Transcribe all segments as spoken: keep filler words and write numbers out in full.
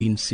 in Sirikit. Her life was a testament to the unwavering service, grace, and deep love for the Thai people. Our humble condolences and thoughts are with His Majesty the King, the royal family, and all the Thai people during this deeply sorrowful time. We will remember her forever. ငါဟုလႃးဟူယႃႉ ချီၣ်စၢၢ်ထေႃးၵႃႇ၊ ထႆးမီႇၵုၺ်ႇဝႄႈ ၸေႃးမေႃး ဢေႃႈ ဢေးလူး ဢႃႇသႃႇလႄႈ ၵႆႉပိူဝ်ႇဝႄႈထႃႈပႃႇတေႃႇ ငါဟု မီးမႃးလူႇၸႃးဝႄႈယဝ်ႉ။ ငါဟုမီးမီႇဝႄႈ ဢေႃႈ ဢေးလူးလႄႈ မီးမီးၸေႃးမေႃးဝႄႈ ဢေႃႈ ပႃႇလူးၵႄႇလူး မုၼ်ၼေႃႇမၢၵ်ႇၶူဝ်းလူး ၵူဝ်ဢေးပိူဝ်ႇဝႄႈယဝ်ႉ။ ငါဟုတႄႉၵႃႈလႄႈလႄႈၵႃႈ ငါဟုမီးမီးၸေႃးမေႃး ဢေႃႈ ဢေးလူး ထႃႈႁၢပ်ႇဝႄႈ ဢေႃႈ ၶေႃးလူး ယေႃးထႃႇၶႃႇထႃႇၵႃႈ တေႃႇၼေႃႈ ၶျႄးတူၺ်းယဝ်ႉ။ ငၢႆႈဢေႃႈ တူၺ်းလႄႈ လႃးႁူ ချီၣ်စၢၢ်ဝႄႈ ဢေႃႈ တႃႇ လႃးႁူၶေႃး ပဝ်ႇသႄႇမႃး ၼႃႇၶႃႇ ပူဝ်ႇၽႄႈဝႄႈယဝ်ႉ။ คณะรัฐมนตรี မႃးတိတ်ႉၸေႃႇတႃႇဝႄႈၶႃႈသိုဝ်ႈ ယိင်းၶျူၵ်ႈၵေႃႉယီႈ တႄႇၶျႃႉႁႃႈပႃႇ ယိင်းႁဵင်ငႃႈႁႃႈၶေႃႈ ၶျိုၼ်ႈသိုဝ်ႇၶေႃႈ ဝႄႈဢေႃႈယဝ်ႉ ဢေႃႈ ၶေႃးလူး မႃးတိတ်ႉၸေႃႇလႄႈ ယီႈၶျႄးတႃႇဝႄႈၶႃႈသိုဝ်ႈ ငႃႇႁိုဝ်မီးယႃႉ ဘႃႇတေဝႄႈၽေႃႉ ပႃႇႁႃႉၸေႃႇၶျႄးဝႄႈ ငႃႇႁိုဝ်ထႆးမီးၵူၺ်ႇၶေႃႈ ၶျႄးဢဝ်ဝႄႈ ၶျေႃႈတႄႉၽႃႇထႃႈ ဘႃႇတေပီး တႄႉၵူၺ်းလႄႈ ယီႈၶျႄးတႃႇဝႄႈၶႃႈသိုဝ်ႈ မီးမီးဝႄႈဢေႃႈ လဵဝ်ၶႃႈ မႃႇတြႃႇ တႄႇၶျႄးသိုဝ်ႇ ဢေႃႈ ၶေႃးလူး ၵူပ်ႉပူႇတႃႇဝႄႈ ငႃႇႁိုဝ် မီးမီးဢေႃႈ ဢေႃႈ ၶေႃးလူး ၶျေႃႈတေႃႉ ၶျေႃႈလူႇၽေႃႉဝႄႈ พระราชบัญญัติ ယိင်းႁဵင်ငႃႈႁႃႈ ယိင်းၶျိုၼ်ႈယိင်းၶေႃႈ ဢေႃႈ ၶေႃးလူး ၵူပ်ႉပူႇတႃႇဝႄႈၶႃႈသိုဝ်ႈ ထႆးမီးၵူၺ်ႇဢေႃႈ ၶေႃးလူး ၽေႃႉလူႇလႃးလႄႈ ၶျႄးလႃႇမေႃႇဝႄႈ ၶျေႃႈတႄႉၽႃႇ လႄႈ ทะเบียนประวัติ တႄႉၽႃႇ ၶႃႈတေၸႂ်ႉၸေႃႇဝႄႈ ၶျေႃႈတႄႉၽႃႇ ထႆးမီးၵူၺ်ႇဢေႃႈ ၶေႃးလူး လူႇလႃးတႃႇဝႄႈ မီးမီးဝႄႈဢေႃႈ လဵဝ်ၶႃႈ กฎหมายၶႃႈသိုဝ်ႈ ၶႃႈတေလူႇလႃးလႄႈ ၶျႄးၽႄႈတူဝ်ဢေႃႈ ပေႃး ငႃႇႁိုဝ်မီးယႃႉတႄႉၽႃႇထႃႈ สถานะคนต่างด้าวเข้าเมืองโดยชอบกฎหมาย ၵူဝ်ဝႄႈ ဘႃႇတေၽႃႇ กฎหมาย ၵူဝ်ဝႄႈ ဘႃႇတေၽႃႇတေပီး တႄႉၵူၺ်းလႄႈ ယီႈၶျႄးတႃႇဝႄႈယဝ်ႉ။ ပိူဝ်ႈတႃႇလႄႈ မႃႇတြႃႇ သိုဝ်ႇထဝီး ဢေႃႈ ၶေႃးလူး ၵေႃႈ ၵူပ်ႉပူႇတႃႇဝႄႈ พระราชบัญญัติสัญชาติ ယိင်းႁဵင်ငႃႈႁႃႈ ယိင်းၶေႃႈ ဢေႃႈ ၶေႃးလူး ၵေႃႈ ၵူပ်ႉပူႇတႃႇဝႄႈလႄႈ ငႃႇႁိုဝ်ထႆးမီးၵူၺ်ႇဢေႃႈ ၶေႃးလူး ပေႃႉဝႄႈၶျေႃႈ မႂ်းၵႃႈဢေႃႈ ပေႃႉဢီးတႄႉၽႃႇ ထႆးမီးၵူၺ်ႇဢေႃႈ ၶေႃးလူး ၶျႄးမေႃႇလႄႈ ทะเบียนประวัติ ဢေႃႈ ၶေႃးလူး ဘႃႇမႃးၸေႃႇႁဵတ်းဝႄႈၵႃႈ ယႃႉတႄႉၽႃႇလႄႈ สัญชาติไทย တႄႉၽႃႇ လေႃႇၽႄႈဝႄႈၸေး ၵူႈတီႈဢေႃႈ တီႈဢေႃႈ ၶေႃးလူး လႄႈၵေႃႈ สำนักบริหารการทะเบียน กรมการปกครอง ဢေႃႈ တီႈဢေႃႈ ၶေႃးလူး ၵႃႈၸႃႉၸႃႉတႃႇလႄႈ ၵႃႈၸႃႉလွႆဝႄႈၸေး ဢေႃႈ ၵဝ်ၺူဝ်းဝႄႈ တၢင်ႇၸင်ႇဝႃႇတႄႉၽႃႇလႄႈ ၼႆႉၶိုဝ်း ทะเบียนประวัติ ၶႃႈသိုဝ်ႈ ဢၽိူဝ်းသၢၼ်းဢေႃႈ ဢေႃႈ ၶေႃးလူး ဢၸူဝ်းယႃႇ ၵႃႈတေဝႄႈဢေႃႈ ၼႆႉဢေႃႈ ယႃႉဢေႃႈ ၶေႃးလူး ၸႃႉလွႆၽႄႈဝႄႈၸေး ယိင်းၶျူၵ်ႈၵေႃႉယီႈ တႄႇၶျႃႉႁႃႈပႃႇ ယိင်းႁဵင်ငႃႈႁႃႈၶေႃႈ ၶျူၵ်ႈၵေႃႉၶေႃႈ ဢူးသူဝ်ႇၸေးမႄႈ ၸိူဝ်းၵႃႈလႄႈ ငႃႇၶိုဝ်းထႆးမီးၵူၺ်ႇဢေႃႈ ၶေႃးလူး မႃးတိတ်ႉ ครม. ယိင်းၶျူၵ်ႈၵေႃႉယီႈ တႄႇၶျႃႉႁႃႈပႃႇ ယိင်းႁဵင်ငႃႈႁႃႈၶေႃႈ ၶျူၵ်ႈသိုဝ်ႇၶေႃႈ ဢေႃႈ ၶေႃးလူး ယီႈၶျႄးတႃႇဝႄႈၶႃႈသိုဝ်ႈ ငႃႇၶိုဝ်းမီးယႃႉ ဘႃႇတေၽႃႇ မႃးၸေႃႇႁဵတ်းဝႄႈ မႂ်းလႄႈၵႃႈ ဘႃႇမႃးၸေႃႇၵႃႈ ထႆးမီးၵူၺ်ႇဢေႃႈ ၶေႃးလူး ၸႂ်ႉၶျႄးၽႄႈတူဝ်ဝႄႈ ဘႃႇတေၽႃႇတေပီး တႄႉၵူၺ်းလႄႈ ယီႈၶျႄးတႃႇဝႄႈၶႃႈသိုဝ်ႈ တေပေႃးၵေႃႈ ယူႇဝေႇလႃႇလႄႈ ၼေႃႇလႃႇဝႄႈယဝ်ႉမႄႈ။ ငႃႇၶိုဝ်း จังหวัดเชียงใหม่ ဢေႃႈ ၶေႃႈတေႃႈၵိူဝ်ဢေႃႈ တီႈဢေႃႈ ၶေႃးလူး โฆษณา တႄႉၽႃႇ ၵိုဝ်ႇၵႃႈဝႄႈလႄႈၵေႃႈ ၸႃႉတႃႇလႃႇၽႄႈဝႄႈယဝ်ႉ ဢေႃႈ လႄႈၵေႃႈ ငႃႇၶိုဝ်း เชียงใหม่ ဢေႃႈ ၶေႃးလူး ဝႄႈ สถานีวิทยุกระจายเสียงแห่งประเทศไทย จังหวัดเชียงใหม่ လႄႈ ဢေႃႈ ၶေႃႈတေႃႈဝႄႈ သႃႇယႃႉတႄႉၽႃႇ သူၵႆႉဝႄႈၵႃႈဝိုဝ်ႉၸႃႉ ၼေႃႈ ႁိုဝ်လႄႈ โฆษณา တႄႉၽႃႇ ၵိုဝ်ႇၵႃႈဝႄႈလႄႈၵေႃႈ ၸႃႉတႃႇၵိုဝ်ႇ โทรศัพท์ နံပါတ် မႄႈ သုၼ် ငႃႈ သႄႈ ၼီႈ သီႇ ၶေႃႈ သုၼ် ၶေႃႈ ႁီး မႃးႁဵတ်းလႄႈၵႃႈ သုၼ် ၵေႃႉ ၼီႈ ၼီႈ ဢေႃႈ ၶေႃႈ ႁီး ငႃႈ သီႇ ၵေႃႉ โทรศัพท์ နံပါတ် ၸႃႉဝႄႈထႃႈ ၸႃႉတႃႇလႄႈ โฆษณา တႄႉၽႃႇ ၵိုဝ်ႇလႃႇၽႄႈဝႄႈယဝ်ႉ။ ၸႃႉဝႄႈၵိုဝ်ႇ မၼ်းၵိုဝ်ႇလႃႇၽႄႈဝႄႈ ဢေႃႈ ၶေႃႈၸႃႉလႄႈ လႃႇႁူၶေႃႈတေႃႈ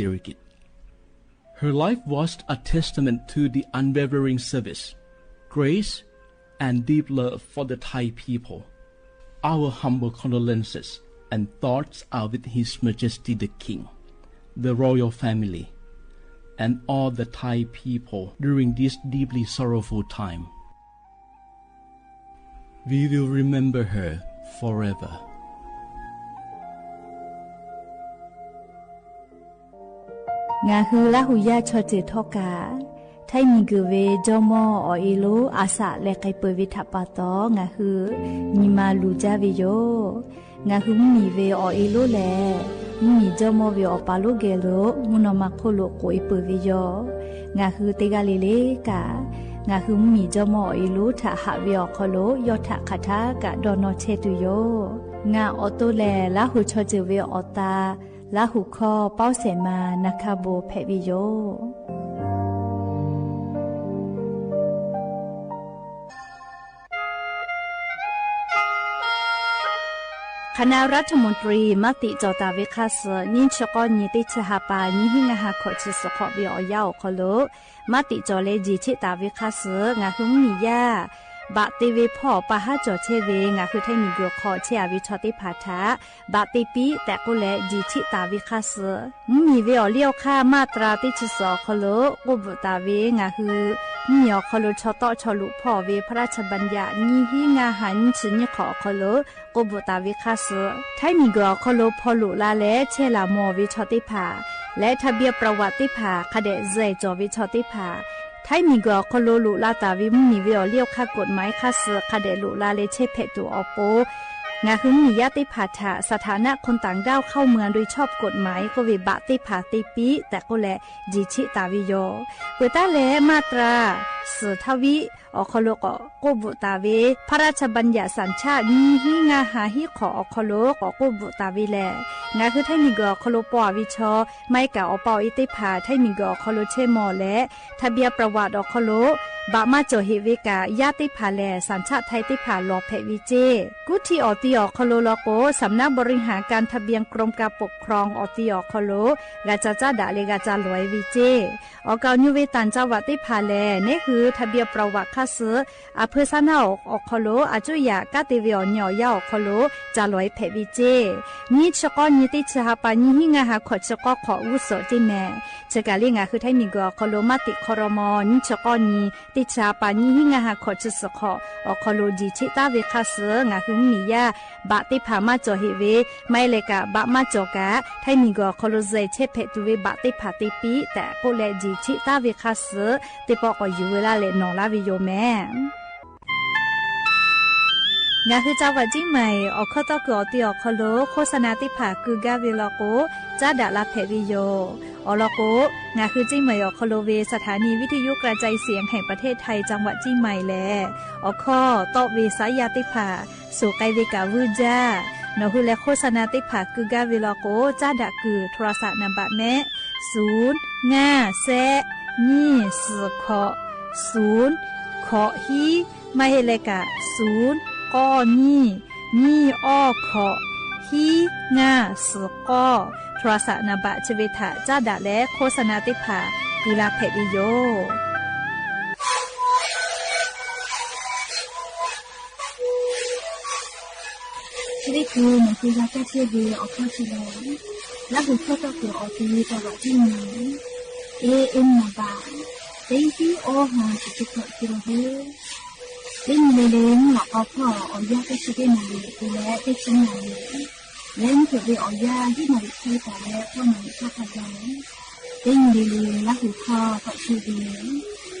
ၵိုဝ်ႇ ဢေႃႈ တီႈ จังหวัดเชียงใหม่ เอเอ็ม นำบาท เต็นท์ที่ โอฮา สิบเจ็ด กิโลเมตร เต็นท์เลเลน หลอกเอาพ่อ เอายาใกล้ชิดได้มาเลย ดูแลใกล้ชิดมาเลย လႄႈ ၽိူဝ်ႇတေဢဝ်ယႃႈ တီႈမႃးလိၵ်ႈၶႆႈတႃ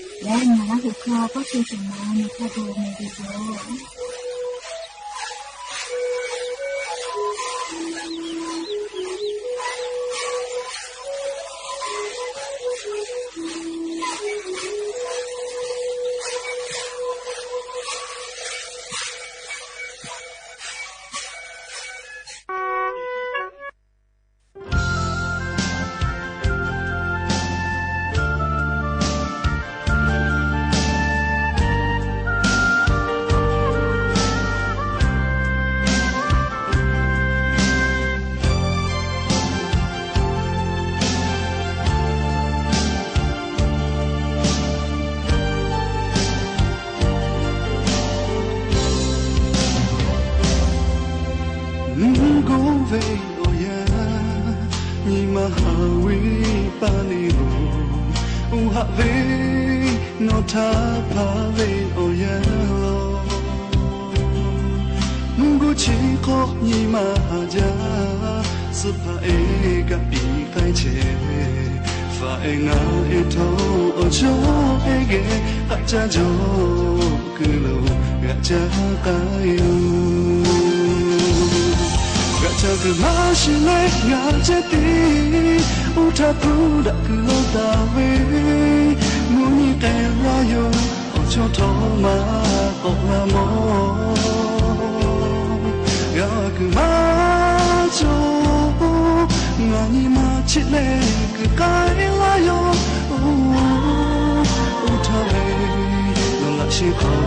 ႇလႄႈ ပေႃးမႃးလိၵ်ႈၶႆႈတႃႇလႄႈ တဵင်ႈလီလီ လႃႇႁူၶေႃႈ ၵေႃႈၸိုဝ်ႈလီ လႄႈ ၼႃႇ လႃႇႁူၶေႃႈ ၵေႃႈၸိုဝ်ႈၸိုဝ်ႈမႃး ၼႃႇၶႃႈ တူဝ်မႄႈတူဝ် ဟးဝံပာ်န့ၢ်အိၣ် ဟးဝ့ၤနီၢ်ထါဖးဝ့ၤအီၣ်ယၢလီၤ. မုၢ်ကိၣ်ဆံဃိးနံၣ်မၤဟါယၤ သ့ၣ်ဖးအဲၣ်ကပံးဃဲဆဲး ဖးအဲၣ်ငါအဲၣ်ထီၣ် အိၣ်ဆိးအဲၣ်ဂဲၤ ဂၤကၢ်ကၠီ ကလုာ် ဂၤကၢ်ကၢ်ယိၤ ဂၤကၢ်ကမၤရှုလဲ ဂၤကၢ်တံ အိၣ်ထၢဖုဒၣ်ကုလီၤတၢ်ဝ့ၤ မုၢ်နံၤကဲလါယိၤ အိၣ်ဆိးထီၣ်မၤကိးလါမီၤ ဂၤကမၤကၠီ ငါနံၤမၤဆံးလဲ ကကဲလါယိၤ အိၣ်ထၢဝ့ၤ လီၤလးဆ့ခီ ကိး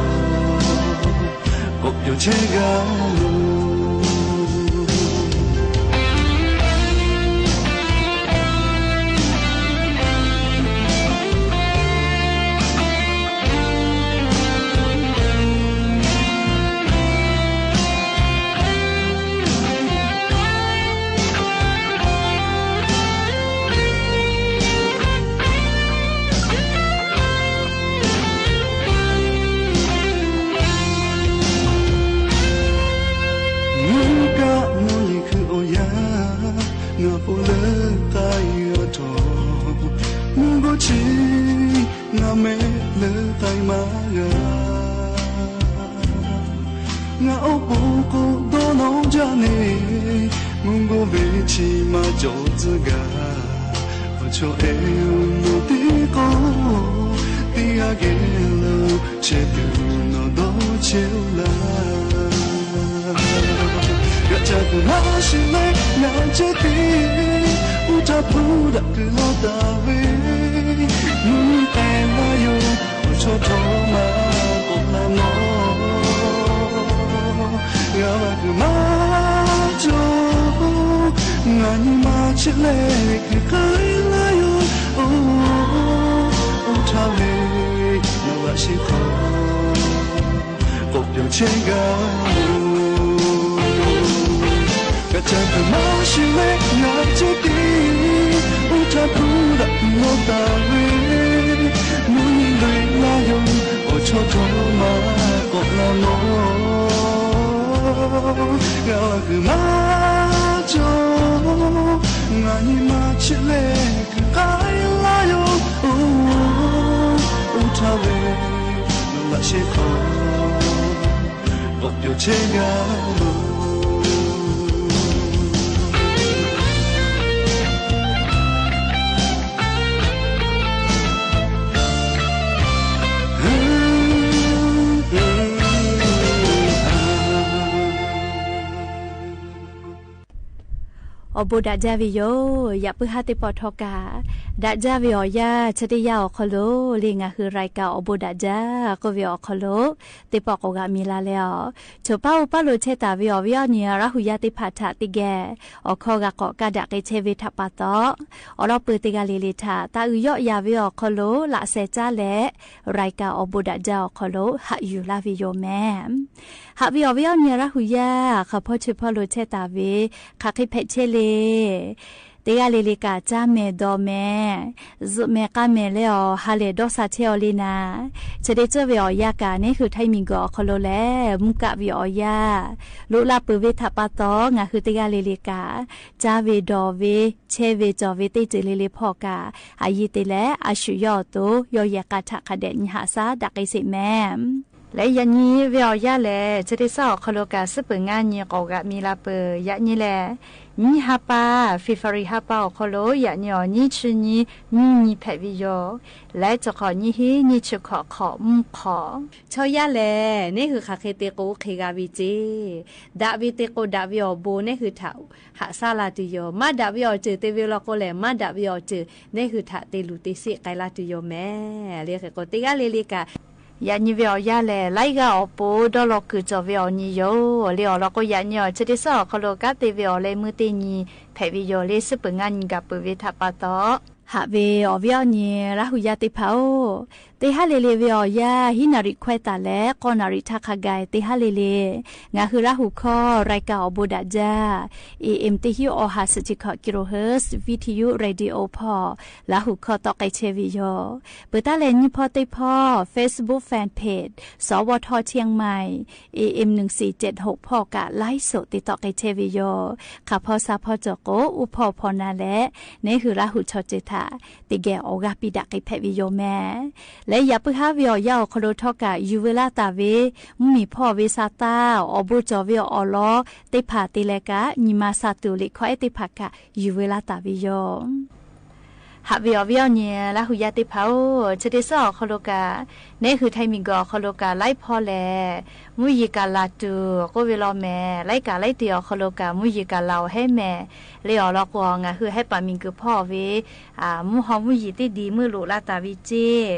ပၠီဆဲးဂၤ မုၢ်ကမုၢ်လံၤခုၣ်အီၣ်ယၤ ငါပိာ်လၢကဲယၤထီၣ် မုၢ်ကိၣ်ဆံ ငါမဲာ်လၢကဲမၤဂၤ ငါအိၣ်ပိာ်ကိးဒီးနီၢ်ကၠၢန့ၣ် မုၢ်ကိၣ်ဘ့ၣ်ဆံမၤကၠီတဂၤ အိၣ်ဆိးအဲၣ်နီၢ်တံကိၣ် တံဂၤကဲလၢ ဆဲးသူၣ်နီၢ်ဒီးဆဲးလါ ဂၤကၢ်ကမၤရှုလဲ ဂၤကၢ်တံ အိၣ်ထၢဖုဒၣ်ကုလီၤတၢ်ဝ့ၤ မုၢ်နံၤကဲလါယိၤ အိၣ်ဆိးထီၣ်မၤကိးလါမီၤ ဂၤကမၤကၠီ ငါနံၤမၤဆံးလဲ ကကဲလါယိၤ အိၣ် အိၣ်ထၢဝ့ၤ လီၤလးဆ့ခီ ကိးပၠီဆဲးဂၤ ဂၤကၢ်ကမၤရှုလဲ ဂၤကၢ်တံ အိၣ်ထၢဖုဒၣ်ကုလီၤတၢ်ဝ့ၤ မုၢ်နံၤကဲလါယိၤ အိၣ်ဆိးထီၣ်မၤကိးလါမီၤ ဂၤကမၤကၠီ ငါနံၤမၤဆံးလဲ ကကဲလါယိၤ အိၣ် အိၣ်ထၢဝ့ၤ လီၤလးဆ့ခီ ကိးပၠီဆဲးဂၤ အိၣ်ဘိးဒၣ်ဒ်ဝဲယိၤ ယပုၢ်ဟါသ့ၣ်ပီၣ်ထီကၢ် ဒၣ်ဒ်ဝဲအီၤယၤ ဆၢတယၢ်အီၤခီလိာ် လၢငါဟုရၢၢ်ကၢၣ် အိၣ်ဘိးဒၣ်ဒ် ကီၢ်ဝဲအီၤခီလိာ် သ့ၣ်ပီၣ်ကိးဂၤမံၤလၢ်လၢ်အီၤ ဆိၣ်ပၢ်အိၣ်ပၢ်လိာ်ဆဲးတၢ်ဝဲအီၤ ဝဲအီၤနံၤရၣ်ဟူးယါသ့ၣ်တဖၣ်ထၣ်သ့ၣ်ဂဲၤ အိၣ်ခီဂာ်ကိးကးဒၣ်က့ၤဆဲးဝဲထၣ်ပာ်သီ အိၣ်ဒီးပုၢ်သ့ၣ်ဂၤလၢ်လၢ်ထၣ် တၢ်အုၣ်ယီၣ်ယၤဝဲအီၤခီလိာ် လၢ်စဲးကၠါလဲၣ် ရၢၢ်ကၢၣ်အိၣ်ဘိးဒၣ်ဒ်အီၤခီလိာ် ဟးယူၤလၢ်ဝဲယိၤမဲ ဟးဝဲအီၤဝဲအီၤနံၤရၣ်ဟူးယါ ဃၣ်ဖီဆၢဖီလိာ်ဆဲးတၢ်ဝဲ ဃၣ်ဃ့ဖဲးဆဲးလ့ သ့ၣ်ဂၤလၢ်လၢ်ကၢ် ကၠါမဲာ်ဒီးမဲာ် စူးမဲာ်ကါမဲာ်လၢအီၤ ဟးလဲၢ်ဒီးစးဆဲးအီၤလံနၤ ဆၢဒ့ၣ်ကၠိဝဲအီၤယၤကၢ် န့ၣ်ဃုထၢမံၤဂီၤအီၤခီလိာ်လဲၣ် မူကၣ်ဝဲအီၤယၤ လိၣ်လၢ်ပၢၢ်ဝဲထၣ်ပာ်သီ ငါဟုသ့ၣ်ဂၤလၢ်လၢ်ကၢ် ကၠါဝဲဒီးဝဲ ဆဲးဝဲကၠီၣ်ဝဲသ့ၣ်တၢၢ်လၢ်လၢ်ဖီၣ်ကၢ် အယံၤသ့ၣ်လဲၣ် အဆူၣ်ယီၣ်အသိး ယီၢ်ယဲၢ်ကၢ်ထၣ်ခါဒဲး နံၤဟးစၢ်ဒၣ်က့ၤစ့ၢ်မဲ လၢယၤနံၤဝဲအီၤယၤလဲၣ် ဆၢဒ့ၣ်စၢ်အီၤခီလိာ်ကၢ် စ့ပၢၢ်ငါနံၤကိးဂၤမံၤလၢ်ပၢၢ် ယၤနံၤလဲၣ် နံၣ်ဟါပၢၢ် February ဟါပၢၢ်အီၤခီလိာ် ယၤနံၤအီၤ နံၣ်ဆံနံၤ နံၣ်နံၤဖဲးဝဲယိၤ လၢတခီ နံၣ်ဟံး နံၣ်ဆံခီၣ် ခီၣ်မုၢ်ခီၣ် ဆီယၤလဲၣ် န့ၣ်ဃုဃၣ်ဃ့သ့ၣ်ကိးအိၣ်ဃ့ဂၤဝံၤစ့ၢ် ဒၣ်ဝဲသ့ၣ်ကိးဒၣ်ဝဲအီၤဘိ န့ၣ်ဃုထၣ်ဟးစၢ်လၢ်တုၤယိၤ မၤဒၣ်ဝဲအီၤစၢၢ် သ့ၣ်ဝဲလီၤကိးလဲၣ် မၤဒၣ်ဝဲအီၤစၢၢ် န့ၣ်ဃုထၣ်သ့ၣ်လူၤသ့ၣ်စ့ၣ်ကဲလၢ်တုၤယိၤမဲ လၢဃ့ကိးသ့ၣ်ဂၤလၢ်လၢ်ကၢ် ယၤနံၤဝဲအီၤယၤလဲၣ် လၢယဂၤအီၤဘိ ဒီးလီၤကုာ်ကၠီၣ်ဝဲအီၤနံၤယိၤ လၢအီၤလီၤကိးယၤနံၤအီၤ ဆၢဒ့ၣ်စၢ်အီၤခီလိာ်ကၢ်သ့ၣ်ဝဲအီၤလၢမုၢ်သ့ၣ်နံၤ ဖဲးဝဲယိၤ လၢစ့ပၢၢ်ငါနံၤကၢ်ပၢၢ်ဝဲထၣ်ပာ်သီ ဟးဝေအီၤဝဲအီၤန့ၣ် လၢ်ဟူယၢ်သ့ၣ်တဖၣ်ဧၢ, တ့ဟါလ့လ့ဝဲအီၤယၢ် ဟံးနၣ်ရံၣ်ခွဲးသးလၢ ဃိးနၣ်ရံၣ်ထးခါကဲ တ့ဟါလ့လ့, ငါဟုလၢ်ဟူခီ ရายการ အီၤဘိးဒးဒါ เอเอ็ม တဆ่ံ ห้าสิบเจ็ด กิโลเฮิรตซ์ วิทยุเรดิโอ ဖီ လၢ်ဟူခီတီၣ်ကဲဆဲဝဲယိာ်, ပတၢ်လဲၤနံၣ်ဖီသ့ၣ်ဖီ Facebook Fan Page สวท เชียงใหม่ เอเอ็ม หนึ่งสี่เจ็ดหก ဖီက ไลฟ์สด တ့တီၣ်ကဲဆဲဝဲယိာ်, ခးဖီဆါဖီကၠီကိး အိၣ်ဖီဖီနၤလဲၣ်, နဟူလၢ်ဟူဆီၣ်တ့ၢ်တၢ် တ့ဂဲၤအီၤဂၤပံၤဒၣ်ကဲဖဲဝဲယိာ်မဲာ်, လဲၤယၤပုၢ်ဟါဝဲအီၤယၢ်အီၤခီလိာ်ထီၣ်ကး ယူၤဝဲလၢ်သးဝဲ, မုၢ်မံၤဖီၣ်ဝဲဆါသၣ် အီၣ်ဘိၣ်ကၠီဝဲအီၣ်လီၤ သ့ၣ်တဖၣ်တ့လဲၤကး ညီမၤစၢ်သူၣ်လံာ်ခီအဲၣ်သ့ၣ်တဖၣ်ကး ယူၤဝဲလၢ်သးဝဲယိာ် ဟးဝေအီၤဝဲအီၤန့ၣ် လၢ်ဟူယၢ်သ့ၣ်တဖၣ်ဧၢ, ဆၢတ့စၢ်အီၤခီလိာ်ကး, နဟူထံမံၤကီၢ်အီၤခီလိာ်ကး လၢ်ဖီလဲၣ်, မုၢ်ယံၤကးလၢ်တုၤ ကိးဝဲလီၤမဲာ်, လၢ်ကးလၢ်တ့အီၤခီလိာ်ကး မုၢ်ယံၤကးလၢ်အီၤဟဲမဲာ်, လၢအီၤလီၤကိး ငါဟုဟဲပာ်မံၤကဖီၣ်ဝဲ, မုၢ်ဟီမုၢ်ယံၤသ့ၣ်ဒံးမုၢ်လိာ်လၢ်သးဝဲက့ၢ်,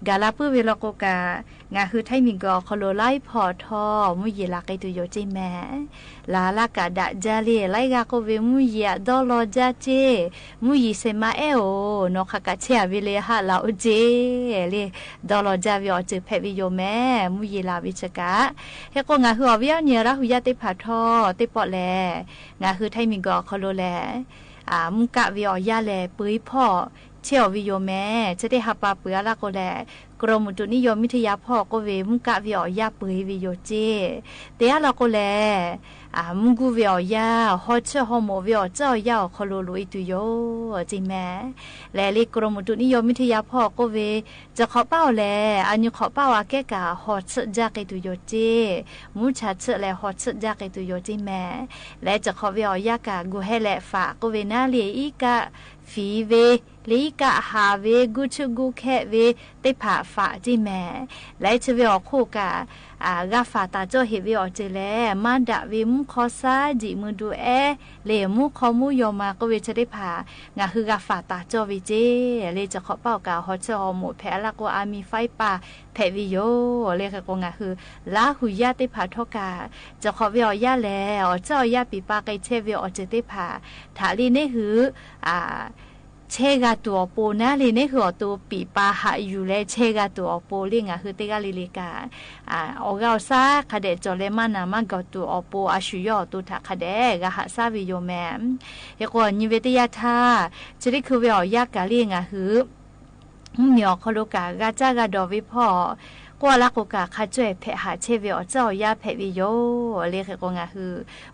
ဂၤလၢပုၢ်ဝဲလီၤကိးကး ငါဟုထံမံၤကီၢ်အီၤခီလိာ် လၢဖီထီၣ် မုၢ်ယံၤလၢ်ကဲတုၤယိာ်က့ၢ်မဲာ် လၢ်လၢ်ကးဒၣ်ဒ်လဲၣ်, လၢ်ဂၤကိးဝဲ မုၢ်ယံၤအဒိၣ်လီၤဒ်က့ၢ်, မုၢ်ယံၤစဲးမါအဲၣ်ဧိၤ, နီၢ်ခးကးဆဲးအဝဲလၢဟးလၢ်အိၣ်က့ၢ်, လၢ ဒိၣ်လီၤဒ်ဝဲအီၤစဲးဖဲဝဲယိာ်မဲာ်, မုၢ်ယံၤလၢ်ဝဲဆၢကး, ဟဲကိးငါဟုအီၤဝဲအီၤန့ၣ် လၢ်ဟူယၢ်သ့ၣ်တဖၣ်ထီၣ်သ့ၣ်ပီၣ်လဲၣ်, ငါဟုထံမံၤကီၢ်အီၤခီလိာ်လဲၣ် မုၢ်ကးဝဲအီၤယၢ်လဲၣ် ပှ့ၤဖီၣ်ဆဲးအီၤဝဲယိာ်မဲာ်, ဆၢတ့ဟးပာ်ပှ့ၤအါလၢ်ကိးလဲၣ်, กรมอุตุนิยมวิทยา ဖီကိးဝဲ မုၢ်ကးဝဲအီၤယၢ်ပှ့ၤဝဲယိာ်က့ၢ်, တ့အါလီၤကိးလဲၣ်, မုၢ်ကူဝဲအီၤယၢ် ဟီဆၢၣ်ဟီမိးဝဲအီၤ စၢ်အီၤယၢ်အီၤခီလိာ်လိာ်အံၤတုၤယိာ်က့ၢ်မဲာ်, လဲၤလၢ กรมอุตุนิยมวิทยา ဖီကိးဝဲ တခီပာ်အီၤလဲၣ်, အနံၤခီပာ်ဝဲကဲကး ဟီဆၢၣ်ဒ်ကဲတုၤယိာ်က့ၢ်, မုၢ်ဆါဆၢၣ်လဲၣ် ဟီဆၢၣ်ဒ်ကဲတုၤယိာ်က့ၢ်မဲာ်, လဲၤတခီဝဲအီၤယၢ်ကး ကူဟဲလဲၤဖးကိးဝဲနၤ လၢအံၤကး ဖံးဝဲ လၢအံၤကးဟးဝဲ ဂုၢ်ဆူၣ်ဂုၢ်ခဲးဝဲသ့ၣ်တဖၣ်ဖးက့ၢ်မဲာ်, လဲၤဆၢဝဲအီၤခိၣ်ကး ဂၤဖးတၢ်ကၠီၣ်ဟ့ၣ်ဝဲအီၤစဲးလဲၣ်, မၤဒၣ်ဝဲမူခီဆါ ဒံၣ်မုၢ်ဒူအဲၣ် လၢမူခီမူယီၤမၤကိးဝဲဆၢသ့ၣ်တဖၣ်, ငါဟုဂၤဖးတၢ်ကၠီၣ်ဝဲစဲး, လၢတခီပာ်အီၤကး ဟီဆၢၣ်ဟီမိးဖဲအါလၢ်ကိး အမံၤဖဲပာ်ဖဲဝဲယိာ်, လၢဃဲကိးငါဟု လၢဟူယၢ်သ့ၣ်တဖၣ်ထီၣ်ကး, တခီဝဲအီၤယၢ်လဲၣ်, အီၤစၢ်အီၤယၢ်ပံၤပာ်ကဲဆဲးဝဲအီၤစဲးသ့ၣ်တဖၣ်, ထးလံန့ၣ်ဟု ဆဲးဂၤတူာ်အီၤပိာ်နၤလံန့ၣ်ဟု အီၤတိပံၤပာ်ဟးယူၤလဲၣ် ဆဲးဂၤတူာ်အီၤပိာ်လၢငါဟုတ့ဂၤလံၤလံၤကး, အီၤဂၤအီၤစၢ်ခါဒဲး ကၠီၤလဲမၤနၤမၤဂီၤတူာ်အီၤပိာ် အဆူၣ်ယီၤအီၤတိထးခါဒဲး ဂၤဟးစၢ်ဝဲယိာ်မဲာ်, ဟဲကိးအီၤနံၤဝဲတ့ယါထါ, ဆၢထံခုဝဲအီၤယၢ်ကးလံငါဟု မုၢ်မံၤအီၤခီလိာ်ကး ဂၤစၢ်ဂၤဒီးဝဲဖီ, ကွၢ်လၢ်ကိးကး ခါကွဲးဖဲးဟးဆဲးဝဲအီၤစၢ်အီၤယၢ်ဖဲးဝဲယိာ်, လၢဃဲကိးငါဟု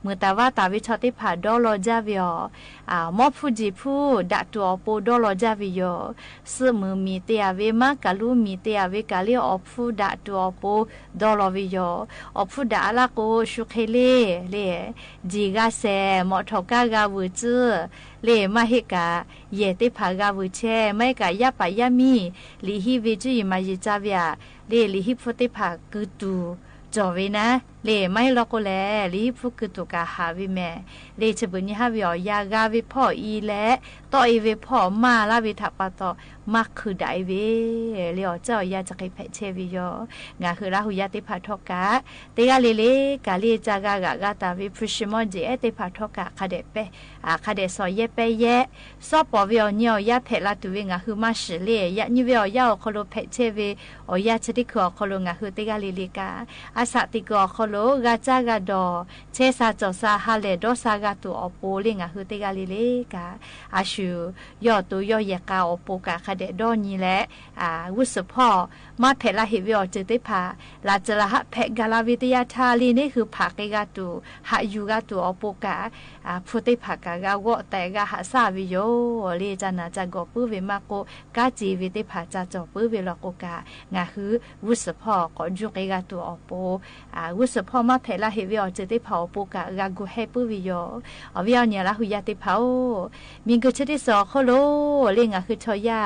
မုၢ်တၢ်ဝါတၢ်ဝဲထီသ့ၣ်တဖၣ်ဒီလီၤဒ်ဝဲအီၤ, မီၣ်ဖူဒံၣ်ဖူဒၣ်တူာ်အီၤပိာ်ဒီလီၤဒ်ဝဲယိာ်, စုမုၢ်မံၤတ့ၢ်အဝဲ မၤကလူမံၤတ့ၢ်အဝဲကးလံ အီၣ်ဖူဒၣ်တူာ်အီၤပိာ်ဒီလီၤဝဲယိာ်, အီၣ်ဖူဒၣ်အါလၢ်ကိး ဆူၣ်ဃ့လ့ လၢ ဒံၣ်ဂၤစဲး မီၣ်ထီၣ်ကါဂၤဝုၤစ့ၢ်, လၢမၤဟ့ၣ်ကး ယဲၢ်သ့ၣ်တဖၣ်ဂၤဝုၤဆဲး မၤဟ့ၣ်ကးယါပာ်ယါမံၤ, လံာ်ဟံးဝ့ၢ် ကၠူယံၤမၤယံၤကၢ်ဝဲဧါ, လၢလံာ်ဟံၣ်ဖိသ့ၣ်တဖၣ်ကုၢ်တူာ် ကၠီၤဝဲနၤ, လၢမၤဟ့ၣ်လီၤကိးလဲၣ် လံာ်ဟံၣ်ဖိကုၢ်တူာ်ကးဟးဝဲမဲာ်, လၢဆၢဘုးန့ၣ်ဟးဝဲအီၤယၢ်ဂၤဝဲဖီအံၤလဲၣ်, တီၢ်အံၤဝဲဖီမၤလၢ်ဝဲထးပာ်တီၢ် မၤခုၣ်ဒၣ်အံၤဝဲ လၢအီၤစၢ်အီၤယၢ်စက့ဖဲးဆဲးဝဲယိာ်, ငါဟုလၢဟူယၢ်သ့ၣ်တဖၣ်ထီၣ်ကး, တ့ဂၤလံၤလံၤကးလံၤ စၢ်ဂၤဂၤဂၤတၢ်ဝဲ ဖုၣ်ၡံမီၣ်ကၠံအဲၣ်သ့ၣ်တဖၣ်ထီၣ်ကး ခါဒဲးပဲ ခါဒဲးစီၤယဲၢ်ပဲယဲၢ်, စီၤပီၤဝဲအီၤ နံၤအီၤယၢ်ဖဲးလၢ်တုၤဝဲ ငါဟုမၤစၢၤလံ, ယၢ်နံၤဝဲအီၤယၢ်အီၤခီလိာ်ဖဲးဆဲးဝဲ, အီၤယၢ်ဆၢထံခုအီၤခီလိာ် ငါဟုတ့ဂၤလံၤလံၤကး, အစးသံကွၢ်အီၤခီလိာ် ဂၤစၢ်ဂၤဒီး ဆဲးစၢ်ကၠီၣ်စၢ်ဟးလဲၢ်ဒီးစၢ်ဂၤတူာ်အီၤပိာ်လၢငါဟုတ့ဂၤလံၤလံၤကး, အဆူၣ်ယီၤတိယီၤယဲၢ်ကးအီၤပိာ်ကး ခါဒဲးဒီနံၤလဲၣ်, ဝုၣ်စၢဖီၣ် မၤဖဲးလၢဟ့ၣ်ဝဲအီၤစၢၤသ့ၣ်တဖၣ်, လၢစၢၤလၢဟးဖဲးဂၤလၢ်ဝဲတ့ယါထါလံန့ၣ်ဟု ဖးက့ၤဂၤတူာ် ဟးယူၤဂၤတူာ်အီၤပိာ်ကး, ဖိသ့ၣ်တဖၣ်ကးဂၤဂီၢ်တဲာ်ဂၤဟးစၢ်ဝဲယိာ်, လၢစၢ်နၤစၢ်ဂီၤပုၢ်ဝဲမးကိး ကးစ့ဝဲသ့ၣ်တဖၣ် စၢ်ကၠီၣ်ပုၢ်ဝဲလီၤကိးကး, ငါဟု ဝုၣ်စၢဖီၣ်ကိးယူၤက့ၤဂၤတူာ်အီၤပိာ် ဝုၣ်စၢဖီၣ်မၤဖဲးလၢဟ့ၣ်ဝဲအီၤစၢၤသ့ၣ်တဖၣ်အီၤပိာ်ကး ဂၤဂီၤဟဲပုၢ်ဝဲယိာ်, အီၤဝဲအီၤန့ၣ်လၢဟူယၢ်သ့ၣ်တဖၣ်ဧိၤ, မ့ၢ်ဂ့ၤဆၢထံစီၤခီလိာ်, လၢငါဟုဆီယၢ်ဧါ,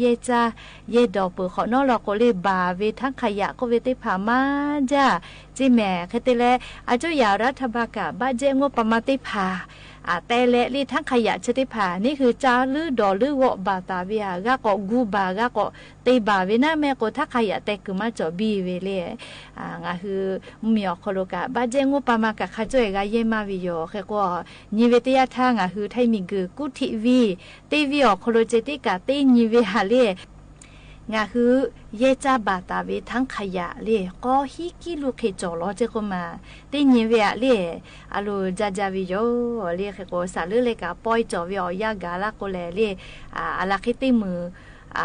ယဲၢ်စၢ် ယဲၢ်ဒီးပၢၤဃီးနီၣ်လီၤကိးလၢဘၣ်ဝဲ ထၣ်ခးယၣ်ကိးဝဲသ့ၣ်တဖၣ်မၤဒၣ် ကၠ့မဲာ် ခဲတဲလႄႈ အစိုးရ รัฐบาล က ဘတ်ဂျက်ငွေ့ပမာန် တဖၣ် အတဲလႄႈ လဵင်ႉထၢင်ၶယႃႉ ဆၢတဖၣ် န့ၣ် ဃု ကၢ်လုၵ်ႉဒီးလုၵ်ႉဂီၢ်ဘၣ်တၢ်ဝေၢ် ဂၤကီၢ်ဂူဘၣ် ဂၤကီၢ်တ့ဘၣ်ဝေၢ် နၢ်မ့ၢ်ကိၢ် ထၢင်ၶယႃႉ တဲကုၢ်မႃး စီၣ်ဘံၣ်ဝေၢ်လၢ အ ငၢ်ဟု မီးအီၣ်ခိၣ်လိာ်ကၢ် ဘတ်ဂျက်ငွေ့ပမာန် က ခးကၠိၣ်အဂၤယဲၢ်မးဝေၢ်ယိၣ် ခဲကိး ငိၼ်းဝေၢ်တယၢ်ထၢင် ငၢ်ဟု ထၢၢ်မံၤဂုၢ် ကူထံဝံ တ့ဝံၣ်အီၣ်ခိၣ်လိာ် ကၠ့တ့ၢ်ကၢ် တ့ငိၼ်းဝေၢ်ဟၣ်လၢ ငၢ်ဟု ယဲၢ်ကၢ်ဘၣ်တၢ်ဝေၢ် ထၢင်ၶယႃႉလၢ ကီၢ်ဟံးကံၢ်လူၶ့ၣ် စီၣ်လီၤ ကၠ့ကိးမး တ့ငိၼ်းဝေၢ်လၢ အလိၤယၢ်ယၢ်ဝေၢ်ယိၣ်လၢ ခဲကိး စၢ်လၢလၢကၢ် ပီၢ်စီၣ်ဝေၢ်အီၣ်ယၢ်ဂၤလၢ်ကိးလၢ်လၢ အ အလၢ်ခံတ့မုၢ် အ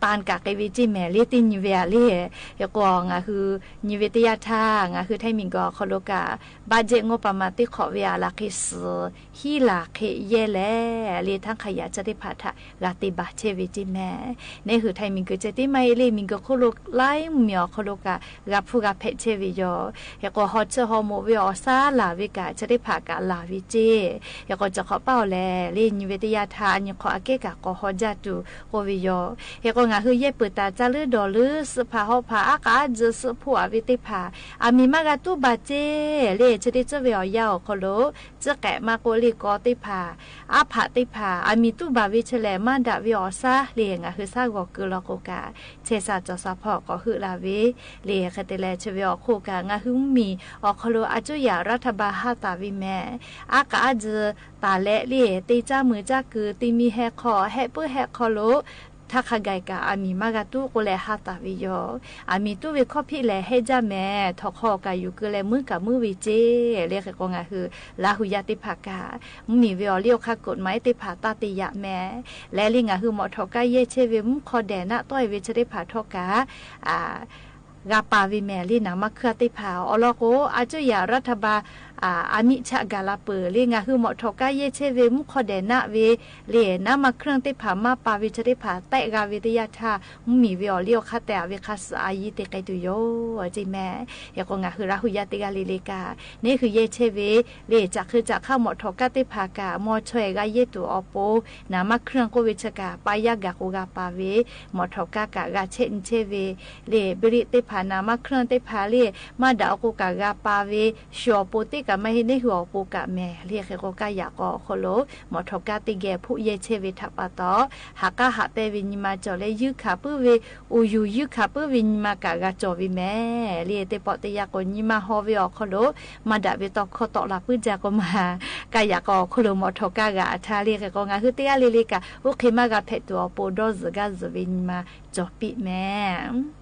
တၢၼ်ၵၢ်က့ၤဝေၢ် ကၠ့မဲာ်လၢ တ့ငိၼ်းဝေၢ်လၢ ခဲကိး ငၢ်ဟု ငိၼ်းဝေၢ်တယၢ်ထၢင် ငၢ်ဟု ထၢၢ်မံၤဂုၢ်အီၣ်ခိၣ်လိာ်ကၢ် ဘတ်ဂျက်ငွေ့ပမာန် တ့ခီၣ်ဝေၢ် အလၢ်ခံ စူ ဟံးလၢ်ခံယဲၢ်လၢ် လၢထၢင်ၶယၢၣ် ဆၢတဖၣ်ထၢၣ် ဂၤတ့ဘၣ်ဆဲဝေၢ် ကၠ့မဲာ် န့ၣ် ဃုထၢၢ်မံၤဂုၢ် ကၠ့တ့မးအံၤလၢ မံၤဂုၢ်ခိၣ်လိာ်လၢ မုၢ်မံၤအီၣ်ခိၣ်လိာ်ကၢ် ဂၤဖုဂၤဖဲးဆဲဝေၢ်ယိၣ် ဟဲကိး ဟီၣ်ဆၢၣ်ဟီၣ်မိၢ်ဝေၢ် အီၣ်ဆၣ်လၢ်ဝေၢ်ကၢ် ဆၢတဖၣ်ကၢ်လၢ်ဝေၢ် ကၠ့ ဟဲကိး စီၣ်ခီၣ်ပၢ်အီၤလဲၣ် လၢ ငိၼ်းဝေၢ်တယၢ်ထၢင် အညိၣ်ခီၣ်အကဲကၢ် ကီၢ်ဟီၣ်ယၢ်တူာ် ကိးဝေၢ်ယိၣ် ဟဲကိး ငၢ်ဟု ယဲၢ်ပၢၢ်တၢ် ကၢ်လုၵ်ႉဒီးလုၵ်ႉ စုဖၣ်ဟီၣ်ဖၣ် အါကါအါစှၤ စုဖှိၣ်အဝဲၢ်တဖၣ် အမံၤမၤဂၤတူၢ်ဘၣ် ကၠ့လၢ ဆၢတ့ၢ်ကၠိၣ်ဝေၢ်အီၣ်ယၢ်အီၣ်ခိၣ်လိာ် ကၠ့ကဲးမးကိးလၢ ကီၢ်တဖၣ် အါဖးတဖၣ် အမံၤတူၢ်ဘၣ်ဝဲ ဆၢလဲၣ် မၤဒၣ်ဝဲအီၣ်ဆၣ်လၢ ငၢ်ဟု ဆၣ်ဂီၤကုာ်လီၤကိးကၢ် ဆဲးစၢ်စီၣ်စၢ်ဖီၣ် ကိးဟုၣ်လၢ်ဝဲၢ်လၢ ခဲတဲလၢ ဆၢဝေၢ်အီၣ်ခိၣ်ကၢ် ငၢ်ဟု မုၢ်မံၤအီၣ်ခိၣ်လိာ် အစိုးရ รัฐบาล ဟးတၢ်ဝေၢ်မဲာ် အါကါအါစှၤ တၢ်လဲၣ်လၢ တ့ၢ်ကၢ်မုၢ်ကၢ်ကုၢ် တံမံၤဟဲခီၣ် ဟဲပၢၢ်ဟဲခီၣ်လိာ် ထၢင်ၶယၢၣ်ကၢ် အမံၤမၤဂၤတူၢ်ကိးလၢ ဟးတၢ်ဝေၢ်ယိၣ် အမံၤတူၢ်ဝဲ ခီၣ်ဖံးလဲၣ် ဟဲကၢ်မဲာ် ထီၣ်ခီၣ်ကၢ်ယူၢ်ကုၢ်လၢ မုၢ်ကၢ်မုၢ်ဝေၢ် ကၠ့လၢ ခဲကိး ငၢ်ဟု လၢဟူးယၢ်တဖၣ်ကၢ် မုၢ်မံၤဝဲအီၤလၢ အိၣ်ခါကိၣ်မး တဖၣ် တၢ်တယာ်မဲာ် လဲၣ်လၢ ငၢ်ဟု မီၣ်ထိၣ်ကါယဲၢ်ဆဲဝေၢ် မူခိၣ်ဒဲးနး တီၢ်အီၣ်ဝဲ ဆၢတဖၣ်ထီၣ်ကၢ် အ ဂၤပာ်ဝဲမဲာ်လၢ နးမးခရၢၣ်တဖၣ် အီၤလီၤကိး အစိုးရ รัฐบาล အ အမံၤဆှးဂၤလၢ်ပၢၢ်လၢ ငၢ်ဟု မီၣ်ထိၣ်ကါယဲၢ်ဆဲဝေၢ် မူခိၣ်ဒဲးနးဝဲလၢ နးမးခရၢၣ်တဖၣ် မၤပာ်ဝဲ ဆၢတဖၣ် တဲဂၤဝဲတယၢ်ထၢင် မုၢ်မံၤဝဲအီၤလၢ အိၣ်ခါတဲာ်အဝဲခါ စၢ်အယံၤတကဲတူာ်ယိၣ် ကၠ့မဲာ် ဟဲကိး ငၢ်ဟု ရၤဟူးယၢ်တဂၤလံလၢကၢ် န့ၣ် ဃုယဲၢ်ဆဲဝေၢ်လၢ ကၠၢ်ခၢၣ်ကၠၢ်ခါ မီၣ်ထိၣ်ကါတဖၣ်ကၢ် မီၣ်ဆိၣ်ဂၤယဲၢ်တူာ်အီၤပူၤ နးမးခရၢၣ်ကိးဝဲဆၢကၢ် ပာ်ယၢ်ဂၤကိးဂၤပာ်ဝဲ မီၣ်ထိၣ်ကါကၢ် ဂၤဆဲနဆဲဝဲၢ်လၢ ဘရံးတဖၣ် နးမးခရၢၣ်တဖၣ်လၢ မၤဒၣ်အီၤကိးကၢ် ဂၤပာ်ဝဲ ဆှၢအီၤပူၤတ့ၢ်ကၢ်မး ဟ့ၣ်န့ၢ်ဃုာ်အီၤပူၤကၢ်မဲာ်လၢ ခဲကိး ကၢ်ယၢ်ကီၢ်အီၣ်ခိၣ်လိာ် မီၣ်ထိၣ်ကါတဂၤ ဖှိၣ်ယဲၢ်ဆဲဝေၢ် ထးပာ်တီၢ် ဟးကါဟးတဲဝဲ နံၤမၤကၠီၣ်လၢ ယုၢ်ခးပုၢ်ဝဲ အိၣ်ယူၢ်ယုၢ်ခးပုၢ်ဝဲ နံၤမၤကၢ် ဂၤကၠီၣ်ဝဲမဲာ်လၢ တပီၣ်တယၢ်ကိး နံၤမၤဟီဝဲအီၣ်ခိၣ်လိာ် မၤဒၣ်ဝဲတီၢ်ခီတီၢ်လၢ်ပုၢ်ကၢ်ကိးမး ကၢ်ယၢ်ကီၢ်အီၣ်ခိၣ်လိာ် မီၣ်ထိၣ်ကါဂၤအထါလၢ ခဲကိး ငၢ်ဟု တဂၤလံလၢကၢ် အိၣ်ခ့မးဂၤဖဲးတူာ်အီၤပူၤ ဒီးစၢၤဂၤစၢၤဝဲ နံၤမၤကၠီၣ်ပံးမဲာ်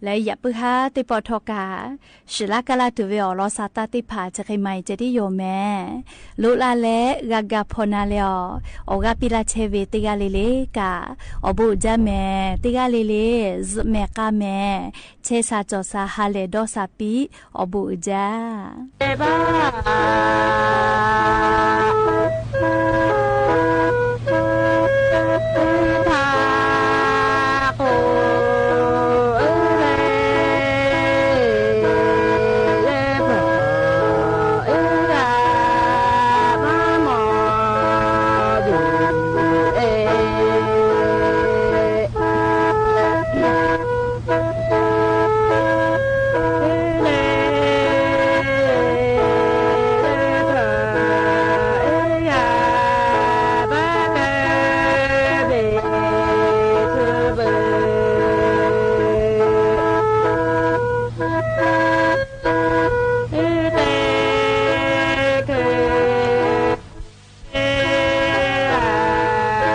လႄႈ ယၢပ်ၢၵ်ႈႁႃး တၢ်ပေႃးထွဲၵႃႈ သီလကလၢတ်ႈတူၺ်းဝႆႉ ဢေႃႈ လေႃးသးတႃႇတႄႉၽႃႇ ၸႅၵ်ႇၶႆႈမႆႈ ၸႂ်တီႈယွမ်းမႄ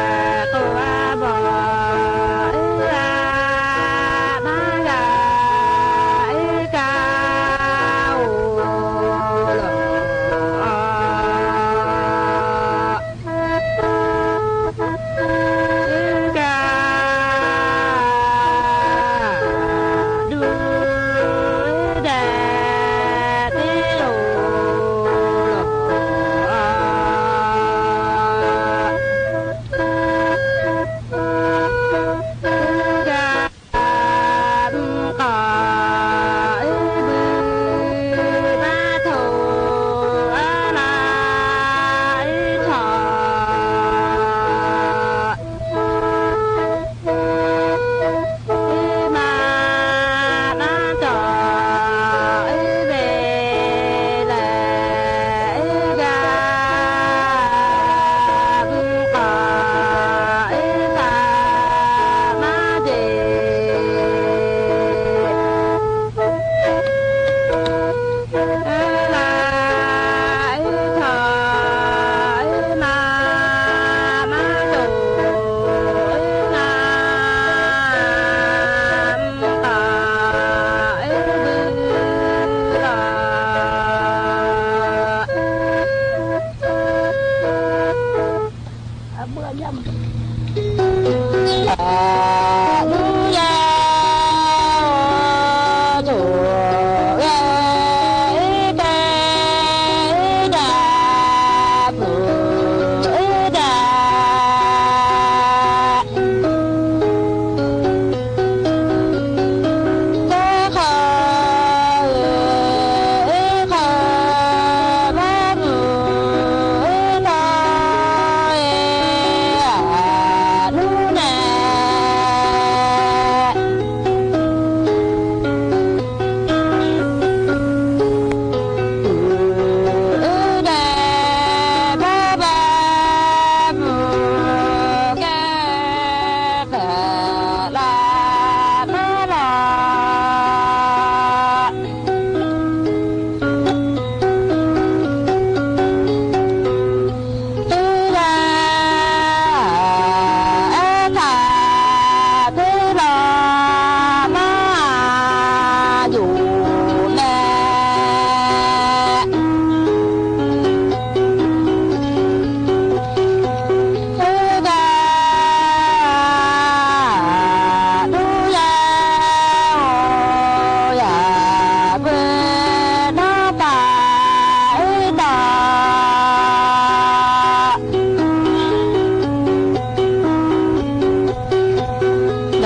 ႈ လူလႃးလႄႈ ၵႃႈၵႃႈၽေႃႇၼႃႈလႄႈ ဢေႃႈ ဢေႃႈ ၵႃႈပီႈလႃႈၶျႄႇဝေႇ တၵႃႈလႄႈလႄႈၵႃႈ ဢေႃႈ ပူႇၸႃႇမႄႈ တၵႃႈလႄႈလႄႈ မႄႈၵႃႈမႄႈ ၶျႄႇသႃႇၸေႃႇသႃႇ ႁႃလႄႈ တေႃႇသႃႇ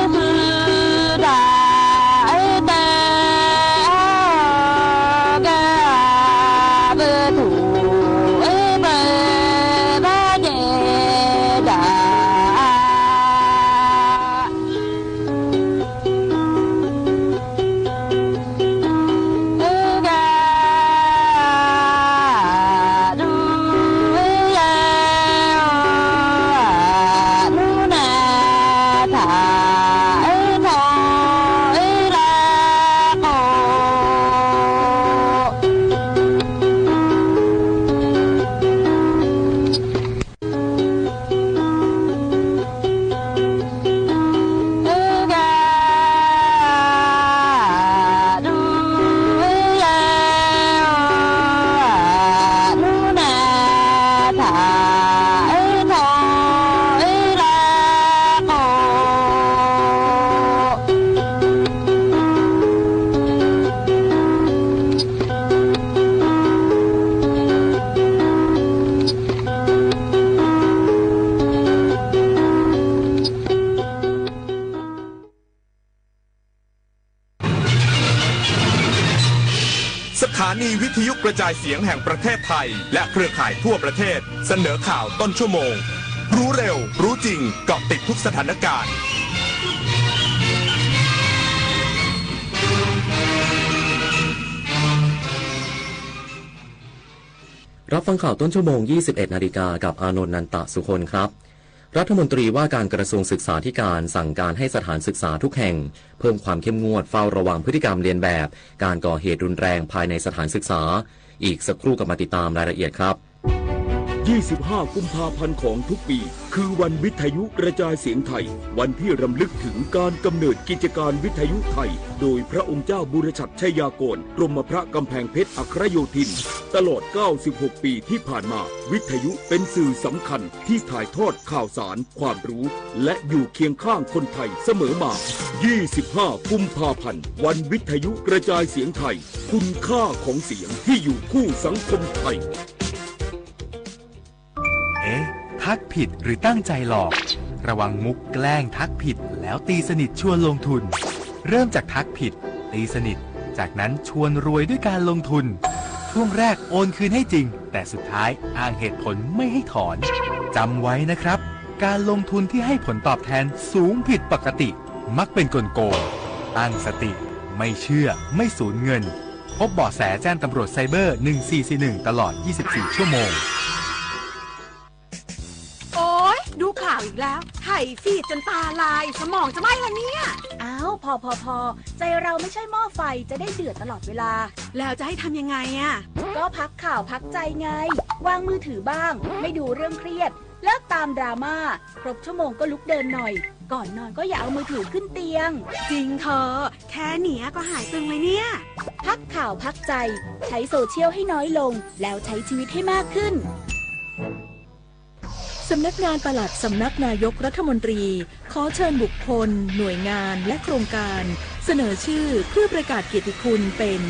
ပီႈ ဢေႃႈ ပူႇၸႃႇ ถานีวิทยุกระจายเสียงแห่งประเทศไทย และเครือข่ายทั่วประเทศ เสนอข่าวต้นชั่วโมง รู้เร็ว รู้จริง เกาะติดทุกสถานการณ์ รับฟังข่าวต้นชั่วโมง ยี่สิบเอ็ดนาฬิกา กับอานนท์ นันตะสุคนครับ รัฐมนตรีว่าการกระทรวงศึกษาธิการสั่งการให้สถานศึกษาทุกแห่ง เพิ่มความเข้มงวดเฝ้าระวังพฤติกรรมเลียนแบบการก่อเหตุรุนแรงภายในสถานศึกษา อีกสักครู่กลับมาติดตามรายละเอียดครับ ยี่สิบห้า กุมภาพันธ์ของทุกปี คือวันวิทยุกระจายเสียงไทย วันที่รำลึกถึงการกำเนิดกิจการวิทยุไทย โดยพระองค์เจ้าบุรชัดชัยยาโกล กรมพระกำแพงเพชรอัครโยธิน ตลอด เก้าสิบหก ปีที่ผ่านมา วิทยุเป็นสื่อสำคัญที่ถ่ายทอดข่าวสาร ความรู้ และอยู่เคียงข้างคนไทยเสมอมา ยี่สิบห้า กุมภาพันธ์ วันวิทยุกระจายเสียงไทย คุณค่าของเสียงที่อยู่คู่สังคมไทย เอ๊ะ ทักผิดหรือตั้งใจหลอก ระวังมุกแกล้งทักผิดแล้วตีสนิทชวนลงทุน เริ่มจากทักผิด ตีสนิท จากนั้นชวนรวยด้วยการลงทุน ช่วงแรกโอนคืนให้จริง แต่สุดท้ายอ้างเหตุผลไม่ให้ถอน จำไว้นะครับ การลงทุนที่ให้ผลตอบแทนสูงผิดปกติ มักเป็นกลโกง ตั้งสติ ไม่เชื่อ ไม่สูญเงิน พบเบาะแสแจ้งตำรวจไซเบอร์ หนึ่งสี่สี่หนึ่ง ตลอด ยี่สิบสี่ ชั่วโมง โอ๊ย ดูข่าวอีกแล้ว ไถฟีดจนตาลาย สมองจะไหม้ละเนี่ย อ้าว พอ พอ พอ ใจเราไม่ใช่หม้อไฟ จะได้เดือดตลอดเวลา แล้วจะให้ทำยังไงอะ ก็พักข่าวพักใจไง วางมือถือบ้าง ไม่ดูเรื่องเครียด เลิกตามดราม่า ครบชั่วโมงก็ลุกเดินหน่อย ก่อนนอนก็อย่าเอามือถือขึ้นเตียง จริงเธอ แค่เนี้ยก็หายตึงเลยเนี่ย พักข่าวพักใจ ใช้โซเชียลให้น้อยลง แล้วใช้ชีวิตให้มากขึ้น สำนักงานปลัดสำนักนายกรัฐมนตรี ขอเชิญบุคคล หน่วยงาน และโครงการ เสนอชื่อเพื่อประกาศเกียรติคุณเป็น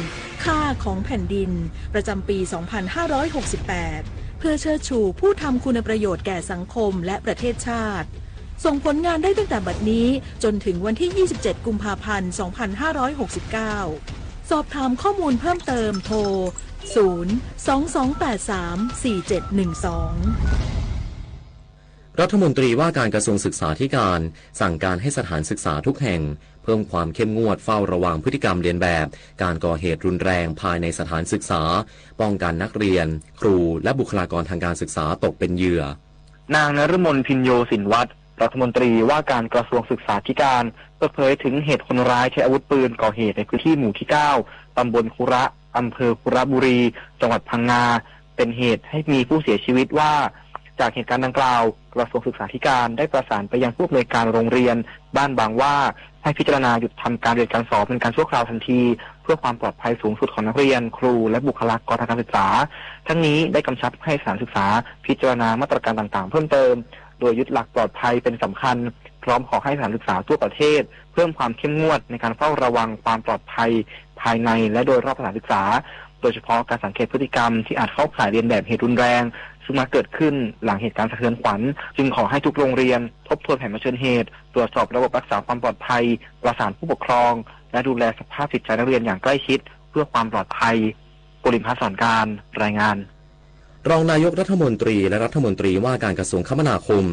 ค่าของแผ่นดิน ประจำปี สองพันห้าร้อยหกสิบแปด เพื่อเชิดชูผู้ทำคุณประโยชน์แก่สังคมและประเทศชาติ ส่งผลงานได้ตั้งแต่บัดนี้จนถึงวันที่ ยี่สิบเจ็ด กุมภาพันธ์ สองพันห้าร้อยหกสิบเก้า สอบถามข้อมูลเพิ่มเติมโทร ศูนย์ สองสองแปดสาม สี่เจ็ดหนึ่งสอง รัฐมนตรีว่าการกระทรวงศึกษาธิการสั่งการให้สถานศึกษาทุกแห่ง เพิ่มความเข้มงวดเฝ้าระวังพฤติกรรมเลียนแบบการก่อเหตุรุนแรงภายในสถานศึกษา ป้องกันนักเรียน ครู และบุคลากรทางการศึกษาตกเป็นเหยื่อ นางนฤมล พิญโญสินวัฒน์ รัฐมนตรีว่าการกระทรวงศึกษาธิการ เปิดเผยถึงเหตุคนร้ายใช้อาวุธปืนก่อเหตุในพื้นที่หมู่ที่ เก้า ตำบลคุระ อำเภอคุระบุรี จังหวัดพังงา เป็นเหตุให้มีผู้เสียชีวิตว่า จากเหตุการณ์ดังกล่าว กระทรวงศึกษาธิการได้ประสานไปยังผู้อำนวยการโรงเรียนบ้านบางหว้า ให้พิจารณาหยุดทำการเรียนการสอนเป็นการชั่วคราวทันที เพื่อความปลอดภัยสูงสุดของนักเรียน ครู และบุคลากรทางการศึกษา ทั้งนี้ได้กำชับให้สถานศึกษาพิจารณามาตรการต่างๆ เพิ่มเติม โดยยึดหลักปลอดภัยเป็นสำคัญ พร้อมขอให้สถานศึกษาทั่วประเทศ เพิ่มความเข้มงวดในการเฝ้าระวังความปลอดภัยภายในและโดยรอบสถานศึกษา โดยเฉพาะการสังเกตพฤติกรรมที่อาจเข้าข่ายเลียนแบบเหตุรุนแรง ซึ่งมักเกิดขึ้นหลังเหตุการณ์สะเทือนขวัญ จึงขอให้ทุกโรงเรียนทบทวนแผนเผชิญเหตุ ตรวจสอบระบบรักษาความปลอดภัย ประสานผู้ปกครอง และดูแลสภาพจิตใจนักเรียนอย่างใกล้ชิด เพื่อความปลอดภัย ปุริมพัฒน์ สอนการ รายงาน รองนายกรัฐมนตรีและรัฐมนตรีว่าการกระทรวงคมนาคม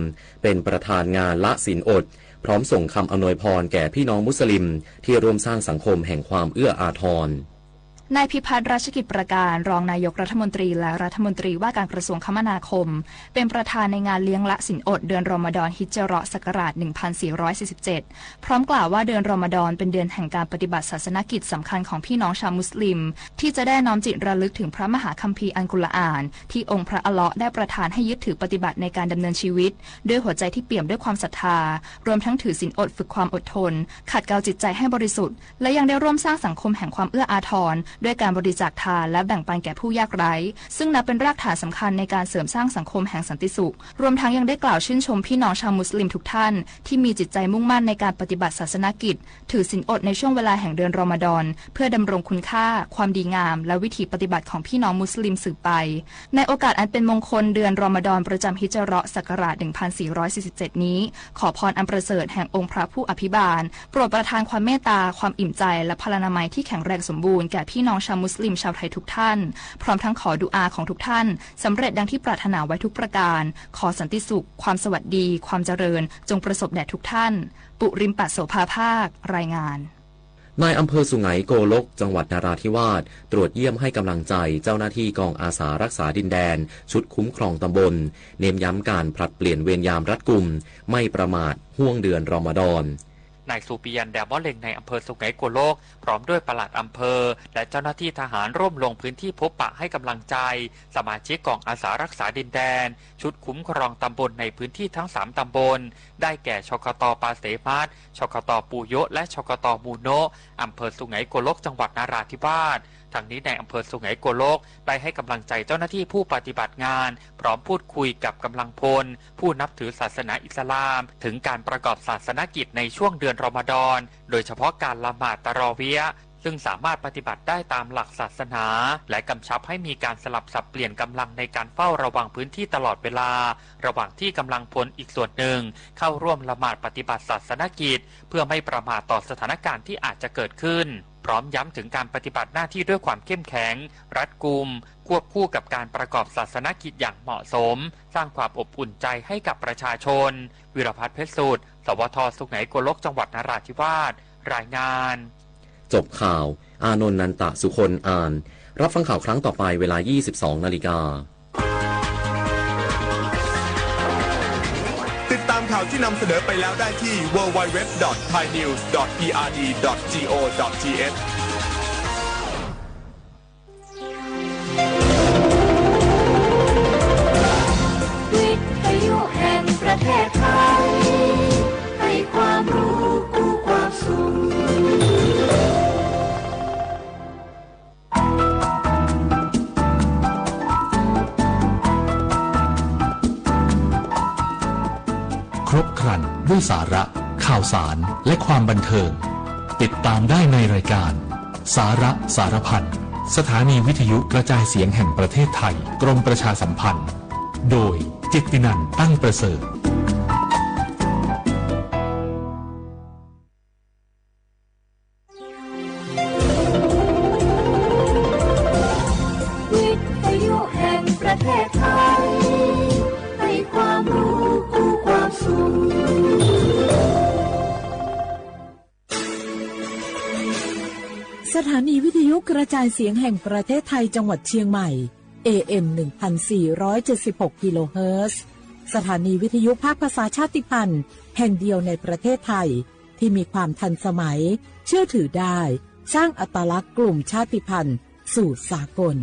เป็นประธานงานละศีลอด พร้อมส่งคำอำนวยพรแก่พี่น้องมุสลิม ที่ร่วมสร้างสังคมแห่งความเอื้ออาทร นายพิพัฒน์ รัชกิจประการ รองนายกรัฐมนตรีและรัฐมนตรีว่าการกระทรวงคมนาคม เป็นประธานในงานเลี้ยงละศีลอดเดือนรอมฎอนฮิจเราะห์ศักราช หนึ่งพันสี่ร้อยสี่สิบเจ็ด พร้อมกล่าวว่าเดือนรอมฎอนเป็นเดือนแห่งการปฏิบัติศาสนกิจสำคัญของพี่น้องชาวมุสลิม ที่จะได้น้อมจิตระลึกถึงพระมหาคัมภีร์อัลกุรอาน ที่องค์พระอัลเลาะห์ได้ประทานให้ยึดถือปฏิบัติในการดำเนินชีวิต ด้วยหัวใจที่เปี่ยมด้วยความศรัทธา รวมทั้งถือศีลอดฝึกความอดทน ขัดเกลาจิตใจให้บริสุทธิ์ และยังได้ร่วมสร้างสังคมแห่งความเอื้ออาทร ด้วยการบริจาคทานและแบ่งปันแก่ผู้ยากไร้ ซึ่งนับเป็นรากฐานสำคัญในการเสริมสร้างสังคมแห่งสันติสุข รวมทั้งยังได้กล่าวชื่นชมพี่น้องชาวมุสลิมทุกท่าน ที่มีจิตใจมุ่งมั่นในการปฏิบัติศาสนกิจ ถือศีลอดในช่วงเวลาแห่งเดือนรอมฎอน เพื่อดำรงคุณค่า ความดีงาม และวิถีปฏิบัติของพี่น้องมุสลิมสืบไป ในโอกาสอันเป็นมงคลเดือนรอมฎอนประจำฮิจเราะห์ศักราช หนึ่งพันสี่ร้อยสี่สิบเจ็ด นี้ ขอพรอันประเสริฐแห่งองค์พระผู้อภิบาล โปรดประทานความเมตตา ความอิ่มใจ และพลานามัยที่แข็งแรงสมบูรณ์แก่พี่ น้องชาวมุสลิมชาวไทยทุกท่าน พร้อมทั้งขอดุอาของทุกท่านสำเร็จดังที่ปรารถนาไว้ทุกประการ ขอสันติสุข ความสวัสดี ความเจริญ จงประสบแด่ทุกท่าน ปุริมปะโสภาภาค รายงาน นายอำเภอสุไหงโกลก จังหวัดนราธิวาส ตรวจเยี่ยมให้กำลังใจเจ้าหน้าที่กองอาสารักษาดินแดน ชุดคุ้มครองตำบล เน้นย้ำการผลัดเปลี่ยนเวรยามรัดกุม ไม่ประมาท ห่วงเดือนรอมฎอน นายสุปิยัน แดมอเล็ง นายอำเภอสุไหงโกลก พร้อมด้วยปลัดอำเภอ และเจ้าหน้าที่ทหารร่วมลงพื้นที่พบปะให้กำลังใจ สมาชิกกองอาสารักษาดินแดน ชุดคุ้มครองตำบลในพื้นที่ทั้งสามตำบล ได้แก่ ชกต ป่าเสมัด ชกต ปูโยะ และ ชกต มูโนะ อำเภอสุไหงโกลก จังหวัดนราธิวาส ทั้งนี้นายอำเภอสุไหงโกลก ได้ให้กำลังใจเจ้าหน้าที่ผู้ปฏิบัติงาน พร้อมพูดคุยกับกำลังพล ผู้นับถือศาสนาอิสลาม ถึงการประกอบศาสนกิจในช่วงเดือนรอมฎอน โดยเฉพาะการละหมาดตะรอเวียะห์ ซึ่งสามารถปฏิบัติได้ตามหลักศาสนา และกำชับให้มีการสลับสับเปลี่ยนกำลังในการเฝ้าระวังพื้นที่ตลอดเวลา ระหว่างที่กำลังพลอีกส่วนหนึ่งเข้าร่วมละหมาดปฏิบัติศาสนกิจ เพื่อไม่ประมาทต่อสถานการณ์ที่อาจจะเกิดขึ้น พร้อมย้ำถึงการปฏิบัติหน้าที่ด้วยความเข้มแข็ง รัดกุม ควบคู่กับการประกอบศาสนกิจอย่างเหมาะสม สร้างความอบอุ่นใจให้กับประชาชน วีรพัฒน์ เพชรสูตร สวท สุไหงโกลก จังหวัดนราธิวาส รายงาน จบข่าว อานนท์ นันตะสุคน อ่าน รับฟังข่าวครั้งต่อไปเวลา ยี่สิบสองนาฬิกา ติดตามข่าวที่นำเสนอไปแล้วได้ที่ ดับเบิลยู ดับเบิลยู ดับเบิลยู ดอท ไทย นิวส์ ดอท พี อาร์ ดี ดอท จี โอ ดอท ที เอช วิทยุแห่งประเทศไทย ให้ความรู้คู่ความสุข ครบครันด้วยสาระ ข่าวสาร และความบันเทิง ติดตามได้ในรายการ สาระสารพัน สถานีวิทยุกระจายเสียงแห่งประเทศไทย กรมประชาสัมพันธ์ โดย จิตตินันท์ ตั้งประเสริฐ วิทยุแห่งประเทศไทย ให้ความรู้คู่ความสุข สถานีวิทยุกระจายเสียงแห่งประเทศไทยจังหวัดเชียงใหม่ เอ เอ็ม หนึ่งพันสี่ร้อยเจ็ดสิบหก กิโลเฮิรตซ์ สถานีวิทยุภาคภาษาชาติพันธุ์แห่งเดียวในประเทศไทย ที่มีความทันสมัย เชื่อถือได้ สร้างอัตลักษณ์กลุ่มชาติพันธุ์สู่สากล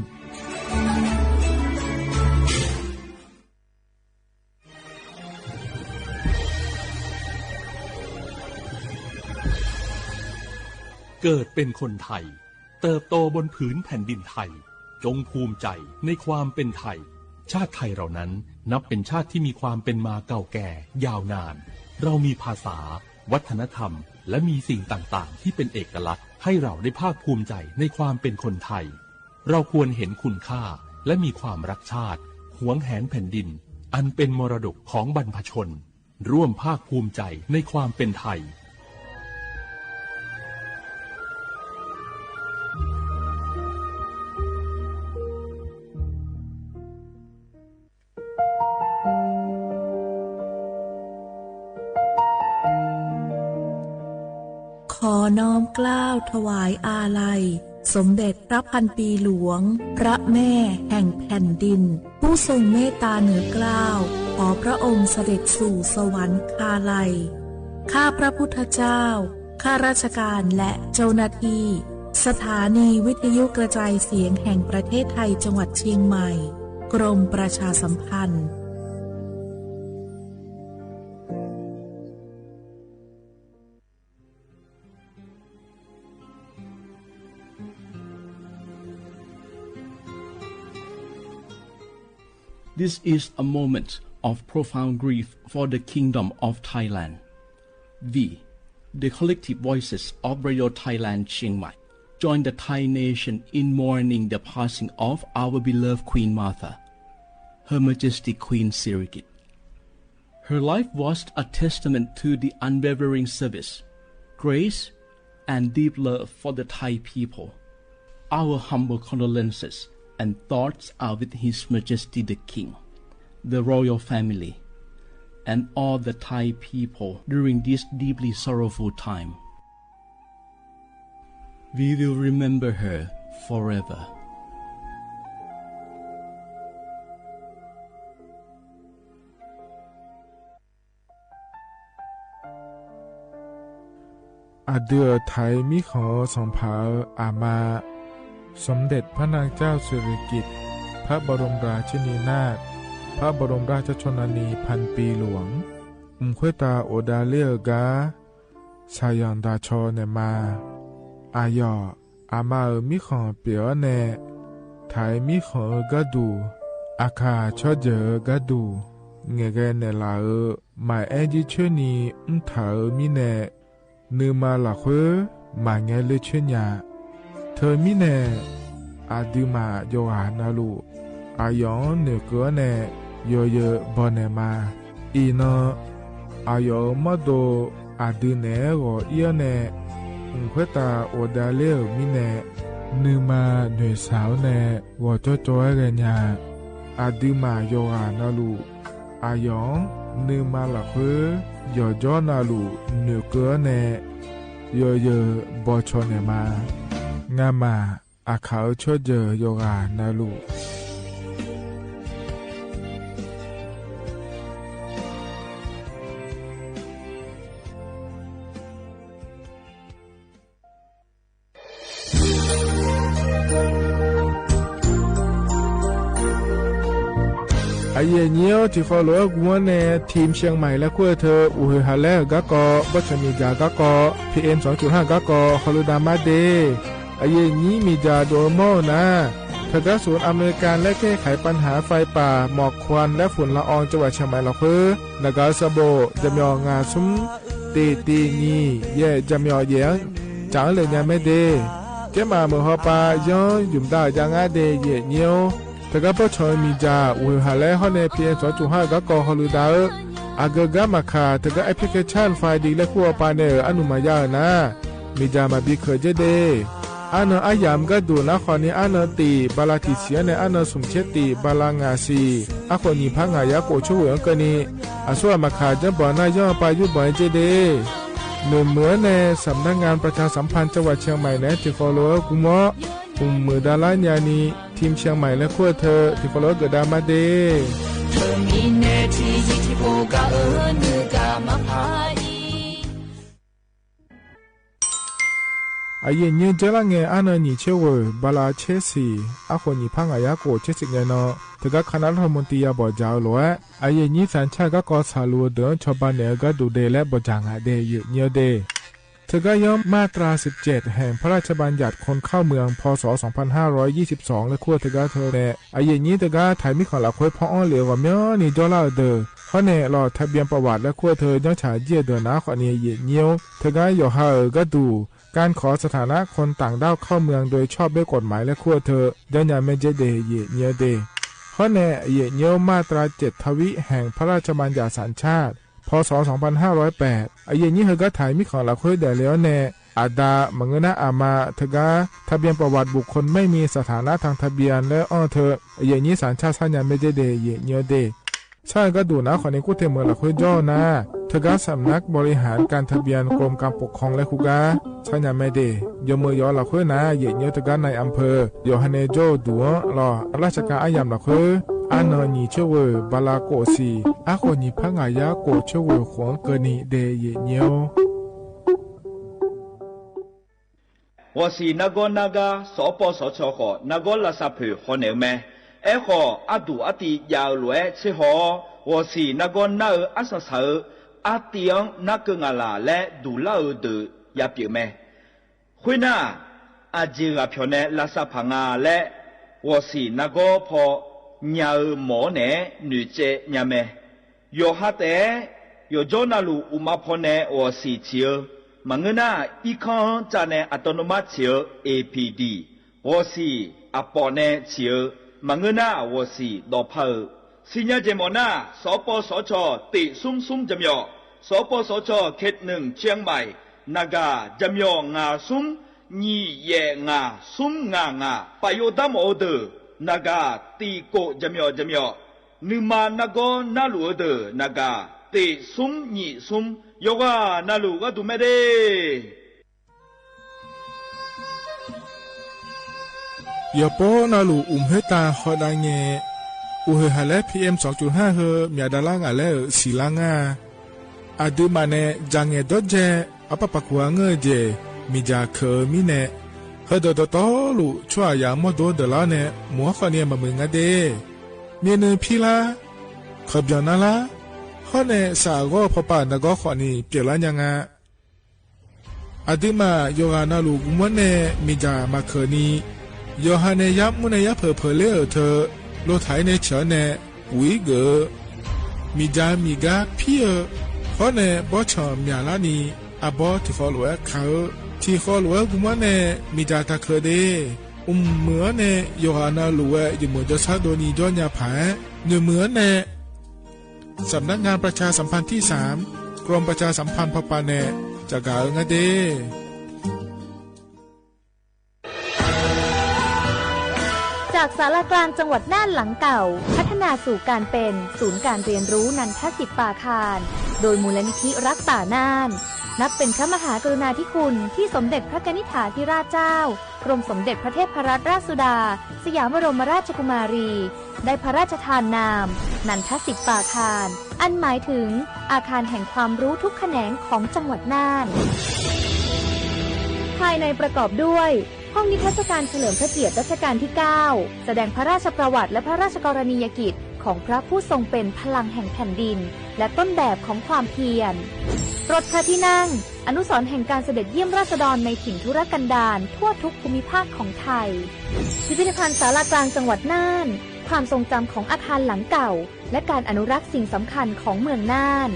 เกิดเป็นคนไทย เติบโตบนผืนแผ่นดินไทย จงภูมิใจในความเป็นไทย ชาติไทยเรานั้นนับเป็นชาติที่มีความเป็นมาเก่าแก่ยาวนาน เรามีภาษา วัฒนธรรม และมีสิ่งต่างๆ ที่เป็นเอกลักษณ์ ให้เราได้ภาคภูมิใจในความเป็นคนไทย เราควรเห็นคุณค่า และมีความรักชาติ หวงแหนแผ่นดิน อันเป็นมรดกของบรรพชน ร่วมภาคภูมิใจในความเป็นไทย ขอน้อมเกล้าถวายอาลัย สมเด็จพระพันปีหลวง พระแม่แห่งแผ่นดิน ผู้ทรงเมตตาเหนือเกล้า ขอพระองค์เสด็จสู่สวรรคาลัย ข้าพระพุทธเจ้า ข้าราชการและเจ้าหน้าที่ สถานีวิทยุกระจายเสียงแห่งประเทศไทยจังหวัดเชียงใหม่ กรมประชาสัมพันธ์ This is a moment of profound grief for the Kingdom of Thailand. We, the collective voices of Radio Thailand Chiang Mai, join the Thai nation in mourning the passing of our beloved Queen Mother, Her Majesty Queen Sirikit. Her life was a testament to the unwavering service, grace, and deep love for the Thai people. Our humble condolences and thoughts are with His Majesty the King, the royal family, and all the Thai people during this deeply sorrowful time. We will remember her forever. အဒုးအထံး မီးခီၣ်အီၤ စီၤဖၣ်အၢ အမါ สมเด็จพระนางเจ้าสิริกิติ์ พระบรมราชินีนาถ พระบรมราชชนนีพันปีหลวง ဢမ်ၶဲးတၢ်အိၣ်ဒၣ်လဵဝ်အဂၤ ဆၢၣ်ယၢင်ၣ်တၢ်ဆီၣ်န့ၣ်မး အယီၢ် အမါအၢ မီးခီၣ်ပၢၢ်အီၤနဲၣ် ထံးမီးခီၣ်အၢ ကၢ်ဒူၣ် အခါဆၢၣ်ယၢၢ်အၢ ကၢ်ဒူၣ် ငဲၤဂဲၤနဲၣ်လၢ်အၢ မၤအဲၣ်ယုၢ်ဆၢၣ်နံၣ် အုၣ်ထၢၣ်အၢ မံၤနဲၣ် နုာ်မၤလၢ်ဃၢ မၤငဲၤလၢဆၢၣ်ညါ ထၢၣ်မံၤနဲၣ် အဒုးမၤယီၢ်ဂၤနၤလူၢ် အယီၢ် နုာ်ကၢၢ်အီၤနဲၣ် ယီၢ်ယၢၢ်ဘီၣ်နဲၣ်မး အံၤနီၢ် အယီၢ်အၢ မီၣ်ဒိၣ် အဒုးနဲၣ်ဂီၤအံၤအီၤနဲၣ် ဢမ်ၶဲးတၢ်အိၣ်ဒၣ်လၵ်ၢ်အၢ မံၤနဲၣ် နုာ်မၤနွဲၣ်ဆၣ်အၢန့ၣ် ဂီၤကၠီကၠီဂဲၤညါ အဒုးမၤယီၢ်ဂၤနၤလူၢ် အယီၢ် နုာ်မၤလၢ်ဃၢ ယီၢ်ယၢၢ်နၤလူၢ် နုာ်ကၢၢ်အီၤနဲၣ် ယီၢ်ယၢၢ်ဘီၣ်ဆီၣ်န့ၣ်မး ငါမၤ အခါအၢ ဆၢၣ်ယၢၢ်ယီၢ်ဂၤနၤလူၢ် အယိၣ်ညိ ထံၣ်ဃီလိာ်အဂီၢ်န့ၣ် ထံၣ်ရှၢၣ်မဲၣ်လၢခိၣ်အထၢၣ် အူၣ်ဟ့ၣ်ဟးလဲၢ်အဂၤကီး ဘီၣ်ဆၣ်မ့ၢ်ယါဂၤကီး PM စင် ကၠုၢ်ဟၢၣ်ဂၤကီး ဟီလိာ်ဒၣ်မးဒ့ၣ် အယိၣ်ညိမ့ၢ်ယါဒိၣ်အမီၢ်နၤ ထၢၣ်ဂၤ ศูนย์อำนวยการและแก้ไขปัญหาไฟป่า หมอกควันและฝุ่นละออง จังหวัดเชียงใหม่ လၢခိၣ် နဂါစၢဘိၣ် ယဲၢ်မဵဝ်းငါးဆူ တ့ၢ်တ့ၢ်နံၣ် ယဲၢ် ယဲၢ်မဵဝ်းယဲၢ် ကၠၣ်လၢညါမ့ၢ်ဒ့ၣ် ကဲမးမုၢ်ဟီၣ်ပၢ် ယီယုၢ်မဒါယါငါဒ့ၣ် ယိၣ်ညိ ထၢၣ်ဂၤ ဘီၣ်ဆၣ်မ့ၢ်ယါ အူၣ်ဟ့ၣ်ဟးလဲၢ်ဟီၣ်န့ၣ် PM စင် ကၠုၢ်ဟၢၣ်ဂၤကီး ဟီလိာ်ဒၣ်ဧၢ အဂၤဂၤမၤခး ထၢၣ်ဂၤ application ဖဲဒံးလၢခိၣ်အပၢ်န့ၣ် အနုာ်မၤယါဧၢနၤ မ့ၢ်ယါမၤဘံခၢၣ်ကဲဒ့ၣ် အါနၢ်အါယၢ်မ့ၢ်ဂၤဒိၣ်နၤ ဃိးနံၣ် အါနၢ်တ့ၢ် ဘၣ်လၢတ့ၢ်ဆံးအီၤန့ၣ် အါနၢ်ဆူၣ်ဆ့တ့ၢ် ဘၣ်လၢငါးဆံး အဃိးနံၣ်ဖးငါးယၤကိာ် ဆၢဝဲၢ်အကၢၢ်နံၣ် အစိအမၤခး ယီဘီၣ်နၤ ယီပၢ်ယုၢ်ဘီၣ်ကဲဒ့ၣ် နုာ်မုာ်န့ၣ် สำนักงานประชาสัมพันธ์จังหวัดเชียงใหม่ န့ၣ် ထံၣ်ဃီလိာ်အဂီၢ်မီၢ် အူၣ်မုာ်ဒၣ်လၢညါနံၣ် ထံၣ်ရှၢၣ်မဲၣ်လၢခိၣ်အထၢၣ် ထံၣ်ဃီလိာ်အဂၤဒၣ်မးဒ့ၣ် အယိၣ်ညိ ကၠၢလၢငဲၤ အါနၢ်နံၣ် ဆၢဝဲၢ် ဘၣ်လၢဆ့ဆံး အဃိးနံၣ်ဖးငါးယၤကိာ် ဆ့ဆံးငဲၤနီၢ် ထၢၣ်ဂၤ ခးနၢ်လၢထီၣ်မူတံယါဘီၣ်စၢ်အလိၤဝဲ အယိၣ်ညိ သံချပ် ဂၤကီး ဆၣ်လူၤအဒၢး ဆီၣ်ဘၣ်နဲၣ်အဂၤဒိၣ်ဒဲးလၢ ဘီၣ်စၢ်ငါဒဲး ယိၣ်ညိဒ့ၣ် ထၢၣ်ဂၤ ယီၢ် มาตราสิบเจ็ด แห่งพระราชบัญญัติคนเข้าเมือง พ.ศ. สองพันห้าร้อยยี่สิบสอง လၢခိၣ်ထၢၣ်ဂၤထၢၣ်န့ၣ် အယိၣ်ညိ ထၢၣ်ဂၤ ထံၣ်မီးခီၣ်လၢ်ခွဲး ဖီအီၣ်လၢအဂီၢ် မၠီနံၣ် ကၠီလါအဒၢး ဟီၣ်န့ၣ် လီၤ ทะเบียนประวัติ လၢခိၣ်ထၢၣ် ယီၢ်ဆၣ်ယဲၢ်ဒၢးနၤ ဃိးနံၣ် ယိၣ်ညိ ထၢၣ်ဂၤ ယီၢ်ဟါအၢ ဂၤဒိၣ် การขอสถานะคนต่างด้าวเข้าเมืองโดยชอบด้วยกฎหมาย လၢခိၣ်ထၢၣ် ယီၢ်ညါမ့ၢ်ကဲဒ့ၣ် ယိၣ်ညိဒ့ၣ် ဟီၣ်န့ၣ် အယိၣ်ညိ มาตราเจ็ดทวิ แห่งพระราชบัญญัติสัญชาติ พ.ศ. สองพันห้าร้อยแปด အယိၣ်ညိ ထၢၣ်ဂၤ ထံၣ်မီးခီၣ်လၢ်ခွဲးဒဲးလၢအီၤန့ၣ် အဒါ မၤငၢၢ်နၤ အမါ ထၢၣ်ဂၤ ทะเบียนประวัติบุคคลไม่มีสถานะทางทะเบียน လၢအီၤထၢၣ် အယိၣ်ညိ သံချပ် ဆၢညါမ့ၢ်ကဲဒ့ၣ် ယိၣ်ညိဒ့ၣ် ဆၢဂၤဒိၣ်နၤ ဃိးနံၣ် ကူၣ်ထီၣ်မုာ်လၢ်ခွဲး ကၠီနၤ ထၢၣ်ဂၤ สำนักบริหารการทะเบียนกรมการปกครอง လၢခိၣ်ဂၤ ဆၢညါမ့ၢ်ဒ့ၣ် ယိၣ်မုာ်ယီၢ်လၢ်ခွဲးနၤ ယိၣ်ညိ ထၢၣ်ဂၤ นายอำเภอ ယီၢ်ဟါန့ၣ် ကၠီဒိၣ်လီၤ အလၢ်စကၤ အါယၢ်လၢ်ခွဲး အါနၢ်နံၣ် ဆၢဝဲၢ် ဘၣ်လၢကိာ်ဆံး အဃိးနံၣ်ဖးငါးယၤကိာ် ဆၢဝဲၢ်ဃိးကၢၢ်နံၣ်ဒဲး ယိၣ်ညိ ဂီၤဆံး နါဂီၢ်နါဂၤ စပစချ ဃိး နါဂီၢ်လၢ်သးဖၢၣ် ဃိးနဲၣ်မ့ၢ် အဲၣ်ဃိး အါဒူၣ်အါတံၢ်ယၤအၢၣ်လီၤအဲၣ်ဆ့ဟီ ဂီၤဆံး နါဂီၢ်နါအၢ အါစၢ်စၢ်အၢ အါတံၢ်အီၤ နါကၢၢ်ငၣ်လၢ် လၢဒူၣ်လၢအၢဒၢး ယၤပၠိၣ်မ့ၢ် ဃုနၢ် အစ့ၣ်ဂၤဖၠီၣ်န့ၣ် လၢ်သးဖးငါလၢ ဂီၤဆံး နါဂီၢ်ဖီ ညါအၢမီၢ်န့ၣ် နုာ်ကဲညါမ့ၢ် ယီၢ်ဟါတဲ ယီၢ်ကၠီနၤလူၢ် အိၣ်မးဖီန့ၣ် ဂီၤဆံး ဆံးအၢ မၤငၢၢ်နၤ အံခီၣ်ကၠၢ်န့ၣ် အတီၣ်နူမး ဆံးအၢ APD ဂီၤဆံး အပီၣ်န့ၣ် ဆံးအၢ မၤငၢၢ်နၤ ဂီၤဆံး ဒီဖးအၢ ဆံညါကဲမီၢ်နၤ စပစချ တ့ၢ်ဆူၣ်ဆူၣ် ယဲၢ်မဵဝ်း စပစချ เขตหนึ่ง เชียงใหม่ နဂၤ ယဲၢ်မဵဝ်း ငါးဆူၣ် ညီယဲၢ်ငါ သွမ်ငါငါ ပၢႆယိုဒၢမ်အိၣ်ဒို နဂၤ တံၢ်ကိၣ် ယမျီႇယမျီၣ် နုမၤနဂီၢ်နလူၢ်အိၣ်ဒို နဂၤ တ့ၢ်သွမ်ညီသွမ် ယွၤဂာ်နလူၢ်ဂီၢ်ဒူမဲဒၣ် ယီၤပီနလူၢ် အိၣ်မူတၢ် ဟီၣ်ဒၣ်ငဲၣ် အိၣ်ဟ့ၣ်ဟးလၢ PM သွင်จุดห้า ဟဲ မၠးဒါလါငါလဲၣ်ဧၢ သီလါငါ အဒုးမးနဲၣ် ယၢ်ငဲၣ်ဒီးယဲၢ် အပၢ်ပၢ်ကူၣ်အငိုၢ်ယဲၢ် မ့ၢ်ယၢ်ခဲအံၤမံၤနဲၣ် ဟဲဒီးဒီးတီလူၢ် ဆူအယၢ်မီၢ်ဒိၣ်ဒၢးလါန့ၣ် မုၢ်ဟါခီနံၤအမုၢ်နၤဒဲး မ့ၢ်နုၤဖံလါ ခီပညီနၤလါ ဟီၣ်နဲၣ် စးအဂီၢ်ဖီပာ်နဂီၢ်ဃိးနံၤ ပျဲးလါညါငါ အဒုးမး ယွၤဂာ်နလူၢ် ဂီၤမူနဲၣ် မ့ၢ်ယၢ်မၤခၢၣ်နံၤ ယွၤဟးနဲၣ် ယါမူနဲၣ် ယါဖၢၣ်ဖၢၣ်လၢအထၢၣ် လိၣ်ထးအံၤန့ၣ် ဆၢန့ၣ် ပူၤအံၤဂ့ၤ မ့ၢ်ယၢ်မ့ၢ်ဂါဖံဧၢ ဟီၣ်နဲၣ် ဘီဆၣ်မၠးလါနံၤ အဘီထံၣ်ဃီလိာ်ဝဲခါဧၢ ထံၣ်ဃီလိာ်ဝဲ ဂီၤမူနဲၣ် မ့ၢ်ယၢ်တၢ်ခၢၣ်ဒဲး အိၣ်မုာ်အီၤန့ၣ် ယွၤဂာ်နလူၢ်ဝဲ ယမုၢ်ဒီဆါဒိၣ်နံၤဒီညါဖး နုာ်မုာ်အီၤန့ၣ် สำนักงานประชาสัมพันธ์ที่สาม กรมประชาสัมพันธ์ ဖီပာ်နဲၣ် ကၠီၣ်ကၣ်အၢ ငါဒဲး จากศาลากลางจังหวัดน่านหลังเก่า พัฒนาสู่การเป็นศูนย์การเรียนรู้นันทสิปปาคาร โดยมูลนิธิรักป่าน่าน นับเป็นพระมหากรุณาธิคุณที่สมเด็จพระกนิษฐาธิราชเจ้า กรมสมเด็จพระเทพรัตนราชสุดา สยามบรมราชกุมารี ได้พระราชทานนาม นันทสิปปาคาร อันหมายถึงอาคารแห่งความรู้ทุกแขนงของจังหวัดน่าน ภายในประกอบด้วย ห้องนิทรรศการเฉลิมพระเกียรติรัชกาลที่เก้า แสดงพระราชประวัติและพระราชกรณียกิจของพระผู้ทรงเป็นพลังแห่งแผ่นดิน และต้นแบบของความเพียร รถพระที่นั่ง อนุสรณ์แห่งการเสด็จเยี่ยมราษฎรในถิ่นทุรกันดารทั่วทุกภูมิภาคของไทย พิพิธภัณฑ์ศาลากลางจังหวัดน่าน ความทรงจำของอาคารหลังเก่า และการอนุรักษ์สิ่งสำคัญของเมืองน่าน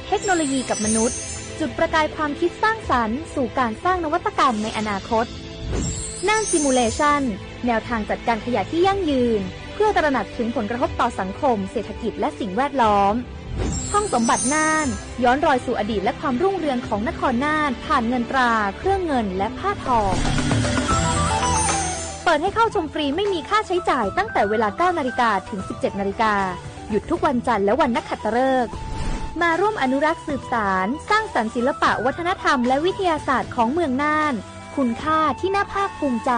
เทคโนโลยีกับมนุษย์ จุดประกายความคิดสร้างสรรค์สู่การสร้างนวัตกรรมในอนาคต น่าน Simulation แนวทางจัดการขยะที่ยั่งยืน เพื่อตระหนักถึงผลกระทบต่อสังคม เศรษฐกิจ และสิ่งแวดล้อม ห้องสมบัติน่าน ย้อนรอยสู่อดีตและความรุ่งเรืองของนครน่าน ผ่านเงินตรา เครื่องเงิน และผ้าทอง เปิดให้เข้าชมฟรีไม่มีค่าใช้จ่ายตั้งแต่เวลา เก้านาฬิกา ถึง สิบเจ็ดนาฬิกา หยุดทุกวันจันทร์และวันนักขัตฤกษ์ มาร่วมอนุรักษ์สืบสาน สร้างสรรค์ศิลปะวัฒนธรรมและวิทยาศาสตร์ของเมืองน่าน คุณค่าที่น่าภาคภูมิใจ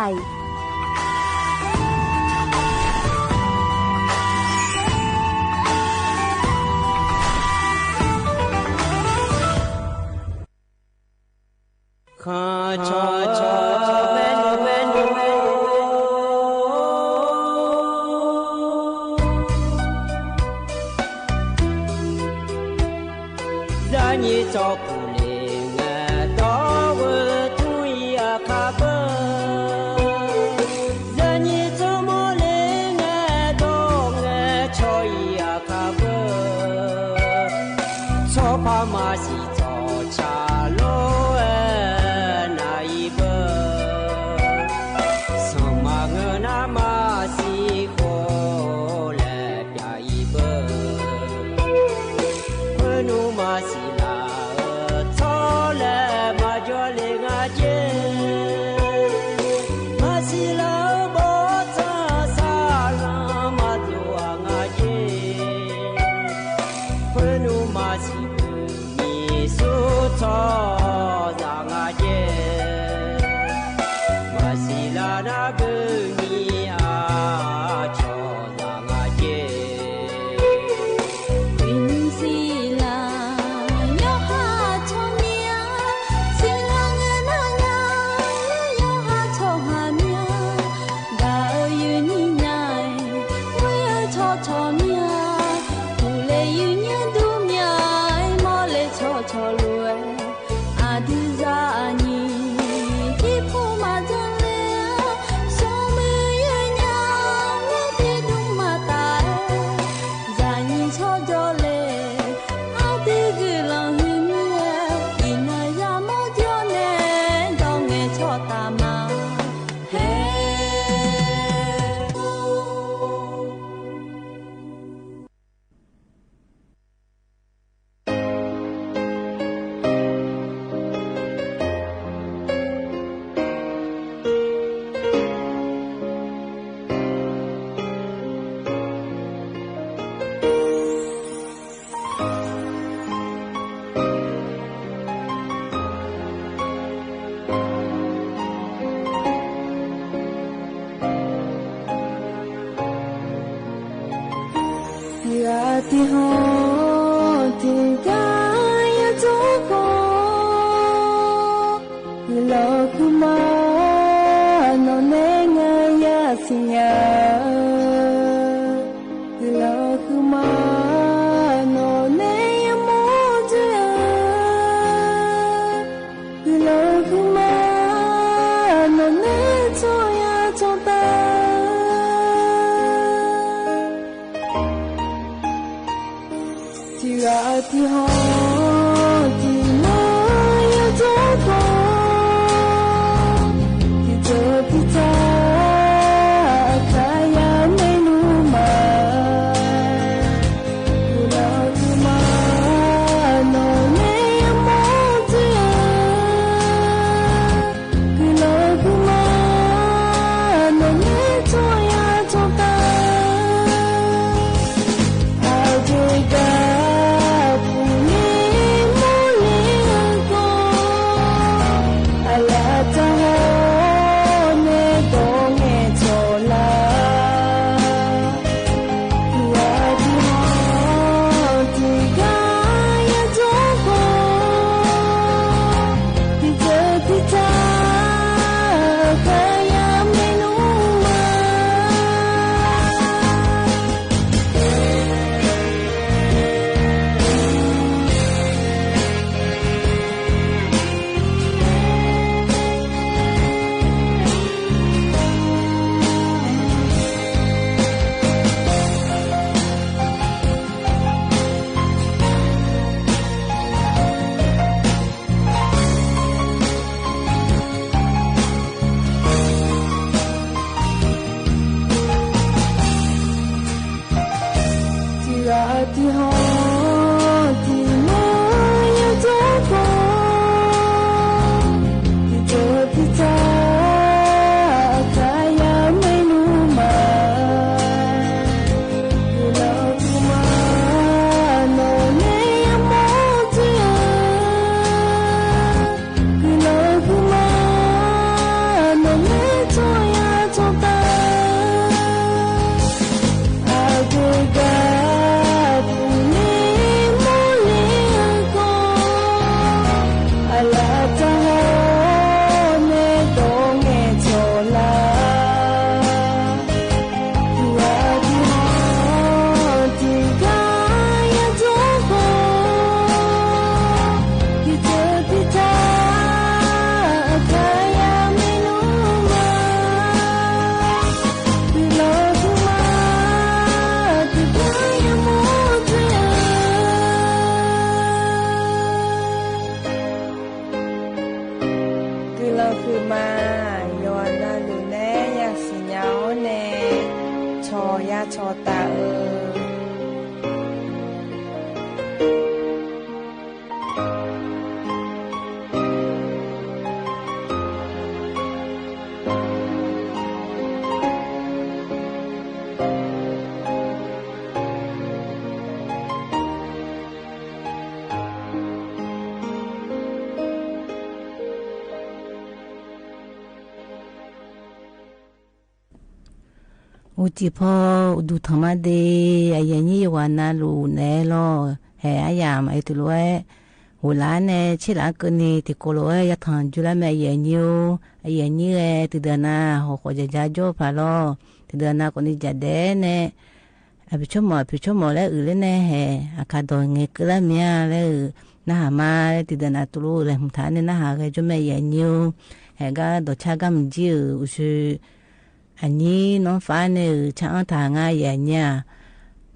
คือมา ယွၤနၢ်လူၢ်နဲ ယၤစံၣ်ညီၣ်အိၣ်န့ၣ် ဆီၣ်ယၤဆီၣ်တၢ်ဧၢ အိၣ်ဆူၣ်ချ့ အိၣ်ဒူထီၣ်မးဒ့ၣ် အယဲၢ်နံၣ် ယွၤနၢ်လူၢ်နဲလီၤ ဟဲအယၤမး အဲၣ်တူၢ်လိာ်ဝဲ အိၣ်လၢန့ၣ် ဆ့လၢအကန့ၣ် တံၤကိၣ်လိာ်ဝဲ ယၤထီၣ်ယူၤလၢမဲာ် အယဲၢ်နံၣ်ဧိၤ အယဲၢ်နံၣ်ဧိၤ တုၤဒီးနၤ ဟီၣ်ဃိးယၤယၤကၠိဖးလီၤ တုၤဒီးနၤ ကိးနံၤယၤဒဲးန့ၣ် အဖံးဆိကမိၣ် အဖံးဆိကမိၣ်လၢအုၣ်လၢန့ၣ်ဟဲ အခါဒီးငဲၤကၢလၢမ့ၢ်ဧါလၢအုၣ် နၢ်ဟးမးလၢ တုၤဒီးနၤတူၢ်လိာ်လဲၤမုၢ်ထါန့ၣ် နၢ်ဟးဂဲၤကၠိမဲာ် အယဲၢ်နံၣ်ဧိၤ ဟဲဂၤဒီးဆါဂၤမုၢ်ကၠံဧိၤ အိၣ်ဆူၣ် အနံၣ်နီၢ်ဖးန့ၣ်ဧိၤ ဆၣ်အၣ်ထၣ်ငါ အယဲၢ်နံၣ်ဧိၤ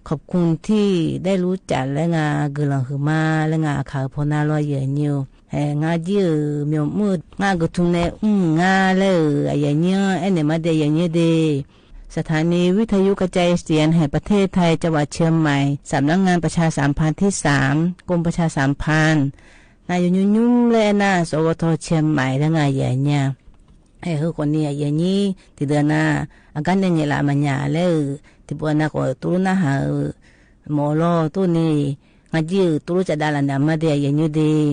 ขอบคุณที่ได้รู้จัก လၢငါ ဂုၤလီၤဟုၣ်မးလၢငါ အခါအဖီနၤလီၤ အယဲၢ်နံၣ်ဧိၤ ဟဲ ငါကၠံဧိၤ မ့ၢ်မုၣ် ငါကထုးန့ၢ်အုၣ်မုၢ်ငါလၢအုၣ် အယဲၢ်နံၣ်ဧိၤ အဲၣ်န့ၢ်မးဒ့ၣ် အယဲၢ်နံၣ်ဒ့ၣ် สถานีวิทยุกระจายเสียงแห่งประเทศไทย จังหวัดเชียงใหม่ สำนักงานประชาสัมพันธ์ที่สาม กรมประชาสัมพันธ์ နၢ်ယိၤညီနုၢ်လၢအဲၣ်နၤ สวท เชียงใหม่ လၢငါ အယဲၢ်နံၣ်ဧိၤ ဟဲ ဟဲဃိးနံၣ် အယဲၢ်နံၣ် တုၤဒီးနၤ အဂၤန့ၣ် ငဲၤလၢအမဲာ်ညါလၢအုၣ် တုၤပှၤနၤကိးတူၢ်လိာ်နၢ်ဟးဧိၤ မ့ၢ်လီၤ တိၢ်န့ၣ် ငါကၠံဧိၤ တူၢ်လိာ်ကဒါလၢနၤမးဒ့ၣ် အယဲၢ်နံၣ်ဒ့ၣ်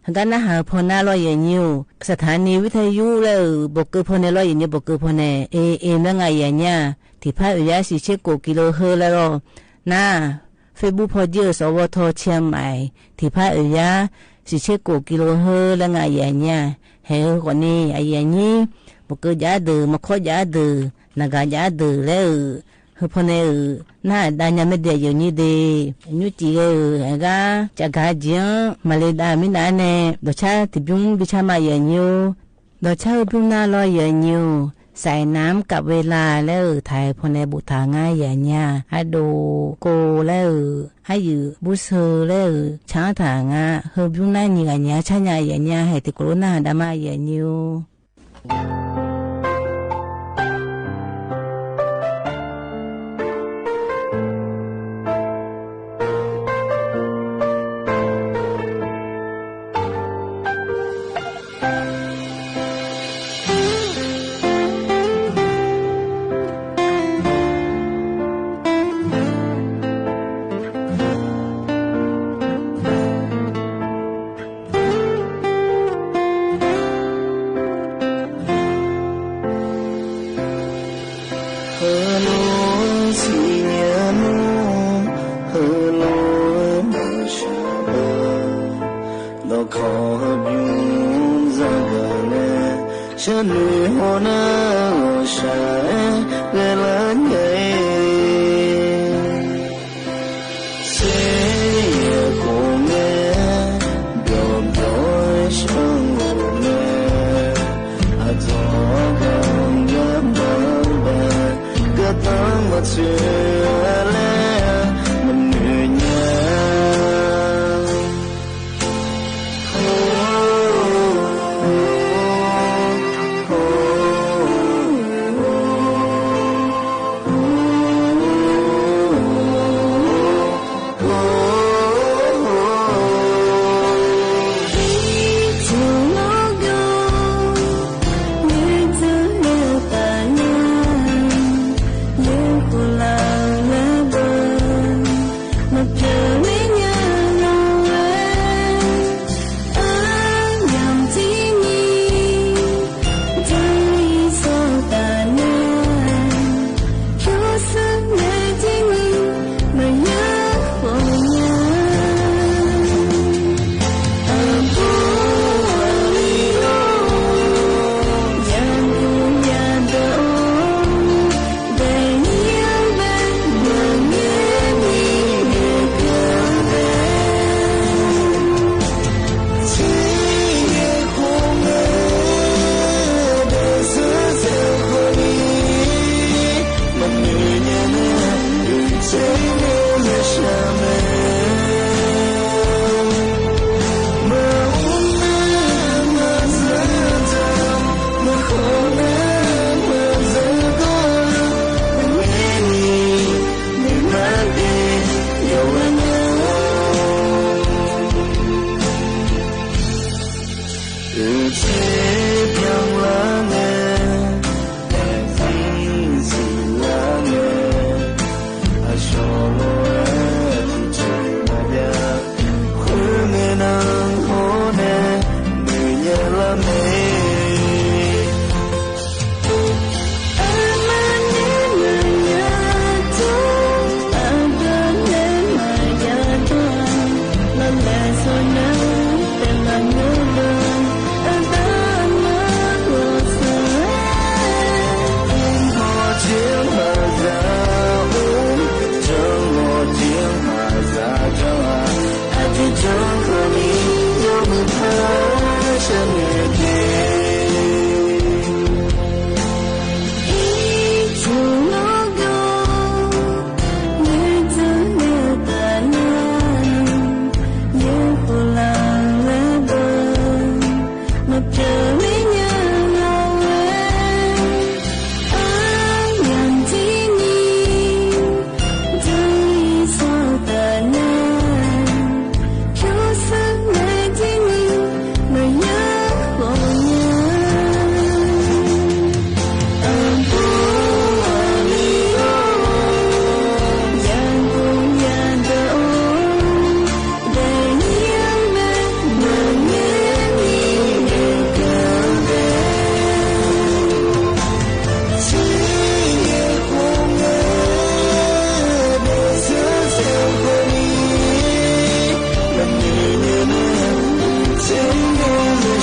ဟဲဂၤနၢ်ဟးဖီနၤလီၤ အယဲၢ်နံၣ်ဧိၤ สถานีวิทยุ လၢအုၣ် ဘိးကၢၢ်ဖီန့ၣ်လီၤ အယဲၢ်နံၣ် ဘိးကၢၢ်ဖီန့ၣ် AM လၢငါ အယဲၢ်နံၣ်ဧိၤ ထံၣ်ဖးအုၣ်ယါ สี่สิบเก้ากิโลเฮิรตซ์ လၢလီၤ နၤ Facebook ဖီကၠံဧိၤ สวท เชียงใหม่ ထံၣ်ဖးအုၣ်ယါ สี่สิบเก้ากิโลเฮิรตซ์ လၢငါ အယဲၢ်နံၣ်ဧိၤ ဟဲဃိးနံၣ် အယဲၢ်နံၣ် ဘိးကၢၢ်ယါဒုး မခီယါဒုး နဂၤယါဒုးလၢအုၣ် ဟဲဖီန့ၣ်အုၣ် နၢ်ဟးဒါညါမးဒ့ၣ် အယဲၢ်နံၣ်ဒ့ၣ် အညိၣ်စံးဂ့ၤအုၣ် ဟဲဂၤ ကၠးကၤကၠံ မၤလ့ဒါ မ့ၢ်နၤန့ၣ် ဒီးဆၣ်တဘျုးဘျုးဆၣ်မး အယဲၢ်နံၣ်ဧိၤ ဒီးဆၣ်အုၣ်ဘျုးနၤလီၤ အယဲၢ်နံၣ်ဧိၤ สายน้ำกับเวลา လၢအုၣ် ထံၣ်ဖီန့ၣ် ဘူးထၣ်ငါ အယဲၢ်နံၣ်ဧိၤ အဒိၣ်ကိးလၢအုၣ် အယုၢ်ဘူးဆၢလၢအုၣ် ဆၣ်ထီၣ်ငါ ဟဲဘျုးနၤနံၤဂၤညါ ဆၣ်ညါ အယဲၢ်နံၣ်ဧိၤ ဟဲတံၤကိၣ်လိာ်နၢ်ဟးဒါမး အယဲၢ်နံၣ်ဧိၤ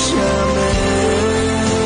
ဢိူဝ်ႈ လႄႈ ယႂ်ႇညို တေႃႇၶျႃႉ ဢိူဝ်ႈ ပျုၢ်ၸိုဝ်ႈ ယူႇတီႈၼႃႈမိူင်း ဝႃႈၼႆ ယႂ်ႇညို ႁႄႉ ၵႃႈၼႆႉ တႃႇၼႃႈ ငၢႆႈၼႆႉ လႄႈ ႁူမ်ႈထႃႈ ဢိူဝ်ႈ လႄႈ ဢိူဝ်ႈ ဢၼ်ၼႆႉ ဢႃႇယုၼႆႉ လႄႈ ႁူမ်ႈထႃႈ ဢိူဝ်ႈ လႄႈ တီႈ တီႈ တီႈ တီႈ ဢိူဝ်ႈ ပီႈၼႃႈ တႃႇမႃး လႄႈ ယႂ်ႇညို တေႉ ႁႄႉ တီႈ ၵေႃႇရူဝ်ႇၼႃႇ တႃႇမႃး ယႂ်ႇညို ၵႃႈမီးၼင်ႇၼၼ် မီးၼင်ႇၵေႃႉၼႆႉ ဢူႈယႄႈယႄႈ ငႃးလွႆး ယႂ်ႇညို ဢူႈယႄႈယႄႈ ဢိူဝ်ႈ ပႃးၸီႇႁႃႇၽေႃႈၵေႃႈယႄႈ ငႃးၸူဝ်ႈၵႃႈၼူႉ ၼႆႉ ၸီႇသုမ်းယိူဝ်ႇတႄႉ ဢိူဝ်ႈ ၵႃႈလႄႈတႄႉ ယႂ်ႇၼႆႉ ႁိူၼ်းယိင်းၼၢင်းသုင်ၼၼ်ႉၼႃႇ ဢူႈယႄႈ ၸီႇယႄႈၸီႇ တူဝ်ၼႆႉ ႁိူၼ်းယိင်းၼၢင်းသုင်ၼၼ်ႉ ၸိူဝ်းၼႃႇ လွႆးယႂ်ႇၼႆႉ ဢႃႇ တီႈမႃး ၸေႃးလႃႈ ၵိူတ်ႇလႄႈမႄး ၸေႃးလႃႈလႄႈ ဢႃႇ မႄး ၼႃႇ ၸၢႆးသၢင်ႇ ၼႆႉ ၸႃႉၸႄႈယႂ်ႇၼႆႉ ႁိူဝ်ႈ ႁိူဝ်ႈၶူဝ်ၼႃႇ ဢေႈ မီးၼိူဝ်ၶူဝ်ၼမ်ႉၸေး ၸႃႉၸႄႈယႂ်ႇၼႆႉ ထိုင်မီးၼႆႉ ဢႃႇ ၸီႇၸေႇ ၽူႈလႃႈ လႄႈ ဢိူဝ်ႈ ယႃႇၵူႈငႃးငႃး ၸႃႉလႄႈ ၽူႈလႃႈ ပေႃႈလႃႈၵႃႈ ဢူႈယႄႈ ၽူႈလႃႈ ယႄႈလႃႈၵႃႈ လႄႈ ဢိူဝ်ႈ ထိုင်ၼႃႈ ဢီႈသင်ၼႆႉ ယႃႇၵူႈငႃး လႄႈ ဢိူဝ်ႈ ဢႃႇ တီႈမႃး ၸီႇဢႃႇယု လႄႈ ႁိုင်ထႃႈလႄႈၼႃႇ ၼႃႇ ၸႃႉလႄႈ ဢီႈသင် ၸူဝ်ႈမီးၼႆႉ လွႆးယႂ်ႇၼႆႉ ဢႃႇ တီႈမႃး ထိုင် ဢႃႇယုမႃးၼႃႇ ၸူဝ်ႈမူၼ်းတိူင်းလႄႈ ဢိူဝ်ႈ ဢီႈသင်ၼႆႉ ဢိူဝ်ႈ ၼိူဝ်ၵၢင်ႇငႃး ယႃႇတိူင်းလႄႈလူး ၼႃႇ ဢၸိုဝ်ႈ ယႃႇၸိူဝ်းတိူင်းလႄႈ ႁိူဝ်ႈသုမ်းတိူင်း ႁိူဝ်ႈသုမ်းၸေႇၼႃႇ ဢၸိုဝ်ႈ ၸူဝ်ႈမူၼ်းၵေႃႈ ၸူဝ်ႈမူၼ်းမူၼ်းလႃႈ မီးလူးၼႃႇ ယႃႇၵေႃႈ ယေႃးယေႃးႁႃႉ မႃးၸူဝ်ႈပၼ်ၺႃးမႄး ယႃႇၸိူဝ်းတိူင်းၵေႃႈၼႆႉ ဢႃႇယုမႃးၼႃႇ ယင်းၵေႃႈၼႆႉ ဢႃႇ တီႈမႃး ၼမ်ႉၸေးၽယႃးယင်း ဢႃႇ ထိုင် ထိုင်မီးၼႆႉ ဢိူဝ်ႈ ၼႃႇ ၸၢႆးသၢင်ႇ ၸႃႉလႃႈ ငၢႆႈၸွႆႈလႄႈ ဢိူဝ်ႈ ဢီးၸူး ဢီးၸူးထိုင် တေႃႇလႄႈ ငၢႆႈယႂ်ႇၼႆႉ ဢီးၸူးထိုင် ၼိုင်ႈၸဵတ်းၼႃးထီး ၼိုင်ႈၸဵတ်းၼႃးထီး ဢၼ်ၼႆႉ ထႅမ်ထၢႆ ထႅမ်ထၢႆ တေႃႇလႄႈ ငၢႆႈ ဢီးၸူးၼႃႇ တီႈမႃး မူတ်းတူၺ်း ဢီႈသင်ၼႆႉ ၸူဝ်ႈပၼ်ၺႃး ဢၼ်ၼႆႉ တီႈမႃး မူတ်းတူၺ်းထိုင် ဢၼ်တီႈမႃး ထိုင်မႃးပဵၼ်လႃႈ တီႈၸိုင်မႃးပဵၼ်လႃႈ ယွမ်းမိုဝ်းမႃးလႄႈ ၼိူဝ်ၵေႃႈၼႆႉ ဢီးၸူးတေႃႇလူး ထိုင်ၼႃႇ မႃးမိုဝ်း ဢၼ်ၼႆႉ မႃးမႄးၵေႃႈၼႆႉ တေႃႇၸေႇသင်ၼႆႉ ဢိူဝ်ႈ ဢီႈသင်ၼႆႉ မႃးယႃႇတေႃႇငၢႆႈလႃႈ ၽႃႇလႃႇထိုင် လွႆးဢၢႆႈၼႆႉ ငၢႆႈၽႃႇလႃႇၼႆႉ ႁဝ်းငၢႆႈတူၺ်း ၸၢင်ႈ ၸၢင်ႈ ၸၢင်ႈမႄး ၽႃႇလႃႇထိုင် ထႅမ်ထၢႆ ထႅမ်ထၢႆ ၸိူဝ်း ဢီႈသင်ၼႆႉ မႃးတေႃႇငၢႆႈလႃႈ လႄႈ ဢီးၽူႈထိမ်ႈ ယႃႇတီႈတီႈလႄႈ ၶူဝ်းၽီၽီ ၸၢင်ႈမႄး ဢၢႆႈၼႆႉ ယႃႇၸူဝ်ႈၼႃႇ မႃးမႄးၵေႃႈၼႆႉ ၸိုဝ်ႈၸိုဝ်ႈ တႄႉတေႃႇဢႃႈ တႄႉယႃႇၼႆႉ တႄႉမူတ်းတူဝ်မုၼ်မႄးလူး မူတ်းတူဝ်မုၼ်မႄးၼႆႉ ဢိူဝ်ႈ ငၢႆႈၸိုဝ်ႈ တူဝ်လူဝ်ႇယႃႇၸူဝ်ႈၼႃႇ ၽႃႇလႃႇၼႆႉ ၸၢင်ႈမႄး ငၢႆႈၸိုဝ်ႈ လူဝ်ႇယႃႇၸူဝ်ႈၼႃႇ တူဝ်ၽီၽီ ၸၢင်ႈမႄး ငၢႆႈၸိုဝ်ႈ ဢႃႈ ၸိုဝ်ႈၸိုဝ်ႈ ၸိုဝ်ႈၸိုဝ်ႈ ၶူဝ်းတေႃႇမႃး ဢႃႈ မႄးၵေႃႈတေႃႇမႃး ငၢႆႈၸိုဝ်ႈ ဢႃႈ ၸိုဝ်ႈၸိုဝ်ႈ တႄႉလူဝ်ႇ ဢၼ်ၼႆႉ မႃးငိူဝ်ႈ ဢၼ်ၼႆႉ တေႃႇၼႃႈၵေႃႈၼႆႉ ဢႃႈ ၸႂ်ႈတေႃႇၸိူဝ်ႉငၢႆႈၼႆႉ တေႃႇၸိူဝ်ႉၼႃႈၵေႃႈၼႆႉ မႃးမိုဝ်းငၢႆႈလူးၼႃႇ ဢႃႇ ယွမ်းမႃးၼႆႉ ဢေႈ ၼႃႇ ၼႃႇ ၸၢႆးသၢင်ႇ ၸႃႉလႃႈငႄႈ ဢႃႇ တီႈမႃးၼႃႇ ယႃႇၵေႃႈယႃႇမီးလူး ယႃႇငႄႈၵေႃႈယႃႇဢီး ၼႃႇ ဢီႈသင်ၼႆႉ ၸႃႉလႃႈငႄႈပႃး ၼႃႇ ၵေႃႈၽေႃႇလႄႈ ငၢႆႈလူး ႁူဝ်ၸႂ်ၸႃႉၵိူဝ်ႇလႃႈငႄႈ ႁိုဝ်ငႄႈၼႃႇ မဵဝ်းထႃႈ ဢိုမ်း လႄႈငၢႆႈ ယႃႇၼႆႉ ဢီႈသင်ၼႆႉ ၸူၵ်ႈလႃႈငႄႈ ဢီႈသင်ၼႆႉလႄႈ ထူႉထႄႉ ထူႉထႄႉ တီႈပူၼ်ႉဢႃႇ တူၺ်းၸူၵ်ႈလႃႈမႄႈၼႄႇ ႁိုဝ်ငႄႈၼႃႇ ၼေႃႈ ၸိူင်ႉၼၼ် သုမ်းၵေႃႈ သုမ်းငႃႈလႄႈ ဢီႈဢေႃႈ လႄႈငၢႆႈ ယႃႇၼႆႉ ႁူဝ်ၼႃႇၼႃႇ ဢီႈလႄႈ ၼႃႇ ယႃႇၸုမ်းပူႇလႃႇၵေႃႈ ယႃႇဢီးငၢႆႈၼႄႇ ၼႃႇ ယွမ်းမႃးၼႃႇ ဢီႈသၼ်ၼႆႉ ၸုင်ႇဢၢႆႈၸွႆႈထၢမ် ဢိုမ်း လႄႈ ငၢႆႈႁွၼ်ႈၼႃႇၼႃႇလႄႈ ၼႃႇ တီႈမႃးဢၶႃႇၵေႃႈၼႆႉ ငိုမ်းငေႃႈ ဢီႈသၼ်ၼႆႉ ၸုင်ႇဢၢႆႈၼႃႇ ၶႃႈမႃး ဢိုမ်း မႄႈၼႄႇ ငၢႆႈၸီႉ ငၢႆႈပႄႉပေႃႇ ထူႇယႃႈငႃးလႄႈ ၶူဝ်းၸဵင်ႇဢၢႆႈ ၸဵင်ႇဢၢႆႈ ၶူဝ်းလူဝ်ႇၸွႆႈမႄႈလူး ၼႃႇ တီႈမႃးဢၶႃႇၼႃႇ တီႈတႄႉၼႃႇ ယႃႇတိူဝ်ႉယႃႇ မႃးယႃႇတိူဝ်ႉ မႃးယႃႇတိူဝ်ႉ လႄႈ မဵဝ်းမုင်းၵၼ်လူး ယႃႇၼႆႉ ၵေႃႈပႃးတႄႉ ပႃးတႄႉလႄႈ ဢၼ်ၼၼ်ႉလူး ႁိုဝ်ၸီႉၵေႃႈ ႁိုဝ်ၸီႉၵေႃႈ ၽီၼႃးၵေႃႈၼႆႉ ၶျူဝ်းပႃးလႄႈ ယႃႇမႄႈ ယႃႇၼႆႉ ပႃးတႄႉႁိုဝ်လူး ၼႃႇ ဢၶႃႇဢူၺ် လူဝ်ႇႁိုဝ်လႄႈ ဢၶႃႇၼႆႉ ၸၢင်ႈႁိုဝ်ၸီႉၵေႃႈ ယွမ်းမႃး ယႃႇၼႆႉ ႁိုဝ်တီႈမုင်ႈမႃး ၼႃႇ ၸၢၼ်းၼၼ်ႉၼႆႉ ၸူဝ်ႈၵေႃႈၼႆႉ လႄႈ ဢၼ်တီႈမႃးဢဝ်တူဝ်မႃးယေႃးလႃႈႁိုဝ် တူဝ်ၼႆႉ ဢီႈသင်ၼႆႉ ၸူဝ်ႈၼႆႉ ၸၢင်ႈမႃးယေႃးလႃႈႁိုဝ်မႃး လႄႈ ယွမ်းမႃးၼႆႉ ဢေႈ လူဝ်ႇၼႃႈသုမ်းသုမ်းၵေႃႈ ယႃႇၸွႆႈမႄႈ ထိုင်မႄႈၼႆႉ ႁိုဝ်ၵေႃႈၼႆႉ ဢၼ်တီႈမႃးလႄႈ ဢၼ်တီႈမႃးၶႃႈ ထိုင်မႄႈ ဢိုမ်း မႄႈ တီႈတႄႉၼႃႇ ဢိုမ်း ဢိုမ်း ဢိုမ်း ဢီႈသင်ၼႆႉ ဢိုမ်း ၸွႆႈတီႈတႄႉလႄႈ ဢေႈ မႄႈလူဝ်ႇ ႁိုဝ်တူဝ်ၼႃႇ ဢီႈသင်ၼႆႉ ၸူဝ်ႈၼႃႈၵေႃႈၼႆႉ ထႅင်ႈၼႃႇ မႄႈယႂ်ႇၼိဝ်ႉ ၼႃႇ ဢီႈၶၢဝ်းၸူဝ်ႈတႄႉ ဢီႈသင်ၼႆႉ ၸူဝ်ႈၼႃႈ သလႃႇလႄႈ ၶူးမႄႈလူဝ်ႇ တိုၼ်းမႃးပိူဝ်ႈသလႃႇ သလႃႇၵေႃႈ ၵေႃႈၸွႆႈယဝ်ႉမႄႈလႄႈ ၼႃႇ ၸၢၵ်ႈၸူဝ်ႈၵႃႈလႄႈ ဢီႈသင်ၼႆႉ မႃးၸၢင်ႈၼႆႉလူး ၸၢင်ႈၼႃႇၵေႃႈၼႆႉ ပိူၵ်ႈၶႃႈၵေႃႈ ၵေႃႈယဝ်ႉၸၢင်ႈၼႃႇၼႆႉ ဢီႈသင်ၼႆႉ ၸူဝ်ႈၵႃႈၸၢင်ႈၼႃႇ ဢီႈၸူဝ်ႈထိုင်ၼႃႇ ဢီႈသင်ၼႆႉ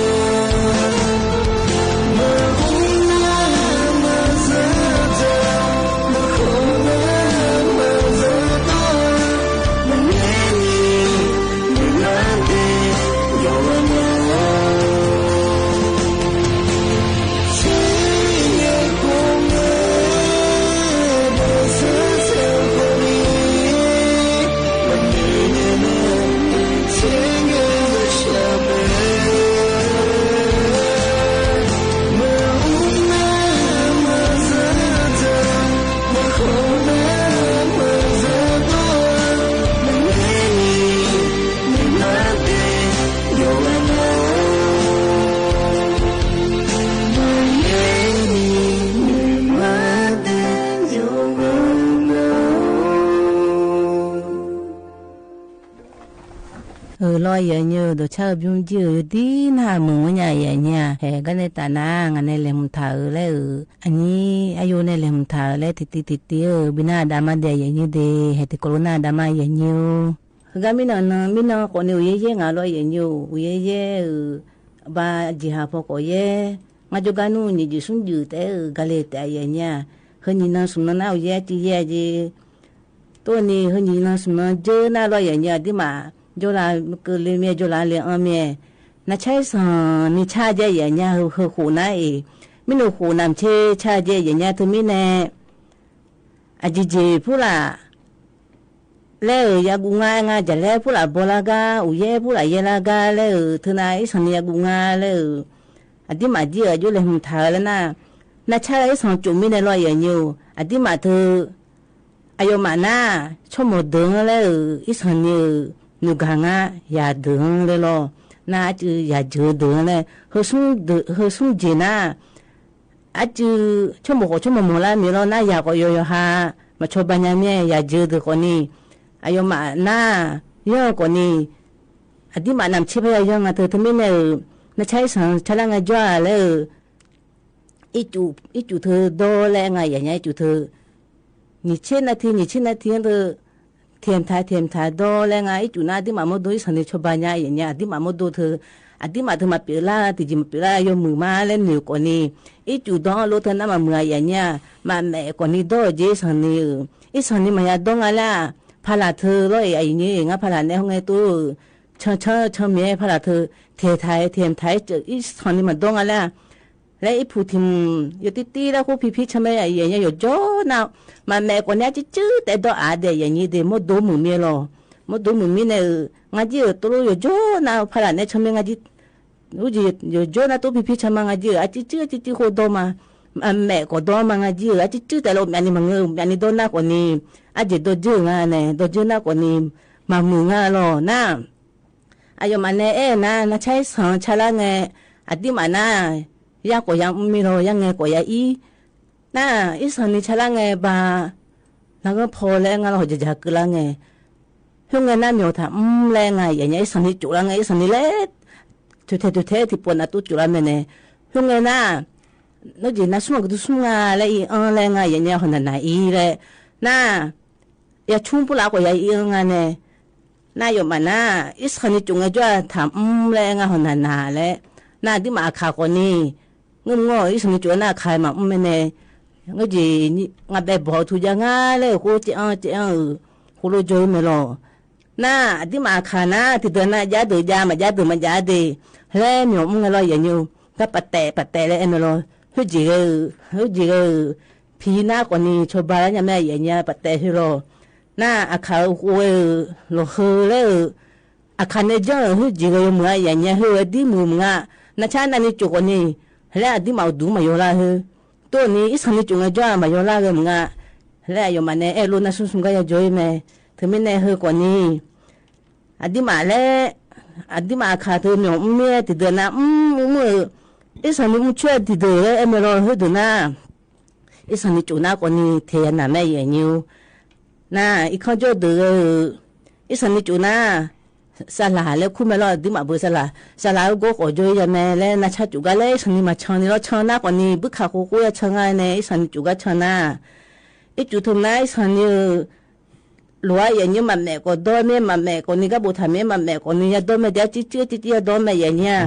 ဢိူဝ်ႈ လိုအပ် ယဲၢ်နံၣ် မၤမဲာ်ကီးဒီး မ့ၢ်မၤမဲာ်ကီးနံၤ ကဘိးထၣ် မ့ၢ်မၤမဲာ်ကီးနံၤ ယၤဒီး မ့ၢ်ဒ်အစံၣ်စံၣ် တံၢ်တံၢ် ယၤဒီး မ့ၢ်ယဲၢ်နံၣ်ဧါ.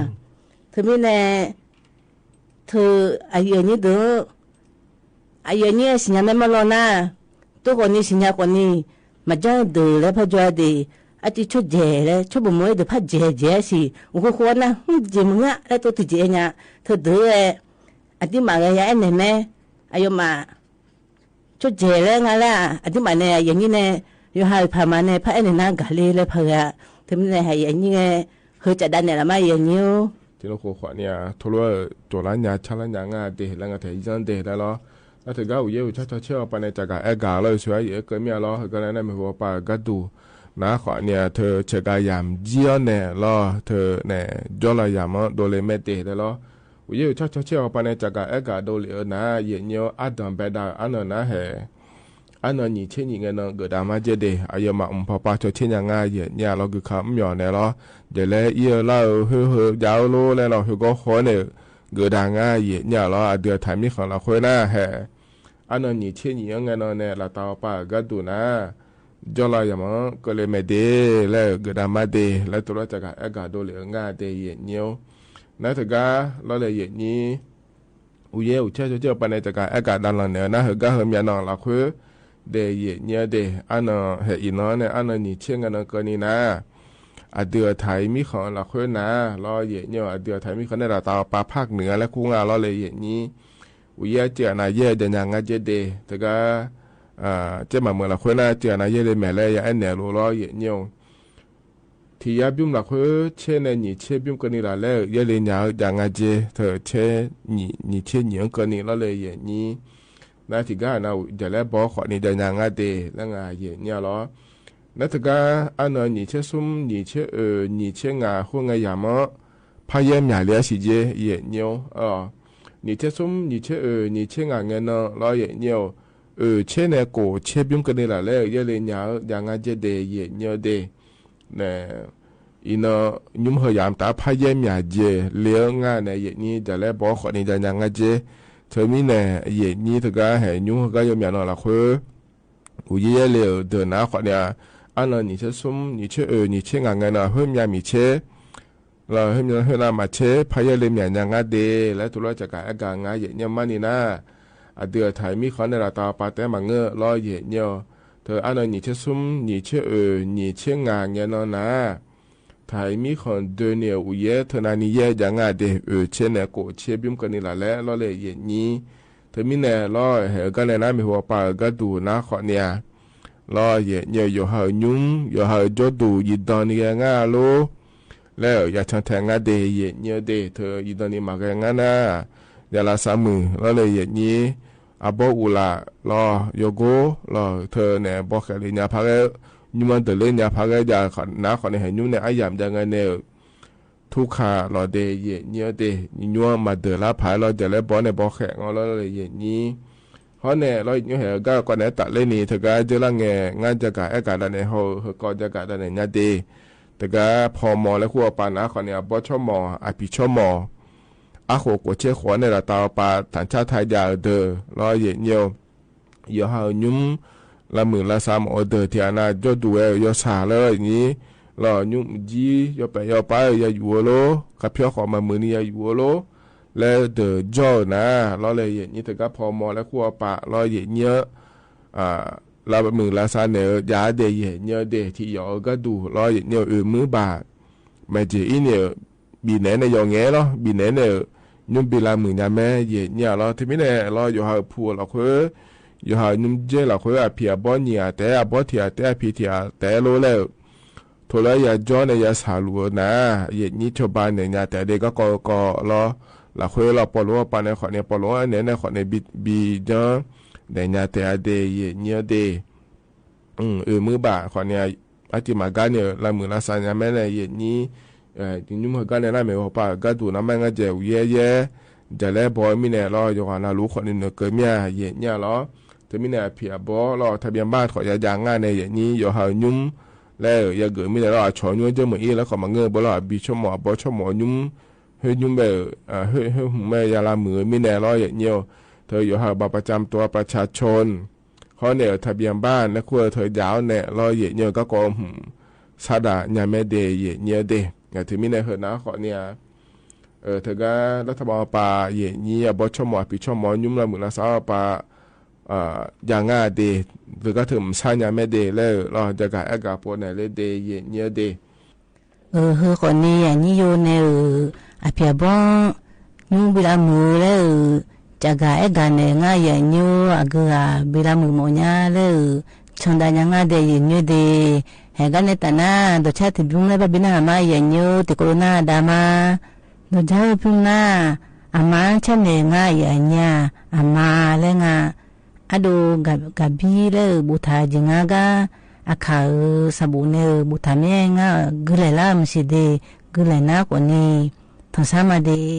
ထုးမံၤန့ၣ် ထုး အယဲၢ်နံၣ် ဒုး အယဲၢ်နံၣ် စံၣ်ညါမ့ၢ်မီၢ်လီၤနၤ, တိၢ်ကီးနံၤ စံၣ်ညါကီးနံၤ မၤကၠီဒုးလၢဖဲယွၤဒၣ်, အစံၣ်ဆိၣ်ယဲၢ်လဲၣ် ဆိၣ်ဘိးမိၢ်အံၤဒုး ဖးယဲၢ်ယဲၢ်စံ, အိၣ်ဃိဃိနၤ ဟူယဲၢ်မုၢ်ငါလၢတိၢ်တံၢ်ကဲညါ, ထုးဒုးဝဲ အဒံၣ်မးဂ့ၤ ယၤအဲၣ်နဲၣ်မ့ၢ် အယိာ်မး ဆိၣ်ယဲၢ်လဲၣ် ငါလဲၣ်, အဒံၣ်မးန့ၣ် ယဲၢ်နံၣ်န့ၣ် ယိၤဟၣ်အုၣ်ဖးမးန့ၣ် ဖးအဲၣ်နဲၣ်နၤဂၤလံလၢဖဲဂၤ, ထုးမံၤန့ၣ် ဟဲယဲၢ်နံၣ်ဂ့ၤ ဟၢကၠးဒၣ်နဲၣ်လီၤမး ယဲၢ်နံၣ်ဧၢ. ထံၣ်လိာ်ဃိဃိးန့ၣ် ထိၣ်လိာ် တိၢ်လၢညါ ဆါလၢညါ ငါဒၣ် လၢငါထဲးယၢ်ဒၣ်လၢလီၤ. လၢတဂၤ အိၣ်ယဲၢ်အိၣ်ဆၣ်ထီၣ်ဆဲးအီၤပာ်န့ၣ် တၢ်ဂၤအဲၣ်ဂၤလီၤ ယဆိကမိၣ် ယအဲၣ်ကမံၤလီၤ ဟဲကလၢနမ့ၢ်ဟူပာ်ဂၤဒူၣ် နၤဃိးန့ၣ် ထုးဆဲးဂၤယၤမ့ၢ်ယံၤအီၤနဲၣ်လီၤ ထုးနဲၣ် ကၠီလီၤယၤမ့ၢ် ဒိးလ့မဲာ်တ့ၢ်လီၤ. အိၣ်ယဲၢ်အိၣ်ဆၣ်ထီၣ်ဆဲးအီၤပာ်န့ၣ် တၢ်ဂၤအဲၣ်ဂၤဒိးလ့အၢနၤ ယဲၢ်နံၣ်ဧၢ အါဒံးဘဲဒၣ် အါနီၢ်နၤဟဲ အါနီၢ်နံၣ်ဆံနံၣ်ငဲၢ်နီၢ် ဂုာ်ဒၣ်မးကဲဒၣ် အယိာ်မး အိၣ်ဖီပာ်ဆီၣ်ဆံညါ ငါယဲၢ်နံၣ်လီၤ ဂုာ်ခးမီၣ်အီၤနဲၣ်လီၤ. ဒ်လဲၣ်အံၤလၢအဟၢဟၢယၤဧိၤလီၤ လဲၤလီၤဟၢဂီၤဃီန့ၣ် ဂုာ်ဒၣ် ငါယဲၢ်နံၣ်လီၤ အဒုးအထၢၣ်မံၣ်ဃီလီၤဃိနၤဟဲ အါနီၢ်နံၣ်ဆံနံၣ်အၢ ငဲၢ်နီၢ်နဲၣ် လၢတၢ်အီၣ်ပာ်ဂၤဒူၣ်နၤ ကၠီလီၤယၤမ့ၢ် ကလ့မဲာ်တ့ၢ် လၢဂုာ်ဒၣ်မးတ့ၢ် လၢတလိၣ်တၢ်ဂၤအဲၣ်ဂၤဒိးလ့ ငါဒၣ်ယဲၢ်နံၣ်ဧိၤ နၤတဂၤ လီၤလၢယဲၢ်နံၣ် အိၣ်ယဲၢ်အိၣ်ဆၣ်ထီၣ်ဆဲးအီၤပာ်န့ၣ် တၢ်ဂၤအဲၣ်ဂၤဒၣ်လီၤနဲၣ် နၤဟဲဂၤဟဲမၠးနီၢ်လီၤဃိ ဒၣ်ယဲၢ်နံၣ်ဒၣ် အါနီၢ်ဟဲအံၤနီၢ်န့ၣ် အါနီၢ်နံၣ်ဆံငဲၢ်နီၢ်ကၢနံၣ်နၤ အဒုးအထၢၣ်မံၣ်ဃီလီၤဃိနၤ လီၤယဲၢ်နံၣ်ဧိၤ အဒုးအထၢၣ်မံၣ်ဃီန့ၣ် လၢတၢ်အီၣ်ပာ်ဖးကနံၣ်လၢခူငါလီၤလၢယဲၢ်နံၣ် အိၣ်ယဲၢ်စံးအနၤယဲၢ်ဒၣ်ညါ ငါကဲဒၣ် တဂၤ ကဲမးမုာ်လီၤဃိနၤ စံးအနၤယဲၢ်လၢမဲာ်လၢယအဲၣ်နဲၣ်လိၤလီၤယဲၢ်နံၣ်ဧိၤ ထံၣ်ယၤဘုမၢ်လီၤဃိ ဆဲးနဲၣ် နံၣ်ဆံဘုကၢနံၣ်လၢ်လဲၣ် ယဲၢ်လၢညါဧိၤ ဒၣ်ငါကဲ ထုးဆဲးနံၣ် နံၣ်ဆံနံၣ်ဧိၤကၢနံၣ်လီၤလၢယဲၢ်နံၣ် နၤတဂၤနၤ ဒၣ်လဲၣ်ဘီဃိးနံၣ် ဒၣ်ညါ ငါဒၣ် လၢငါယဲၢ်နံၣ်လီၤ နၤတဂၤ အါနီၢ်နံၣ်ဆံသူ နံၣ်ဆံအၢ နံၣ်ဆံငါဃိ ငါယၤမ့ၢ် ဖးယဲၢ်မၠးလံအစံးကဲ ယဲၢ်နံၣ်ဧိၤ နံၣ်ဆံသူ နံၣ်ဆံအၢ နံၣ်ဆံငါငဲၢ်နီၢ်လီၤယဲၢ်နံၣ်ဧိၤ အၢ ဆဲးနဲၣ် ကိၣ်ဆံဘုကၢနံၣ်လၢ်လဲၣ် ယဲၢ်လၢညါဧိၤ ဒၣ်ငါကဲဒၣ် ယဲၢ်နံၣ်ဒၣ် နဲၣ် အံၤနီၢ် ညူမၢ်ဟၢယၤမတၤ ဖးယဲၢ်မၠးကဲ လၢငါန့ၣ် ယဲၢ်နံၣ် ဒၣ်လဲၣ်ဘီဃိးနံၣ် ဒၣ်ညါ ငါကဲ ထုးမံၤန့ၣ် ယဲၢ်နံၣ်တဂၤ ဟဲညူဟဲဂၤယိၤမၠးနီၢ်လီၤဃိ အိၣ်ယဲၢ်ယဲၢ်လၢ ဒၣ်နၤဃိးနံၣ် အါနီၢ်နံၣ်ဆံသူ နံၣ်ဆံအၢ နံၣ်ဆံငါငဲၢ်နီၢ် ဟၢမၠးမံၤဆဲး လီၤ ဟၢမၠး ဟၢနၤမၤဆဲး ဖးယဲၢ်လၢမၠးညါ ငါဒၣ် လၢတလိၣ်တၢ်ဂၤအဲၣ်ဂၤ ငါယဲၢ်နံၣ်မးန့ၣ် နၤ အဒုးအထၢၣ်မံၣ်ဃီန့ၣ် လၢတၢ်အီၣ်ပာ်တဲမးငၢၢ်လီၤယဲၢ်နံၣ်ဧိၤ ထုးအါနီၢ်နံၣ်ဆံသူ နံၣ်ဆံအၢ နံၣ်ဆံငါငဲၢ်နီၢ်နၤ ထၢၣ်မံၣ်ဃီ ဒၢနံၣ်အိၣ်ယဲၢ် ထုးနၤနံၣ်ယဲၢ် ဒၣ်ငါဒၣ် အၢ ဆဲးနဲၣ် ကိၣ်ဆံဘုကၢနံၣ်လၢ်လဲၣ် လီၤလၢယဲၢ်နံၣ် ထုးမံၤနဲၣ် လီၤ ဟဲဂၤန့ၣ် နၤမ့ၢ်ဟူပာ်ဂၤဒူၣ် နၤဃိးနံၣ် လီၤယဲၢ်နံၣ် ယိၤဟၢညူ ယိၤဟၢကၠီဒူၣ် ယံာ်ဒီနံၣ်ဂဲၤငါလိၤ လၢယၤဆၢထဲး ငါဒၣ်ယဲၢ်နံၣ်ဒၣ် ထုးယံာ်ဒီနံၣ်မၤဂဲၤငါနၤ ယၤလၢစၢ်မုၢ် လီၤလၢယဲၢ်နံၣ် အဘီအုၣ်လၢ် လီၤ ယိၤကိ လီၤ ထုးနဲၣ် ဘီဃဲးလၢညါဖးဂဲၤ ညူမၢဒၢးလၢညါဖးဂဲၤ ယၤနၤဃိးနံၣ် ဟဲညူန့ၣ် အယၤမတၤဂၤန့ၣ် ထူခးလီၤဒၣ်ယဲၢ်နံၣ်ဒၣ် ညူမၤဒၢးလၢဖးလီၤ ဒၣ်လဲၣ်ဘီန့ၣ် ဘီဃဲးငီလီၤလၢယဲၢ်နံၣ် ဟီန့ၣ် လီၤယဲၢ်နံၣ် ဟဲဂၤကွၢ်နဲတၢ်လၢန့ၣ် တဂၤဒၣ်လၢငဲၤ ငါတၢ်ဂၤအဲၣ်ဂၤဒၣ်နဲၣ် ဟီၣ် ဟဲကီးတၢ်ဂၤဒၣ်နဲၣ် ညါဒၣ် တဂၤဖီမီၤလၢဃိအီပာ် နၤဃိးနံၣ် အဘီဆိကမိၣ် အဖံးဆိကမိၣ် အဃိၣ်ကိၣ်ဆ့ဃိးန့ၣ် လၢတၢ်အီၣ်ပာ် တၢ်ဆၣ်ထၢၣ်ယၤအဒၢး လီၤယဲၢ်နံၣ် ယိၤဟၢညူ လၢမုၢ်လၢစၢ်မၤအီၤဒၢး ထံၣ်အနၤ ကၠီဒူၣ်ဝဲ ယိၤဆၣ်လၢယဲၢ်နံၣ် လီၤညူ ကၠံ ယိၤပဲာ်ယိၤပၢ် ယၤယူၤအီၤလိၤ ကဖျီဃီးမၤမုာ်န့ၣ် ယၤယူၤအီၤလိၤ လၢဒၢးကၠီနၤ လီၤလၢယဲၢ်နံၣ် တဂၤဖီမီၤလၢဃိအီပာ် လီၤယဲၢ်နံၣ် လၢမုၢ်လၢစၢ်န့ၣ် ယၤဒၣ်ယဲၢ်နံၣ်ဒၣ် ထံၣ်ယီၤအီၤဂၤဒူၣ် လီၤယဲၢ်နံၣ် အၢ မုၢ်ဘၣ် မ့ၢ်ကဲအံၤန့ၣ် ဘံၣ်နဲန့ၣ် ယီၤငဲလီၤ ဘံၣ်နဲန့ၣ် ညူဘံၣ်လၢမုၢ်ညါမ့ၢ်ယဲၢ်နံၣ်လီၤ တမံၤန့ၣ် လီၤယိၤဟၢဖှူအီၤလီၤဃိ ယိၤဟၢညူကၠ့လီၤဃိ အဖံးအဘီနံၤအတဲ အဘီထံၣ်အတဲ အဖံးထံၣ်အတဲလိၤလဲၣ် ထိၣ်လၢယၤကၠီန့ၣ် ယၤဆၣ်လူၤနၤ ယဲၢ်နံၣ်ဆိဘၣ်နဲၣ်ညါတဲဒၣ် ကီကီကီလီၤ လီၤဃိလီၤ ပီၣ်လူၤအီပာ်န့ၣ်ဃိးနံၣ် ပီၣ်လူၤအီနဲၣ်န့ၣ်ဃိးနံၣ် ဘံၣ် ဘံၣ်ကၠီ နဲၣ်ညါတဲအဒၣ် ယဲၢ်နံၣ်ဒၣ် အၢ မုၢ်ဘၣ်ဃိးနံၣ် အတံၤမၤဂၤန့ၣ် လၢမုၢ်လၢစၢ်ညါမ့ၢ်န့ၣ် ယဲၢ်နံၣ် ညူမုၢ်ဟၢဂၤန့ၣ် နၤမ့ၢ်ဟူပာ်ဂၤဒူၣ် နၤမ့ၢ်ဂၤကဲဝဲယဲၢ်ယဲၢ် ဒၣ်လဲၣ်ဘီမံၤန့ၣ် လီၤ ယိၤဟၢနၤလူၤဃိးနံၣ်န့ၣ် ကၢမံၤယဲၢ်နံၣ်လီၤ တမံၤန့ၣ် အဖံးအဘီလီၤ ထါဘံၣ်ဘၣ်ထီၣ်ယၤယၤငါန့ၣ် ယဲၢ်နံၣ် ယိၤဟၢညူ လၢယဲၢ်ဂ့ၤမံၤန့ၣ်လီၤ အဆီညူကၠ့မုၢ်အံၤလၢဃိးမၤငၢၢ်ဘီလီၤ အဘံၣ်ဆိကမိၣ် အဘီဆိကမိၣ်ညူ ဟဲညူဘၣ် ဟဲ ဟဲမုၢ်မ့ၢ်ယၤလၢမုၢ်မံၤန့ၣ်လီၤ ယဲၢ်နံၣ် ထုးယိၤဟၢဘၣ်ပှၤကၠၢမ်တူဝ် ประชาชน ဟိုးန့ၣ် เออ ทะเบียนบ้าน လၢခူၣ် เออ เถิงยาว แหละ แล้ว ယဲၢ်ညိူ ก็ ก็ อืม ဆါဒၣ် ညါမဲဒ့ ယဲၢ်ညိူဒ့ ယဲၢ် ถึงมีใน เออ หน้า ข้อนี้ เออ เถิงกา รัฐบาลปา ယဲၢ်ညိ အဘီဆိကမိၣ် အပျံၤဆိကမိၣ် ညွှန်းလၢမုၢ်လၢ်စး ပာ် เออ ယၤငါဒ့ เถิงกา ถึง อืม ဆါညါမဲဒ့ လၢ เออ แล้ว จะกา အဲၣ်ကၤပိာ်န့ၣ် လၢဒ့ ယဲၢ်ညိဒ့ เออ เฮอ ข้อนี้ ယဲၢ်ညိယိန့ၣ် เออ အပျံၤအဘီ ညွှန်းဘံလၢမုၢ်လၢ เออ จะกา အဲၣ်ကၤန့ၣ် ငါယဲၢ်ညိ အဂုၤအဂၤ ဘံလၢမုၢ်မီၢ်ညါလၢ เออ ဆၢဒၣ်ညါငါဒ့ ယဲၢ်ညိဒ့ ဟဲကါန့ၣ်တၢ်နါ ဒီးဆၣ်တဘျုးလၢဘၣ်ဘံနၢ်အမါ ယဲၢ်ညိ တကိးနၢ်ဒၣ်မါ ဒီးဆၣ်ဘျုးနၢ် အမါဆၣ်န့ၣ် ငါယဲၢ်ညိ အမါလၢငါ အဒိ ကဘံလၢ ဘူးထၣ်ယဲၢ်ငါကါ အခါ เออ ဆၣ်ဘိၣ်န့ၣ် เออ ဘူးထၣ်မ့ၢ်ငါ ဂုာ်လဲၢ်လၢမုၢ်ဆ့ၣ်ဒ့ ဂုာ်လဲၢ်နါ ข้อนี้ ถึงဆါမါဒ့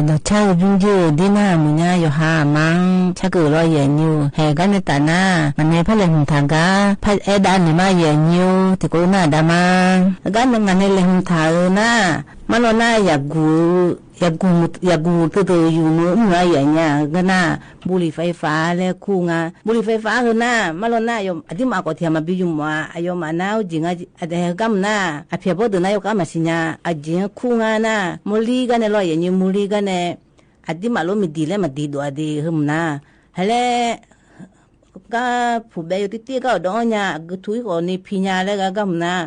ဒိးဆါအုၣ် ဘုန်းကြီးဧၢ၊ ဒ်နၢ် မုၢ်ညါ ယွၤဟးမၢင် ဆါကၢၣ်လီၤ ယဲၢ်နံၣ်ဧၢ၊ ဟဲကါန့ၣ်တၢ်နၢ် မ့ၢ်န့ၣ် ဖဲလဲၣ် ဟွံၣ်ထၢၣ်ဂၤ ဖဲအဲၣ်ဒၣ်န့ၣ်မး ယဲၢ်နံၣ်ဧၢ၊ တံၤကိးနၢ်ဒၣ်မး ကါန့ၣ် ငါန့ၣ်လဲၣ် ဟွံၣ်ထၢၣ်ဧၢနၢ် မၢလီၤနၢ် ယၣ်ကူၣ် ယၣ်ကူၣ် ယၣ်ကူၣ် တုၤတုၤ ယူၢ်မုၢ် မုၢ် ယဲၢ်ညါ ကနၢ် ဘူရံၤဖဲးဖး လဲၤခူၣ်ငါ ဘူရံၤဖဲးဖးဧၢနၢ် မၢလီၤနၢ် ယိၤ အဒံးမးကီးထံၣ် မၤဘံယူၢ်မး အယိၤမးနၢ် အိၣ်ကၠ့ၣ်ငါ အဒဲကါမုၢ်နၢ် အဖံးဘီၣ်ဒုးနၢ် ယိၤကါမၤစံၣ်ညါ အကၠ့ၣ်ခူၣ်ငါနၢ် မုၢ်လံကါန့ၣ်လီၤ ယဲၢ်နံၣ် မုၢ်လံကါန့ၣ် အဒံးမးလီၤ မ့ၢ်ဒ်လဲၣ် မၤဒ်ဒိၣ်အဒ့ၣ် ဟဲမုၢ်နၢ် ဟဲလဲၣ် ကါဖုးဘဲယိၤတံၢ်တံၢ် ကါအိၣ်ဒီးအီၣ်ညါ အကထူအံၤဃီန့ၣ် ဖံးညါလၢဂၤ ကါမုၢ်နၢ်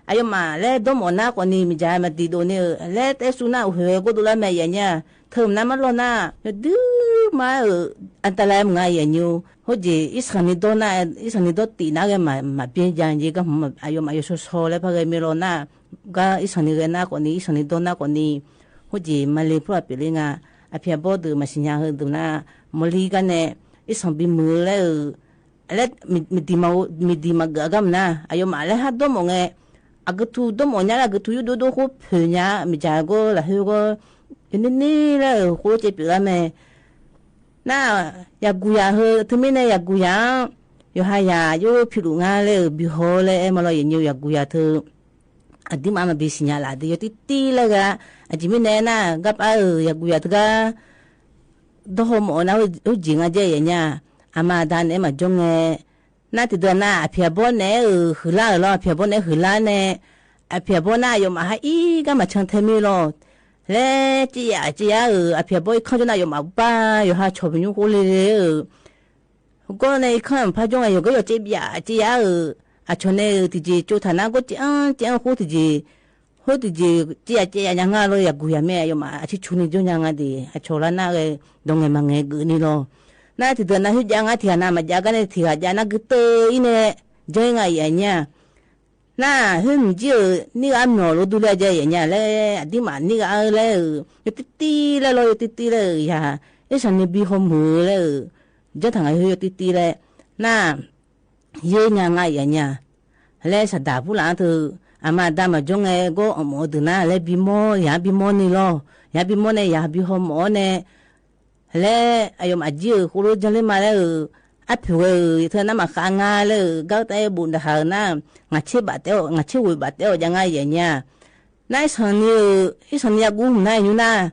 အယိၤမး လဲၤဒိးမီၣ်နၢ်ဃီန့ၣ် မ့ၢ်ကၠၢ်မၤဒ်ဒိၣ်န့ၣ်ဧၢ လဲၤတဲဆူနၢ် အိၣ်ဟဲကိၣ်ဒိၣ်လၢမဲာ် ယဲၢ်ညါ ထၢၣ်မုၢ်နၢ် မၢလီၤနၢ် ယဒုးမးဧၢ အတၢ်လၢမုၢ်နၢ် ယဲၢ်နံၣ်ဧၢ ဟိုကၠ့ၣ် အံၣ်စရ့လးန့ၣ်ဒိးနၢ် အံၣ်စရ့လးန့ၣ်ဒိးတံၢ်နၢ်ဂ့ၤ မၤ မၤဘျ့ယၤ ယဲၢ်ကါမုၢ် အယိၤမး ယိၤဆီဆီလဲၣ် ဖဲဂ့ၤမ့ၢ်လီၤနၢ် ကါအံၣ်စရ့လးန့ၣ်ဂ့ၤနၢ်ဃီန့ၣ် အံၣ်စရ့လးန့ၣ်ဒိးနၢ်ဃီန့ၣ် ဟိုကၠ့ၣ် မၤလ့ၤဖျိအပျ့ၤလံငါ အဖံးဘီၣ်ဒုးမၤစံၣ်ညါဟဲဒုးနၢ် မုၢ်လံကါန့ၣ် အံၣ်စရ့လးဘံမုၢ်လၢ အလဲၣ် မ့ၢ် မ့ၢ်ဒံးမး မ့ၢ်ဒံးမးဂ့ၤ ကါမုၢ်နၢ် အယိၤမး လဲၤဟးဒိးမီၣ်ဂ့ၤ အကထူဒိးမီၣ်ညါလၢ အကထူယိၣ်ဒိၣ်ဒိၣ်ဃိဖျၢၣ်ညါ မ့ၢ်ကၠၢ်ကီလၢဟဲကီ ယန့ၣ်န့ၣ်လၢ ဃိကၠ့ပျ့ၤလၢမဲာ် နၢ် ယၣ်ကူၣ်ယၣ်ဟဲ ထၢၣ်မ့ၢ်န့ၣ် ယၣ်ကူၣ်ယၣ် ယိၤဟးယၤ ယိၤဖံးလူၤငါလၢ ဘံဟီလၢ အဲၣ်မးလီၤ ယဲၢ်နံၣ် ယၣ်ကူၣ်ယၣ်ထၢၣ် အဒံးမး မၤဘံစံၣ်ညါလၢ်ဒီး ယိၤတံၢ်တံၢ်လၢဂၤ အကၠ့ၣ်မ့ၢ်န့ၣ်နၢ် ကါပၢ်ဧၢ ယၣ်ကူၣ်ယၣ်ထၢၣ်ဂၤ ဒီးဟီမီၣ်နၢ် ဟိုကၠ့ၣ်ငါကဲ ယဲၢ်ညါ အမၤဒါန့ၣ် မၤကၠီငဲ နၢ်တံၤဒုးနၢ် အဖံးဘီၣ်န့ၣ် ဟုၣ်လါဧၢလီၤ အဖံးဘီၣ်န့ၣ် ဟုၣ်လါန့ၣ် အဖံးဘီၣ်နၢ် ယိၤမးဟဲအံၤ ကါမၤဆၢထၢၣ်မ့ၢ်လီၤ လဲၤကၠ့ၣ်ယၤကၠ့ၣ်ယၤဧၢ အဖံးဘီၣ်အံၤခီၣ်ကၠီနၢ် ယိၤမးဘၣ် ယိၤဟးဆီၣ်ပညိၣ်ဃိလ့လ့ဧၢ ဟိုကီၢ်န့ၣ် အံၤခီၣ်ဖးကၠီငဲ ယိၤကဲ ယိၤကၠ့ၣ်ယၤကၠ့ၣ်ယၤဧၢ အဆီၣ်န့ၣ် တံၤကၠ့ၣ်ကၠိထၣ်နၢ် ကၠ့ၣ်အၢ ကၠ့ၣ်အၢဃိတံၤကၠ့ၣ် ဟိုတံၤကၠ့ၣ် ကၠ့ၣ်ယၤကၠ့ၣ်ယၤညါငါလီၤ ယၣ်ကူၣ်ယၣ်မ့ၢ် ယိၤမး အဆံဆူန့ၣ်ကၠီညါငါဒံး အဆီၣ်လၢနၢ်ဂ့ၤ ဒီးငဲမၤငဲဂ့ၤန့ၣ်လီၤ နၢ်တံၤဒုးနၢ် ဟ့ၣ်ကၠၢ်ငါထံၣ်ဂၤနၢ် မၤကၠၢ်ကါန့ၣ် ထံၣ်ဂၤကၠၢ်နၢ် ကတၢၢ်အံၤန့ၣ် ကၠီငါယဲၢ်ညါ နၢ် ဟ့ၣ်မုၢ်ကၠံဧၢ နံၣ်ဂၤမီၣ်လိဒုးလၢကဲ ယဲၢ်ညါလဲၣ် အဒံးမး နံၣ်ဂၤလၢ ယိၤတံၢ်တံၢ်လၢလီၤ ယိၤတံၢ်တံၢ်လၢယၤ အ့ၣ်စၣ်န့ၣ်ဘံဟီမုၢ်လၢ ကၠီထၣ်ငါ ယိၤတံၢ်တံၢ်လၢ နၢ် ယဲၢ်ညါငါယဲၢ်ညါ လဲၤစၢ်ဒၣ်ဖူလၢ်ထၢၣ် အမၤဒါမၤကၠီငဲ ကီၢ်အမီၣ်ဒုးနၢ် လဲၤဘံမီ ယၤဘံမီန့ၣ်လီၤ ယၤဘံမီန့ၣ် ယၤဘံဟီမီၣ်န့ၣ် လဲၤ အယိၤမးကၠံဧၢ ဃိလိကၠီလၢမးလၢ အဖုၣ်ဝဲဧၢ ထၢၣ်နၢ်မၤဃးငါလၢ ကၢ်တၢ်အဲၣ်ဘူးဒၣ်ဟးနၢ် ငါဆ့ဘၣ်တဲအီၤ ငါဆ့ဝဲဘၣ်တဲအီၤ ယဲၢ်ညါ နၢ်အ့ၣ်စၣ်န့ၣ်ဧၢ အ့ၣ်စၣ်န့ၣ် ယကူၣ်နၢ် နၢ်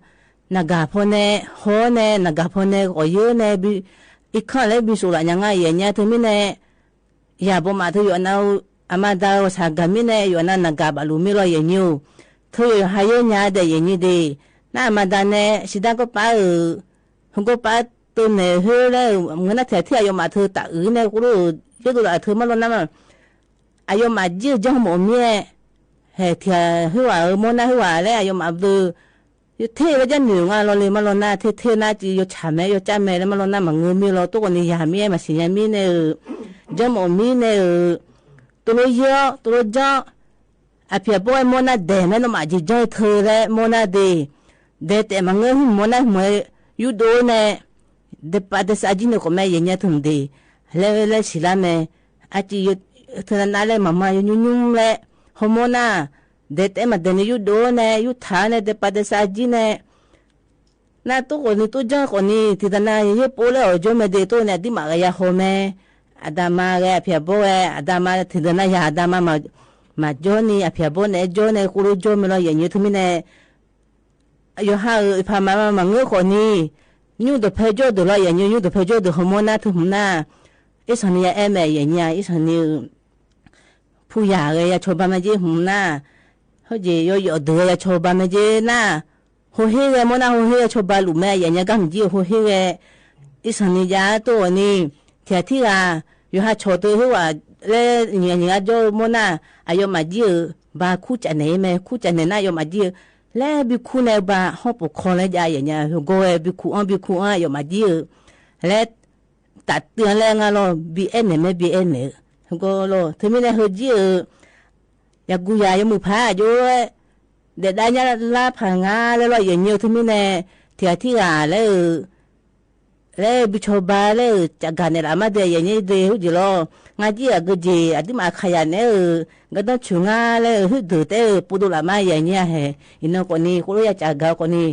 နဂၤဖီန့ၣ် ဟီန့ၣ် နဂၤဖီန့ၣ် ကီၢ်ယၢန့ၣ် ဘံ အံၤခီၣ်လၢဘံစိၣ်လၢညါငါယဲၢ်ညါ ထၢၣ်မ့ၢ်န့ၣ် ယၤဘိးမးထၢၣ် ယိၤနၢ် အမၤဒါစၢ်ဂၤမ့ၢ်န့ၣ် ယိၤနၢ် နဂၤဘၣ်လူၤမ့ၢ်လီၤ ယဲၢ်ညါ ထၢၣ်ယိၤဟးယဲၢ်ညါဒဲး ယဲၢ်ညါဒဲး နၢ်အမၤဒါန့ၣ် စံးဒၣ်ကီၢ်ပၢ်ဧၢ ဟီၣ်ကီၢ်ပၢ်တၢ်နဲၣ်ဟဲလၢ မုၢ်နၢ်ထံၣ်ထံၣ် အယိၤမးထၢၣ်တၢ်အုၣ်န့ၣ် ဃိလိ ယဲၢ်ဒိၣ်လၢအထၢၣ်မးလီၤနၢ်မး အယိၤမးကၠံ ကၠီမီၣ်မ့ၢ် ဟဲထံၣ်ဟဲဝဲဧၢ မီၢ်နၢ်ဟဲဝဲလၢ အယိၤမးဘျုး ယထံၣ်လၢကၠီနုာ်ငါလီၤလၢ မးလီၤနၢ် ထံၣ်ထံၣ်နၢ်ကၠံ ယိၤဆၣ်မဲ ယိၤကၠၢ်မဲလၢ မးလီၤနၢ် မၤငၢမ့ၢ်လီၤ တိၢ်ကီၢ်န့ၣ် ယၤမ့ၢ် မၤစံၣ်ညါမ့ၢ်န့ၣ်ဧၢ ကၠီမီၣ်မ့ၢ်န့ၣ်ဧၢ တလိယီ တလိကၠီ အဖံးအဘီၣ်ဝဲမီၢ်နၢ်ဒဲး မ့ၢ်နီၢ်မးကၠံ ကၠီထၢၣ်လၢ မီၢ်နၢ်ဒဲး ဒဲးတဲာ်မၤငၢ မီၢ်နၢ်မ့ၢ် ယူၢ်ဒိၣ်န့ၣ် ဒဲးပာ်ဒဲးစးကၠံန့ၣ် ကီးမဲာ်ယဲၢ်ညါထၢၣ်မ့ၢ်ဒဲး လဲၤဝဲလၢဆံးလါမဲာ် အကၠံ ထၢၣ်နၢ်နၢ်လၢ မၤမၤယိၤညူညူလဲၣ် ဟီၣ်မီၢ်နၢ် ဒဲးတဲာ်မၤဒဲးန့ၣ် ယူၢ်ဒိၣ်န့ၣ် ယူၢ်ထၢၣ်န့ၣ် ဒဲးပာ်ဒဲးစးကၠံန့ၣ် နၢ်တိၢ်ကီၢ်န့ၣ် တိၢ်ကၠီကီၢ်န့ၣ် ထံၣ်သနာ် ယဟ့ၣ်ပိာ်လၢအီၤကၠိမဲာ်ဒဲး တိၢ်န့ၣ် အဒံးမးဂ့ၤယၤဟီၣ်မဲာ် အဒါမါဂ့ၤ အဖံးအဘီၣ်ဂ့ၤ အဒါမါ ထံၣ်သနာ်ယၤ အဒါမါ မၤကၠီန့ၣ် အဖံးအဘီၣ်န့ၣ် ကၠီန့ၣ် ဃိလိကၠီမဲာ်လီၤ ယဲၢ်ညါထၢၣ်မ့ၢ်န့ၣ် ယိၤဟးဧၢ ယဖးမၤမၤမၤငၢကီၢ်န့ၣ် ညူၢ်ဒီးဖဲကၠီဒုးလီၤ ယဲၢ်ညါ ညူၢ်ဒီးဖဲကၠီဒုး ဟီၣ်မီၢ်နၢ်ထၢၣ်မုၢ်နၢ် အ့ၣ်စၣ်န့ၣ် ယအဲၣ်မဲာ် ယဲၢ်ညါ အ့ၣ်စၣ်န့ၣ် ဖုယၤဂ့ၤ ယဆိဘါမဲာ်ကၠ့မုၢ်နၢ် ဟီၣ်ကၠံ ယိၤယိၤဒုးဂ့ၤ ယဆိဘါမဲာ်ကၠ့နၢ် ဟိၣ်ဟ့ၣ်ဂ့ၤ မီၢ်နၢ် ဟိၣ်ဟ့ၣ် ယဆိဘါလူၤမဲာ် ယဲၢ်ညါ ကၢ်မုၢ်ကၠံ ဟိၣ်ဟ့ၣ်ဂ့ၤ အ့ၣ်စၣ်န့ၣ် ယၤတိၢ်အီၤန့ၣ် ထံၣ်ထံၣ်ဂၤ ယိၤဟးဆိၣ်တုၤဟ့ၣ်ဝဲ လၢညါ ညါကၠီ မီၢ်နၢ် အယိၤမးကၠံဧၢ ဘါခူၣ်ကၠးနဲၣ်မ့ၢ် ခူၣ်ကၠးနဲၣ်နၢ် ယိၤမးကၠံဧၢ လဲၤဘံခူၣ်န့ၣ် ဘါဟီၣ်ပူၤခီလၢ ယၤ ယဲၢ်ညါ ဟိၣ်ကီၢ်ဝဲ ဘံခူၣ်အီၣ် ဘံခူၣ်အီၣ် ယိၤမးကၠံဧၢ လဲၤ တၢ်တုၤလၢငါလီၤ ဘံအဲၣ်နဲၣ်မ့ၢ် ဘံအဲၣ်နဲၣ် ဟိၣ်ကီၢ်လီၤ ထၢၣ်မ့ၢ်န့ၣ် ဟိၣ်ကၠံဧၢ ယကူယၤ ယမုၢ်ဖးယိဝဲ ဒဲးဒါညါလါဖးငါလၢလီၤ ယဲၢ်ညါ ထၢၣ်မ့ၢ်န့ၣ် ထံၣ်ထံၣ်ဂၤလၢ လၢဘံဆိဘါလၢ ကၠးဂၤနဲၣ်လၢအမါ ဒဲး ယဲၢ်ညါဒဲး ဟိၣ်ကၠံလီၤ ငါကၠံအကၠံ အဒံးမးအခါယၤနဲၣ်ဧၢ ကဒီဆူၣ်ငါလၢ ဟုၣ်ဒုးတဲ ပူၤဒိၣ်လၢမါ ယဲၢ်ညါဟဲ အံၤနီၢ်ကီၢ်န့ၣ် ဃိလိယၤကၠးဂၤကီၢ်န့ၣ်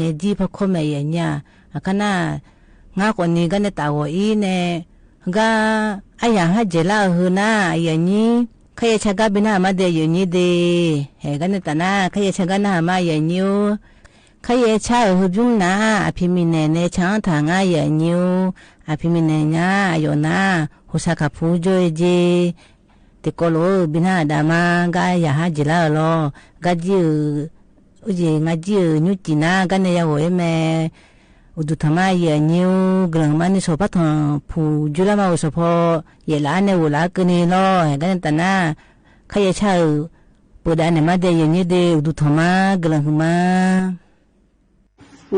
ငယ်ကြီး ဖါခိၣ်မဲာ်ယဲၢ်ညါ အကနၣ် ငါကီးနံၤ ကါန့ၣ်တၢ်ဂီၤအံၤန့ၣ် ကါ အယၣ်ဟါယဲၢ်လါအဟုးနၤ ယဲၢ်ညါ ခဲယဲၢ်ဆၣ်ကါဘိးနၢ်မါဒဲး ယဲၢ်ညါဒဲး ဟဲ ကါန့ၣ်တၢ်နၤ ခဲယဲၢ်ဆၣ်ကါနၢ်မါ ယဲၢ်ညါဧိၤ ခဲယဲၢ်ဆၣ်အဟုးဘျုးနၤ အဖံမံၤနဲၣ်န့ၣ် ဆၣ်အီၣ်ထၣ်ငါ ယဲၢ်ညါဧိၤ အဖံမံၤနဲၣ်ညါ အယိၣ်နၤ ဟိုစၢ်ခၣ်ဖူကၠိအ့ၣ်ကၠ့ တံၤကိးလိာ်ဧၢ ဘိးနၢ်အဒၣ်မါ ကါယၣ်ဟါယဲၢ်လါအီၤလီၤ ကါကၠံဧၢ အိၣ်ယဲၢ် ငါကၠံဧၢ ညိကၠံနၤ ကါန့ၣ်ယၤဂီၤအ့ၣ်မဲာ် အိၣ်ဒုးထီၣ်မါ ယဲၢ်ညါဧိၤ ကလၢာ်မါန့ၣ် ဆီၣ်ဖါထီၣ်ဖူကၠိလၢမါအိၣ်ဆီၣ်ဖီ ယဲၢ်လါန့ၣ် အိၣ်လၢအကၢန့ၣ်လီၤ ဟဲ ကါန့ၣ်တၢ်နၤ ခဲယဲၢ်ဆၣ်ဧၢ ပၢဒၣ်န့ၣ်မါဒဲး ယဲၢ်ညါဒဲး အိၣ်ဒုးထီၣ်မါ ကလၢာ်ဟုၣ်မါ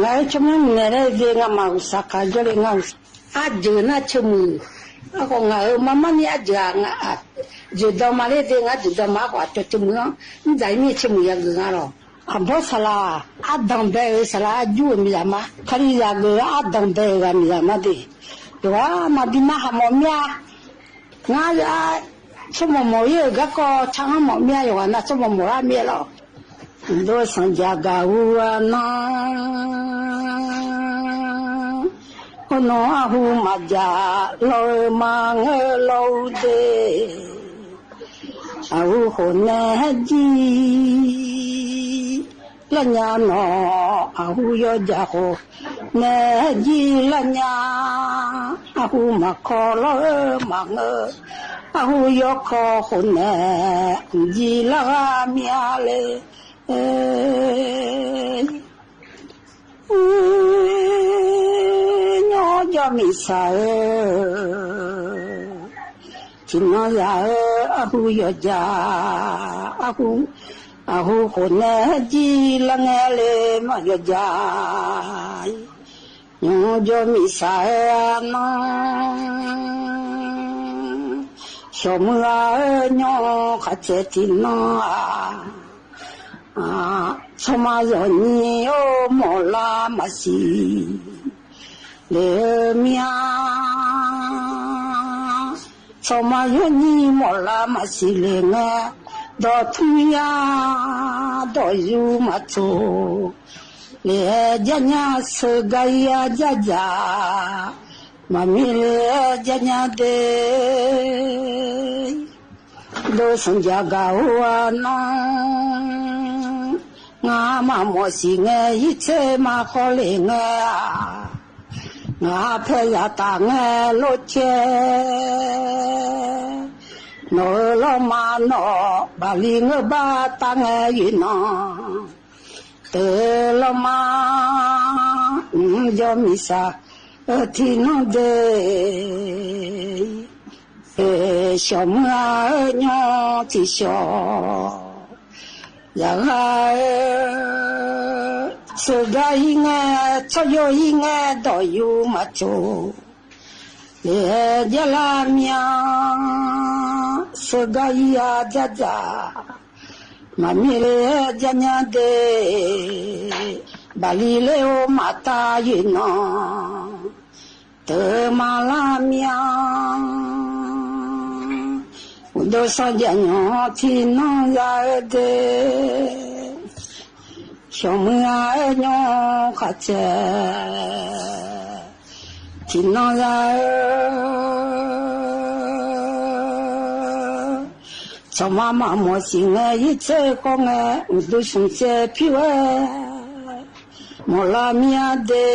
ငါဆၢမုၢ်နံၤန့ၣ်ဒဲး ငါမၤဟူစၢ်ခါကၠိလံ ငါ အါယၢၢ်နၤ ဆၢမုၢ် အဃိ ငါဧၢ မၤမါန့ၣ် အါယၢၢ် ယၢၢ်ဒီးမါလၢဒဲး ငါယၢၢ်ဒီးမါ အဃိ အတၢ်ဆၢမုၢ် မ့ၢ်ဒၣ်မ့ၢ်ဆၢမုၢ်ယၤဂ့ၤ ငါလီၤ အဘီစၢ်လၢ အဒၢၣ်ဘဲဧၢ စၢ်လၢအယူၢ်ဧၢ မ့ၢ်ယၤမါ ခရံာ်ယၤဂ့ၤ အဒၢၣ်ဘဲဧၢ ဂၤမ့ၢ်ယၤမါဒဲး ယွၤမၤဘိးနၢ်ဟးမီၢ်မ့ၢ်ဧါ ငါ ဆိကမိၣ်မိၢ်ယဲၢ် ဂၤကီး ဆၣ်မီၢ်မ့ၢ်ဧါ ယွၤနၤ ဆိကမိၣ်မိၢ်ရၣ်မ့ၢ်လီၤ ဒိးသံယၤဂၤဟူအနၤ အိၣ်နီၢ်အဟူမၤယၤ လီၤဧၢမၤငၢၢ်လီၤဧူဒဲး အဟူဃိန့ၣ်ဟဲကၠံ လၢညါနီၢ် အဟူယီၤယၤဃိန့ၣ်ဟဲကၠံလၢညါ အဟူမၤခီလီၤဧၢမၤငၢၢ် အဟူယီၤခီဃိန့ၣ် ကၠံလၢဂၤမ့ၢ်ဧါလဲၣ် ညီယီၤမံစၢ်ဧၢ ထံၣ်နီၢ်ယၤဧၢ အဟူယီၤယၤ အဟူ အဟူဃိန့ၣ်ဟဲကၠံလၢငဲလဲၣ် မၤယီၤယၤ ညီယီၤမံစၢ်ဧၢ အနၤ ဆိမိၣ်ဧၢ ညီခါဆဲးထံၣ်နီၢ်ဧါ အ ဆိမါယီၤနံၤဧိၤ မီၢ်လါမၤစံး လဲၤမ့ၢ်ဧါ ဆိမါယီၤနံၤ မီၢ်လါမၤစံးလဲၤငဲ ဒီးထူယၤ ဒီးယူၤမၤဆိ လဲၤယါညါ စၢၤဂၤယၤယၤယၤ မၤမ့ၢ်လဲၤယါညါဒဲး ဒိးသံယၤဂၤဟူအနၤ ငါမၤမီၢ်စံးငဲ ယဆဲးမၤဃီလဲၤငဲဧါ ငါဖဲယၤတၢ်ငဲလိာ်ကဲ နီၢ်ဧၢလီၤမးနီၢ် ဘၣ်လံငဲဘၣ်တၢ်ငဲယံၤနီၢ် တၢ်လီၤမး ယီၤမံစၢ် အၢ ထံၣ်နီၢ်ဒဲး အၢ ဆိမိၣ်ဧၢ ညီထံၣ်ဆိ ယၤဂၤဧၢ စၢၤဂၤဟံးငဲ ဆိယီၤဟံးငဲ ဒီးယူၤမၤဆိ လဲၤယါလၢမ့ၢ်ဧါ စၢၤဂၤယၤယၤယၤ မၤမ့ၢ်လဲၤယါညါဒဲး ဘၣ်လံလဲၤအိၣ်မၤတၢ်ယံၤနီၢ် တၢ်မၤလၢမ့ၢ်ဧါ ဒိးသံယၤညီထံၣ်နီၢ်ယၤဧၢဒဲး ဆိမိၣ်ဧၢ ညီခါဆဲး ထံၣ်နီၢ်ယၤဧၢ ဆိမါမၤမီၢ်စံးငဲ ယဆဲးဃီငဲ ဒိးသံဆဲးဖံဝဲ မီၢ်လၢမ့ၢ်ဧါဒဲး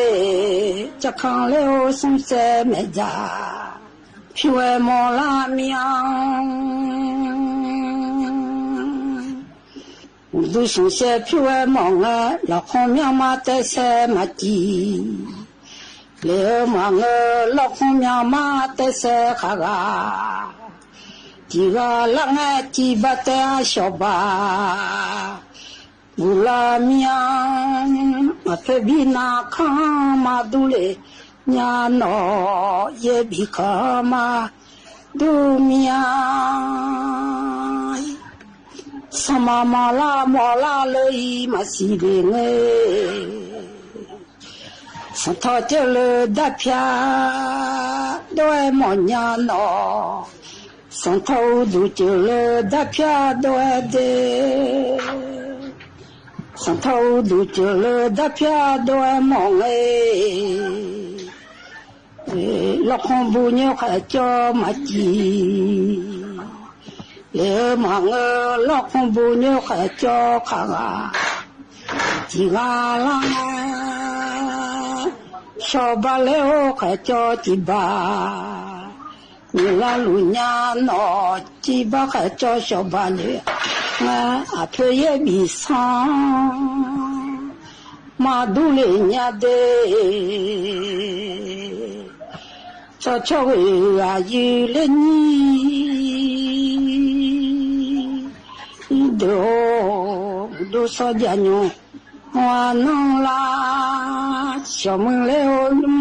ကခါလဲၤအိၣ်သံဆဲးမဲာ်ယၤ ဖံဝဲမီၢ်လၢမ့ၢ်ဧါ ဒိးသံဆဲးဖံဝဲမီၢ်ငဲ လီၤခီမၠီမးတဲဆဲးမၤကံ လဲၤဧၢမၤငၢၢ် လီၤခီမၠီမးတဲဆဲးဃါဂၤ တံၤဂၤလၢငဲ တံၤဘၣ်တဲအစီၤဘၣ် မုၢ်လၢမ့ၢ်ဧါ အဖဲဘံနၤခီမၤဒူလံ ညါနီၢ် ယဲဘံခီမၤဒူမ့ၢ်ဧါ ဆိမါမီၢ်လၢမီၢ်လၢလၢအံၤ မၤစံးဒ်န့ၣ် สังทองเจริญดาพยาด้วยหม่องญาเนาะ สังทองอุดมเจริญดาพยาด้วยเด้ สังทองอุดมเจริญดาพยาด้วยหม่องเอ้ย เอ้ย ลอกของบุญเยอะใครจอมาจี เออ มาเงอ ลอกของบุญเยอะใครจอขะกา จีกาละ ชอบบาเลโอใครจอจีบา มีละลุญญาเนาะ จีบาใครจอชอบบาเล งา อะเภยเยบีซัง มาดูเลญาเด้ จอชอเวอายืเลญี โด โดซอญาโญ หัวน้องลา ชอมึงเลวลุ่ม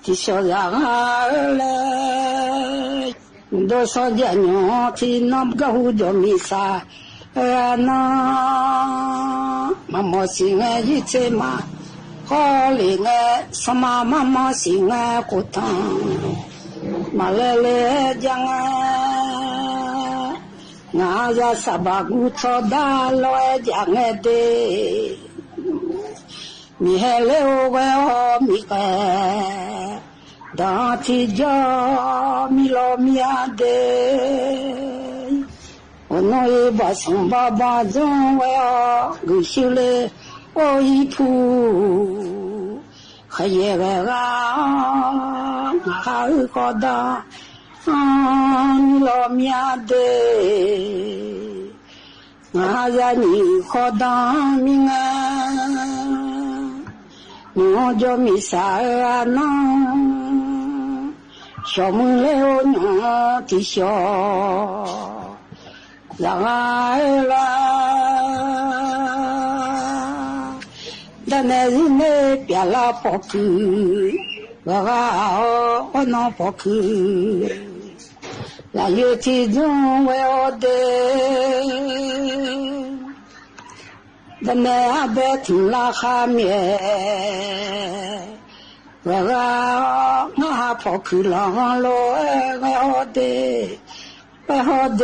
ตี้ชออยากหาเออแล โดซอญาโญ ตี้น้องกะฮู้จอมมีสา เออน้อง มาหมอสิงแงยี่เจมา ขอเหลงแง สมามาหมอสิงแงกูตัง มาเลเลยังแง งายาสะบากูทอดาลอยยังแงเด มีแฮเลโอแวออมีแก ดาตี้จอ มีลอมีอาเด โอโนเอบาสงบาบาจงแวออ กึ่งชิวเล โออีผู้ ขะแยแวกา หาข้าอือขอดา อา มีลอมีอาเด งายานีขอดามีงา หนูจอมมีสาเออน้อง ชอมึงเลวหนูตี้ชอ ละลายละ ดาแน่สิเน่เปียละปอคือ ละลาโอน้องปอคือ ละเยอะตี้จุงแวออเด ดาแน่อาเบะถึงละคาเมีย ละลาโองาปอคือละลอแวออเด แวออเด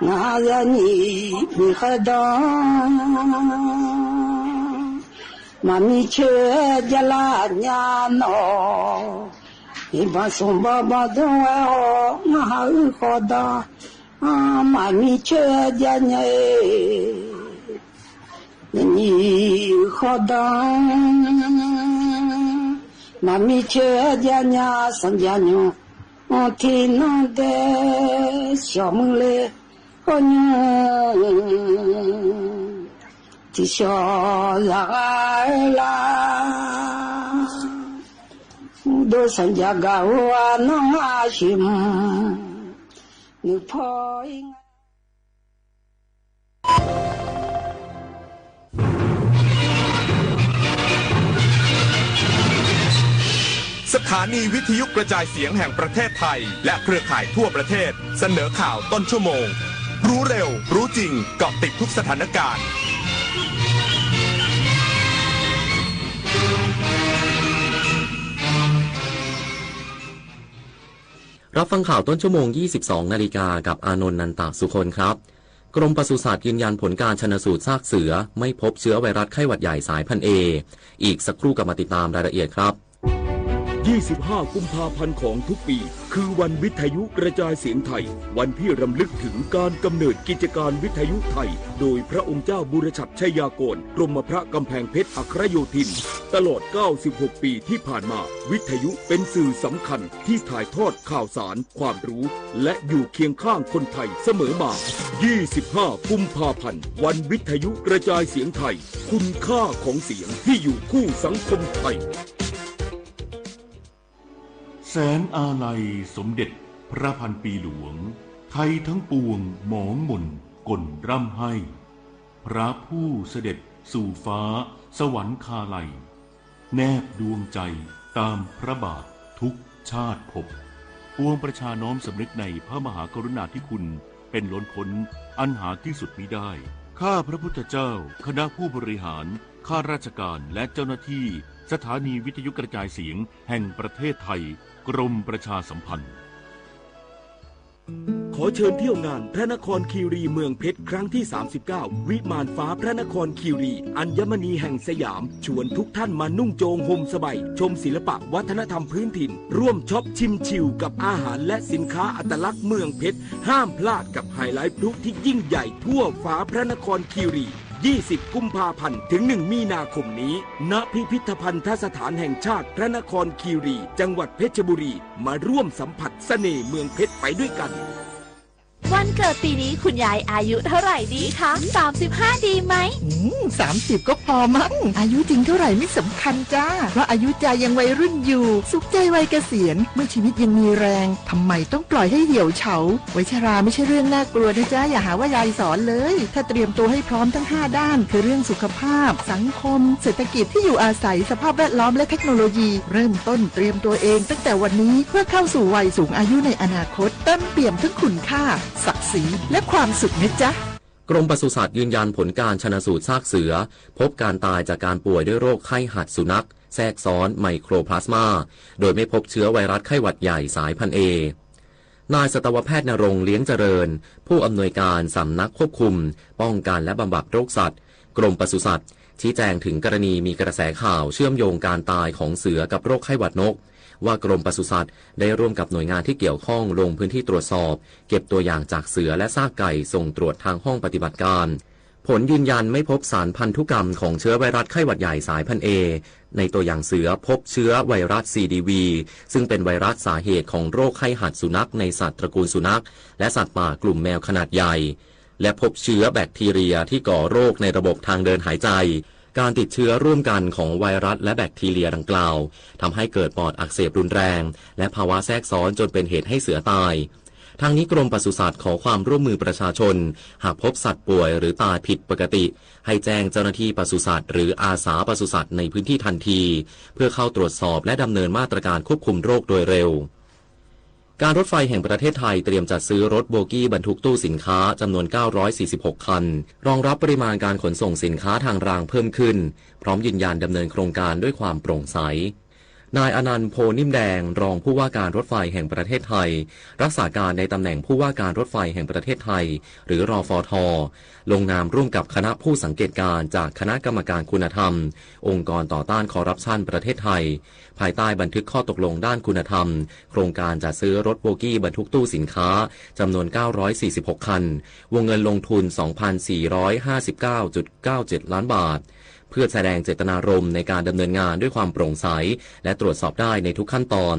งายานีมีใครดอง มามีเชยะละญาเนาะ อีบาสงบาบาดงแวออ มาหาอือขอดา อา มามีเชยะญาเอ นี่ขอดา มามีเชยะญาสัญญาโย ตี้น้องเด ชอมึงเล โอโย ตี้ชอละลา โดสัญญากาว่าน้องอาชิม นึกพออิง สถานีวิทยุกระจายเสียงแห่งประเทศไทย และเครือข่ายทั่วประเทศ เสนอข่าวต้นชั่วโมง รู้เร็ว รู้จริง เกาะติดทุกสถานการณ์ รับฟังข่าวต้นชั่วโมง ยี่สิบสองนาฬิกา กับอานนท์ นันตะสุคนครับ กรมปศุสัตว์ยืนยันผลการชันสูตรซากเสือ ไม่พบเชื้อไวรัสไข้หวัดใหญ่สายพันธุ์ A อีกสักครู่กลับมาติดตามรายละเอียดครับ ยี่สิบห้า กุมภาพันธ์ของทุกปี คือวันวิทยุกระจายเสียงไทย วันที่รำลึกถึงการกำเนิดกิจการวิทยุไทย โดยพระองค์เจ้าบุรชัดชัยยากร กรมพระกำแพงเพชรอัครโยธิน ตลอด เก้าสิบหก ปีที่ผ่านมา วิทยุเป็นสื่อสำคัญที่ถ่ายทอดข่าวสาร ความรู้ และอยู่เคียงข้างคนไทยเสมอมา ยี่สิบห้า กุมภาพันธ์ วันวิทยุกระจายเสียงไทย คุณค่าของเสียงที่อยู่คู่สังคมไทย แสงอาลัยสมเด็จพระพันปีหลวง ไทยทั้งปวงหมองหม่นก่นร่ำไห้ พระผู้เสด็จสู่ฟ้าสวรรคาลัย แนบดวงใจตามพระบาททุกชาติภพ ปวงประชาน้อมสำนึกในพระมหากรุณาธิคุณเป็นล้นพ้นอันหาที่สุดมิได้ ข้าพระพุทธเจ้า คณะผู้บริหาร ข้าราชการ และเจ้าหน้าที่ สถานีวิทยุกระจายเสียงแห่งประเทศไทย กรมประชาสัมพันธ์ ขอเชิญเที่ยวงานพระนครคีรีเมืองเพชรครั้งที่ สามสิบเก้า วิมานฟ้าพระนครคีรี อัญมณีแห่งสยาม ชวนทุกท่านมานุ่งโจงห่มสบาย ชมศิลปะวัฒนธรรมพื้นถิ่น ร่วมช็อปชิมชิลกับอาหารและสินค้าอัตลักษณ์เมืองเพชร ห้ามพลาดกับไฮไลท์พลุที่ยิ่งใหญ่ทั่วฟ้าพระนครคีรี ยี่สิบ กุมภาพันธ์ ถึง หนึ่ง มีนาคมนี้ ณ พิพิธภัณฑสถานแห่งชาติพระนครคีรี จังหวัดเพชรบุรี มาร่วมสัมผัสเสน่ห์เมืองเพชรไปด้วยกัน วันเกิดปีนี้คุณยายอายุเท่าไหร่ดีคะ สามสิบห้า ดีไหม อืม สามสิบ ก็พอมั้ง อายุจริงเท่าไหร่ไม่สำคัญจ้า เพราะอายุใจยังวัยรุ่นอยู่ สุขใจวัยเกษียณ เมื่อชีวิตยังมีแรง ทำไมต้องปล่อยให้เหี่ยวเฉา วัยชราไม่ใช่เรื่องน่ากลัวนะจ๊ะ อย่าหาว่ายายสอนเลย ถ้าเตรียมตัวให้พร้อมทั้งห้าด้าน คือเรื่องสุขภาพ สังคม เศรษฐกิจ ที่อยู่อาศัย สภาพแวดล้อม และเทคโนโลยี เริ่มต้นเตรียมตัวเองตั้งแต่วันนี้ เพื่อเข้าสู่วัยสูงอายุในอนาคต เต็มเปี่ยมทั้งคุณค่า ศักดิ์ศรี และความสุขนะจ๊ะ กรมปศุสัตว์ยืนยันผลการชันสูตรซากเสือ พบการตายจากการป่วยด้วยโรคไข้หัดสุนัขแทรกซ้อนไมโครพลาสมา โดยไม่พบเชื้อไวรัสไข้หวัดใหญ่สายพันธุ์ A นายสัตวแพทย์ณรงค์ เลี้ยงเจริญ ผู้อำนวยการสำนักควบคุม ป้องกันและบำบัดโรคสัตว์ กรมปศุสัตว์ ชี้แจงถึงกรณีมีกระแสข่าวเชื่อมโยงการตายของเสือกับโรคไข้หวัดนก ว่ากรมปศุสัตว์ได้ร่วมกับหน่วยงานที่เกี่ยวข้องลงพื้นที่ตรวจสอบ เก็บตัวอย่างจากเสือและซากไก่ส่งตรวจทางห้องปฏิบัติการ ผลยืนยันไม่พบสารพันธุกรรมของเชื้อไวรัสไข้หวัดใหญ่สายพันธุ์ A ในตัวอย่างเสือพบเชื้อไวรัส ซี ดี วี ซึ่งเป็นไวรัสสาเหตุของโรคไข้หัดสุนัขในสัตว์ตระกูลสุนัข และสัตว์ป่ากลุ่มแมวขนาดใหญ่ และพบเชื้อแบคทีเรียที่ก่อโรคในระบบทางเดินหายใจ การติดเชื้อร่วมกันของไวรัสและแบคทีเรียดังกล่าว ทำให้เกิดปอดอักเสบรุนแรง และภาวะแทรกซ้อนจนเป็นเหตุให้เสือตาย ทางนี้กรมปศุสัตว์ขอความร่วมมือประชาชน หากพบสัตว์ป่วยหรือตายผิดปกติ ให้แจ้งเจ้าหน้าที่ปศุสัตว์หรืออาสาปศุสัตว์ในพื้นที่ทันที เพื่อเข้าตรวจสอบและดำเนินมาตรการควบคุมโรคโดยเร็ว การรถไฟแห่งประเทศไทยเตรียมจัดซื้อรถโบกี้บรรทุกตู้สินค้าจำนวน เก้าร้อยสี่สิบหก คัน รองรับปริมาณการขนส่งสินค้าทางรางเพิ่มขึ้น พร้อมยืนยันดำเนินโครงการด้วยความโปร่งใส นายอนันต์ โพนิ่มแดง รองผู้ว่าการรถไฟแห่งประเทศไทย รักษาการในตำแหน่งผู้ว่าการรถไฟแห่งประเทศไทย หรือ รฟท ลงนามร่วมกับคณะผู้สังเกตการณ์จากคณะกรรมการคุณธรรม องค์กรต่อต้านคอร์รัปชันประเทศไทย ภายใต้บันทึกข้อตกลงด้านคุณธรรม โครงการจัดซื้อรถโบกี้บรรทุกตู้สินค้าจำนวน เก้าร้อยสี่สิบหก คัน วงเงินลงทุน สองพันสี่ร้อยห้าสิบเก้าจุดเก้าเจ็ด ล้านบาท เพื่อแสดงเจตนารมณ์ในการดำเนินงานด้วยความโปร่งใส และตรวจสอบได้ในทุกขั้นตอน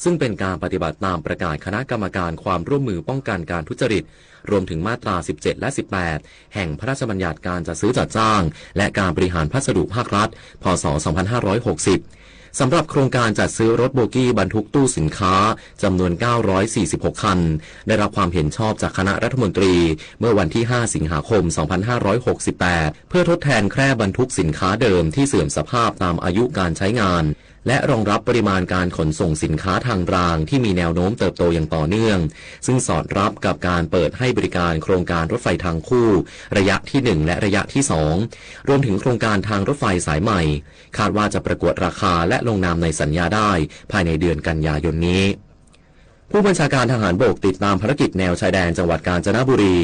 ซึ่งเป็นการปฏิบัติตามประกาศคณะกรรมการความร่วมมือป้องกันการทุจริต รวมถึงมาตรา สิบเจ็ด และ สิบแปด แห่งพระราชบัญญัติการจัดซื้อจัดจ้าง และการบริหารพัสดุภาครัฐ พ.ศ. สองพันห้าร้อยหกสิบ สำหรับโครงการจัดซื้อรถโบกี้บรรทุกตู้สินค้าจำนวน เก้าร้อยสี่สิบหก คัน ได้รับความเห็นชอบจากคณะรัฐมนตรีเมื่อวันที่ ห้า สิงหาคม สองพันห้าร้อยหกสิบแปด เพื่อทดแทนแคร่บรรทุกสินค้าเดิมที่เสื่อมสภาพตามอายุการใช้งาน และรองรับปริมาณการขนส่งสินค้าทางรางที่มีแนวโน้มเติบโตอย่างต่อเนื่อง ซึ่งสอดรับกับการเปิดให้บริการโครงการรถไฟทางคู่ระยะที่หนึ่งและระยะที่สอง รวมถึงโครงการทางรถไฟสายใหม่ คาดว่าจะประกวดราคาและลงนามในสัญญาได้ภายในเดือนกันยายนนี้ ผู้บัญชาการทหารบกติดตามภารกิจแนวชายแดนจังหวัดกาญจนบุรี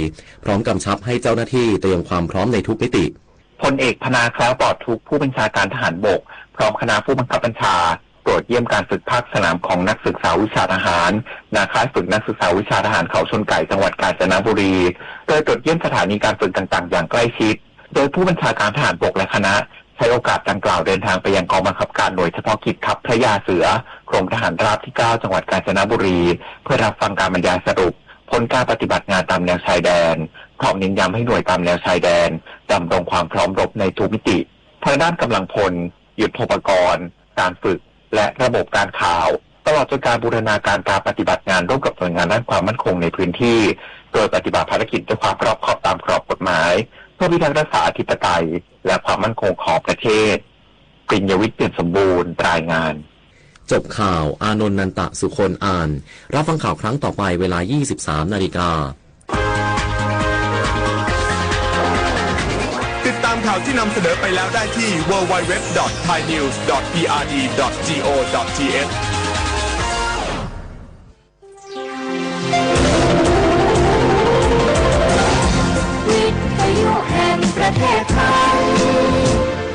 พร้อมกำชับให้เจ้าหน้าที่เตรียมความพร้อมในทุกมิติ พลเอก พนา แคล้วปลอดทุกข์ ผู้บัญชาการทหารบก พร้อมคณะผู้บังคับบัญชา ตรวจเยี่ยมการฝึกภาคสนามของนักศึกษาวิชาทหาร ณ ค่ายฝึกนักศึกษาวิชาทหารเขาชนไก่ จังหวัดกาญจนบุรี โดยตรวจเยี่ยมสถานีการฝึกต่างๆ อย่างใกล้ชิด โดยผู้บัญชาการทหารบกและคณะ ใช้โอกาสดังกล่าวเดินทางไปยังกองบังคับการหน่วยเฉพาะกิจทัพพระยาเสือ กรมทหารราบที่เก้า จังหวัดกาญจนบุรี เพื่อรับฟังการบรรยายสรุปผลการปฏิบัติงานตามแนวชายแดน พร้อมเน้นย้ำให้หน่วยตามแนวชายแดน ดำรงความพร้อมรบในทุกมิติ ทางด้านกำลังพล ยุทโธปกรณ์ การฝึก และระบบการข่าว ตลอดจนการบูรณาการการปฏิบัติงานร่วมกับหน่วยงานด้านความมั่นคงในพื้นที่ โดยปฏิบัติภารกิจด้วยความรอบคอบตามกรอบกฎหมาย เพื่อพิทักษ์รักษาอธิปไตย และความมั่นคงของประเทศ ปิญญวิทย์ เปี่ยมสมบูรณ์ รายงาน จบข่าว อานนท์ นันตะสุคน อ่าน รับฟังข่าวครั้งต่อไปเวลา ยี่สิบสามนาฬิกา ข่าวที่นำเสนอไปแล้วได้ที่ ดับเบิลยู ดับเบิลยู ดับเบิลยู ดอท ไทยนิวส์ ดอท พีอาร์ดี ดอท จี โอ ดอท ที เอช วิทยุแห่งประเทศไทย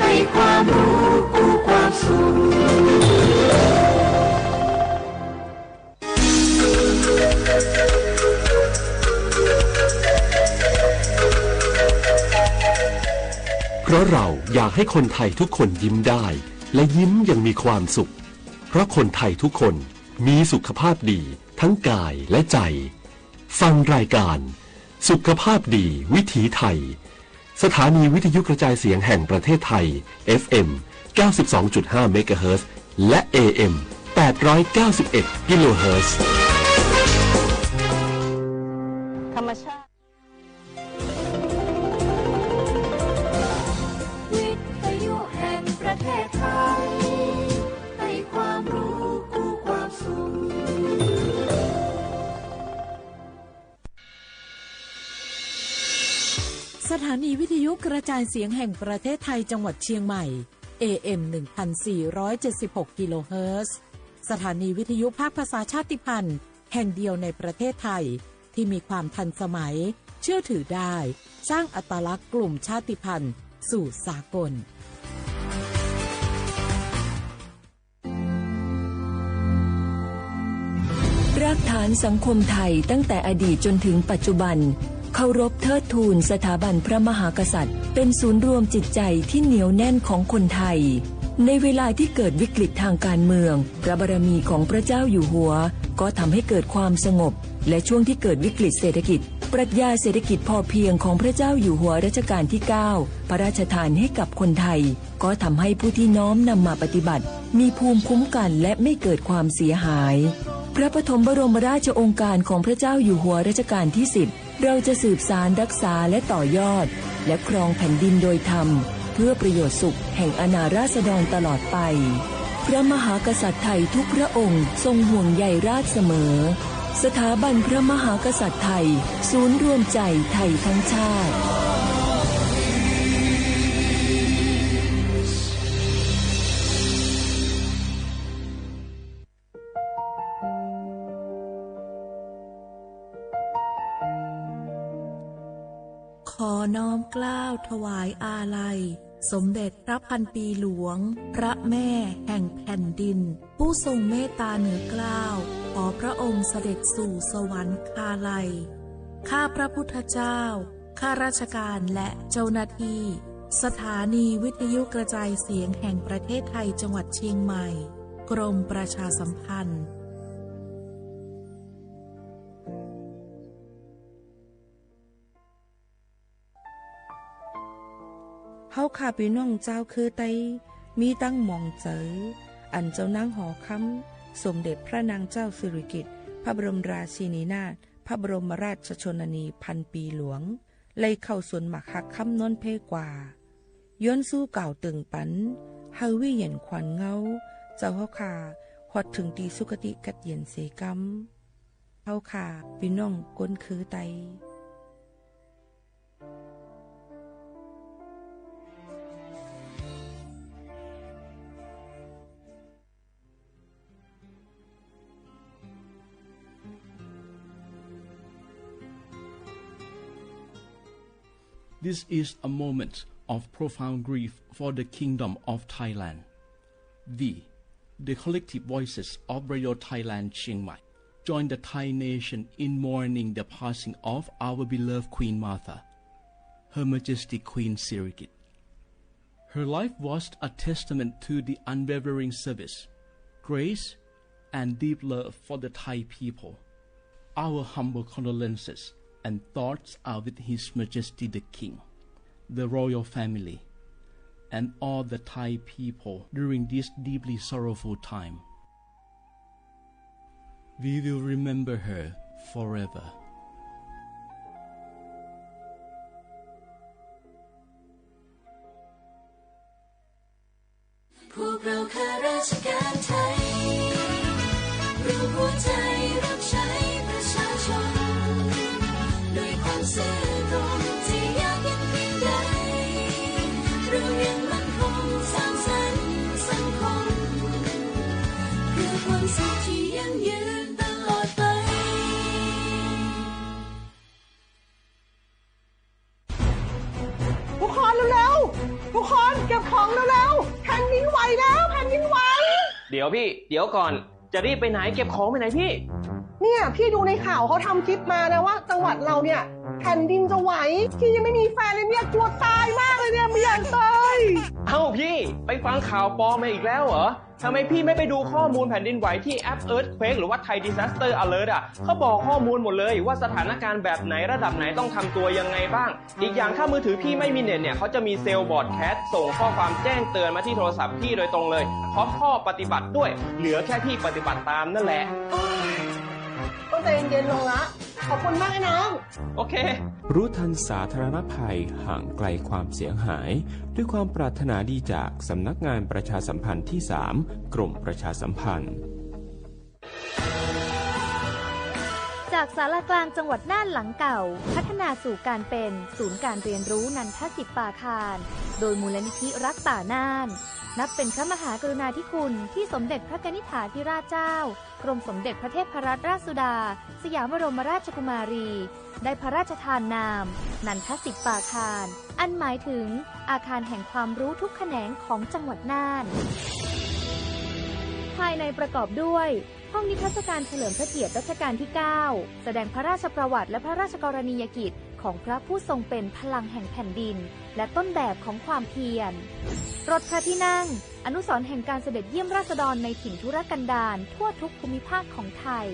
ให้ความรู้คู่ความสุข เพราะเราอยากให้คนไทยทุกคนยิ้มได้ และยิ้มอย่างมีความสุข เพราะคนไทยทุกคนมีสุขภาพดีทั้งกายและใจ ฟังรายการสุขภาพดีวิถีไทย สถานีวิทยุกระจายเสียงแห่งประเทศไทย เอฟเอ็ม เก้าสิบสองจุดห้า เมกะเฮิรตซ์ และ เอเอ็ม แปดร้อยเก้าสิบเอ็ด กิโลเฮิรตซ์ ธรรมชาติ วิทยุแห่งประเทศไทย ให้ความรู้คู่ความสุข สถานีวิทยุกระจายเสียงแห่งประเทศไทยจังหวัดเชียงใหม่ เอเอ็ม หนึ่งพันสี่ร้อยเจ็ดสิบหก กิโลเฮิรตซ์ สถานีวิทยุภาคภาษาชาติพันธุ์แห่งเดียวในประเทศไทย ที่มีความทันสมัย เชื่อถือได้ สร้างอัตลักษณ์กลุ่มชาติพันธุ์สู่สากล รากฐานสังคมไทยตั้งแต่อดีตจนถึงปัจจุบัน เคารพเทิดทูนสถาบันพระมหากษัตริย์ เป็นศูนย์รวมจิตใจที่เหนียวแน่นของคนไทย ในเวลาที่เกิดวิกฤตทางการเมือง พระบารมีของพระเจ้าอยู่หัว ก็ทำให้เกิดความสงบ และช่วงที่เกิดวิกฤตเศรษฐกิจ ปรัชญาเศรษฐกิจพอเพียงของพระเจ้าอยู่หัวรัชกาลที่เก้า พระราชทานให้กับคนไทย ก็ทำให้ผู้ที่น้อมนำมาปฏิบัติ มีภูมิคุ้มกันและไม่เกิดความเสียหาย พระปฐมบรมราชโองการของพระเจ้าอยู่หัวรัชกาลที่สิบ เราจะสืบสานรักษาและต่อยอด และครองแผ่นดินโดยธรรม เพื่อประโยชน์สุขแห่งอาณาราษฎรตลอดไป พระมหากษัตริย์ไทยทุกพระองค์ทรงห่วงใยราษฎรเสมอ สถาบันพระมหากษัตริย์ไทย ศูนย์รวมใจไทยทั้งชาติ ขอน้อมเกล้าถวายอาลัย สมเด็จพระพันปีหลวง พระแม่แห่งแผ่นดิน ผู้ทรงเมตตาเหนือเกล้า ขอพระองค์เสด็จสู่สวรรคาลัย ข้าพระพุทธเจ้า ข้าราชการและเจ้าหน้าที่ สถานีวิทยุกระจายเสียงแห่งประเทศไทยจังหวัดเชียงใหม่ กรมประชาสัมพันธ์ เฮาข้าปี้น้องจาวเคือไต มีตังหมองเจอ อันเจ้านางหอคำ สมเด็จพระนางเจ้าสิริกิติ์ พระบรมราชินีนาถ พระบรมราชชนนีพันปีหลวง ไล่เข้าสวนหมากฮักคำนนเพกว่า ย้อนสู้กล่าวเติ่งปั๋น หื้อวิญญาณขวัญเงา เจ้าเฮาข้า ฮอดเถิงตี้สุคติกัดเย็นเสกำ เฮาข้าปี้น้องคนเคือไต This is a moment of profound grief for the Kingdom of Thailand. We, the collective voices of Radio Thailand Chiang Mai, join the Thai nation in mourning the passing of our beloved Queen Mother, Her Majesty Queen Sirikit. Her life was a testament to the unwavering service, grace, and deep love for the Thai people. Our humble condolences and thoughts are with His Majesty the King, the royal family, and all the Thai people during this deeply sorrowful time. We will remember her forever. พวกเราข้าราชการไทย รวมหัวใจรับใช้ประชาชน ด้วยความซื่อตรง จะยากเย็นเพียงใด ทุกคนเก็บของเร็วๆ แผ่นดินไหวแล้ว แผ่นดินไหว เดี๋ยวพี่ เดี๋ยวก่อน จะรีบไปไหน เก็บของไปไหนพี่ เนี่ย พี่ดูในข่าวเขาทำคลิปมานะว่าจังหวัดเราเนี่ย แผ่นดินจะไหว พี่ยังไม่มีแฟนเลยเนี่ย กลัวตายมากเลยเนี่ย ไม่อยากตาย เอ้าพี่ ไปฟังข่าวปลอมมาอีกแล้วเหรอ ทำไมพี่ไม่ไปดูข้อมูลแผ่นดินไหวที่แอป Earthquake หรือว่า Thai Disaster Alert อ่ะ เขาบอกข้อมูลหมดเลยว่าสถานการณ์แบบไหนระดับไหนต้องทำตัวยังไงบ้าง อีกอย่างถ้ามือถือพี่ไม่มีเน็ตเนี่ย เขาจะมีเซลล์บรอดแคสต์ส่งข้อความแจ้งเตือนมาที่โทรศัพท์พี่โดยตรงเลย พร้อมข้อปฏิบัติด้วย เหลือแค่พี่ปฏิบัติตามนั่นแหละ โอ๊ย ก็ใจเย็นๆ ลงละ ขอบคุณมากนะน้อง โอเค รู้ทันสาธารณภัย ห่างไกลความเสียหาย ด้วยความปรารถนาดีจากสำนักงานประชาสัมพันธ์ที่สาม กรมประชาสัมพันธ์ จากศาลากลางจังหวัดน่านหลังเก่า พัฒนาสู่การเป็นศูนย์การเรียนรู้นันทสิปปาคาร โดยมูลนิธิรักป่าน่าน นับเป็นพระมหากรุณาธิคุณที่สมเด็จพระกนิษฐาธิราชเจ้า กรมสมเด็จพระเทพรัตนราชสุดา สยามบรมราชกุมารี ได้พระราชทานนาม นันทสิปปาคาร อันหมายถึงอาคารแห่งความรู้ทุกแขนงของจังหวัดน่าน ภายในประกอบด้วย ห้องนิทรรศการเฉลิมพระเกียรติรัชกาลที่เก้า แสดงพระราชประวัติและพระราชกรณียกิจของพระผู้ทรงเป็นพลังแห่งแผ่นดิน และต้นแบบของความเพียร รถพระที่นั่ง อนุสรณ์แห่งการเสด็จเยี่ยมราษฎรในถิ่นทุรกันดารทั่วทุกภูมิภาคของไทย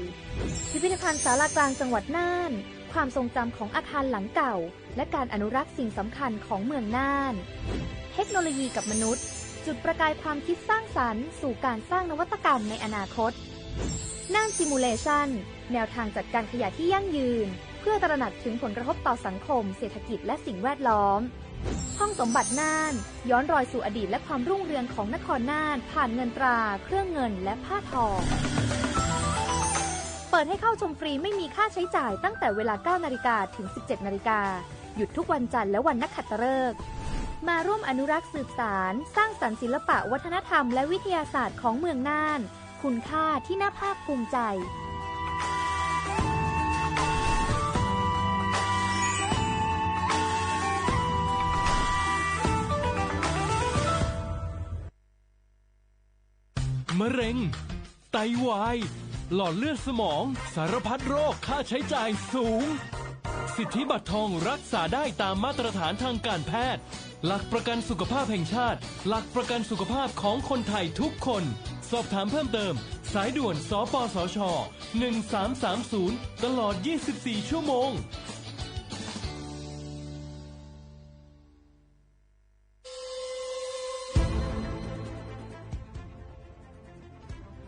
พิพิธภัณฑ์ศาลากลางจังหวัดน่าน ความทรงจำของอาคารหลังเก่า และการอนุรักษ์สิ่งสำคัญของเมืองน่าน เทคโนโลยีกับมนุษย์ จุดประกายความคิดสร้างสรรค์สู่การสร้างนวัตกรรมในอนาคต น่าน Simulation แนวทางจัดการขยะที่ยั่งยืน เพื่อตระหนักถึงผลกระทบต่อสังคม เศรษฐกิจ และสิ่งแวดล้อม ห้องสมบัติน่าน ย้อนรอยสู่อดีตและความรุ่งเรืองของนครน่าน ผ่านเงินตรา เครื่องเงิน และผ้าทอ เปิดให้เข้าชมฟรีไม่มีค่าใช้จ่ายตั้งแต่เวลา เก้านาฬิกา ถึง สิบเจ็ดนาฬิกา หยุดทุกวันจันทร์และวันนักขัตฤกษ์ มาร่วมอนุรักษ์สืบสาน สร้างสรรค์ศิลปะวัฒนธรรมและวิทยาศาสตร์ของเมืองน่าน คุณค่าที่น่าภาคภูมิใจ มะเร็ง ไตวาย หลอดเลือดสมอง สารพัดโรคค่าใช้จ่ายสูง สิทธิบัตรทองรักษาได้ตามมาตรฐานทางการแพทย์ หลักประกันสุขภาพแห่งชาติ หลักประกันสุขภาพของคนไทยทุกคน สอบถามเพิ่มเติม สายด่วน สปสช หนึ่งสามสามศูนย์ ตลอด ยี่สิบสี่ ชั่วโมง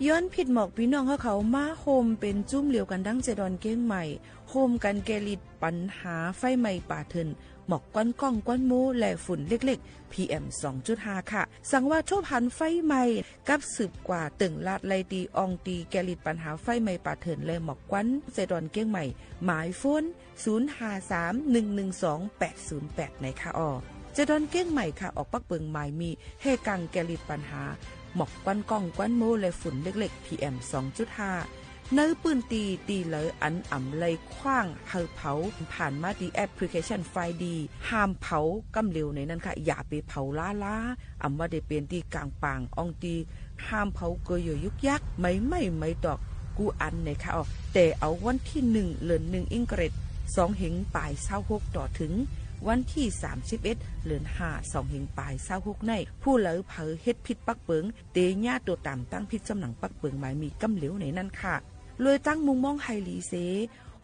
ย้อนผิดหมอกปี้น้องเฮาเขามาโฮมเป๋นจุ้มเหลียวกั๋นดังเจดอนเก้งใหม่ โฮมกั๋นแก้ฤทธิ์ปัญหาไฟไหม้ป่าเถื่อน หมอกควันก้องควันโม้และฝุ่นเล็กๆ พีเอ็ม สองจุดห้า ค่ะ สังว่าทบหันไฟไหม้ กับสืบกว่าเติ่งลาดไล่ตี้อ่องตี้แก้ฤทธิ์ปัญหาไฟไหม้ป่าเถื่อนและหมอกควัน เจดอนเก้งใหม่ หมายโฟน ศูนย์ห้าสาม หนึ่งหนึ่งสอง แปดศูนย์แปด ในค่ะอ้อ เจดอนเก้งใหม่ค่ะ ออกปักเปิงหมายมี แห่กังแก้ฤทธิ์ปัญหา หมอกควันก้องควันโม้และฝุ่นเล็กๆ พีเอ็ม สองจุดห้า ในปื้นตี้ตี้เหลออันอ่ำไล่ขว้างหื้อเผา ผ่านมาตี้แอปพลิเคชันไฟดี ห้ามเผาก้ำเหลวในนั้นค่ะ อย่าไปเผาล้าๆ อ่ำว่าได้เป๋นตี้ก๋างป่างอ่องตี้ ห้ามเผาเกยโยยุกยัก ไหม้ไหม้ไหม้ตอกกู้อันในค่ะอ้อ แต่เอาวันตี้หนึ่ง เดือนหนึ่ง อิงเกรด สองเฮงป๋ายซาวหก ต่อเถิงวันตี้สามสิบเอ็ด เดือนห้า สองเฮงป๋ายซาวหก ใน ผู้เหลอเผลอเฮ็ดผิดปักเปิง เตเยียะตั๋วต๋ามตั้งผิดจำหนังปักเปิงหมายมีก้ำเหลวในนั้นค่ะ เลยตั้งมุมมองหื้อหลีเส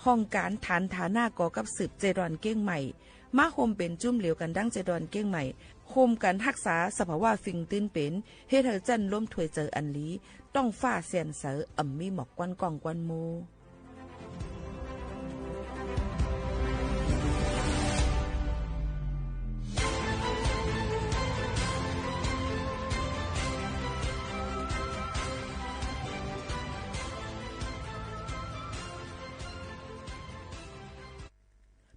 ห้องก๋านฐานฐานะก่อกับสืบเจดอนเก้งใหม่ มาโฮมเป๋นจุ้มเหลียวกั๋นดังเจดอนเก้งใหม่ โฮมกั๋นฮักษาสภาวะฟิงตื้นเป๋น เฮ็ดหื้อจั้นลมถ้วยเจิญอันหลี ต้องฟ้าแสนใส อ่ำมีหมอกควันก้องควันโม้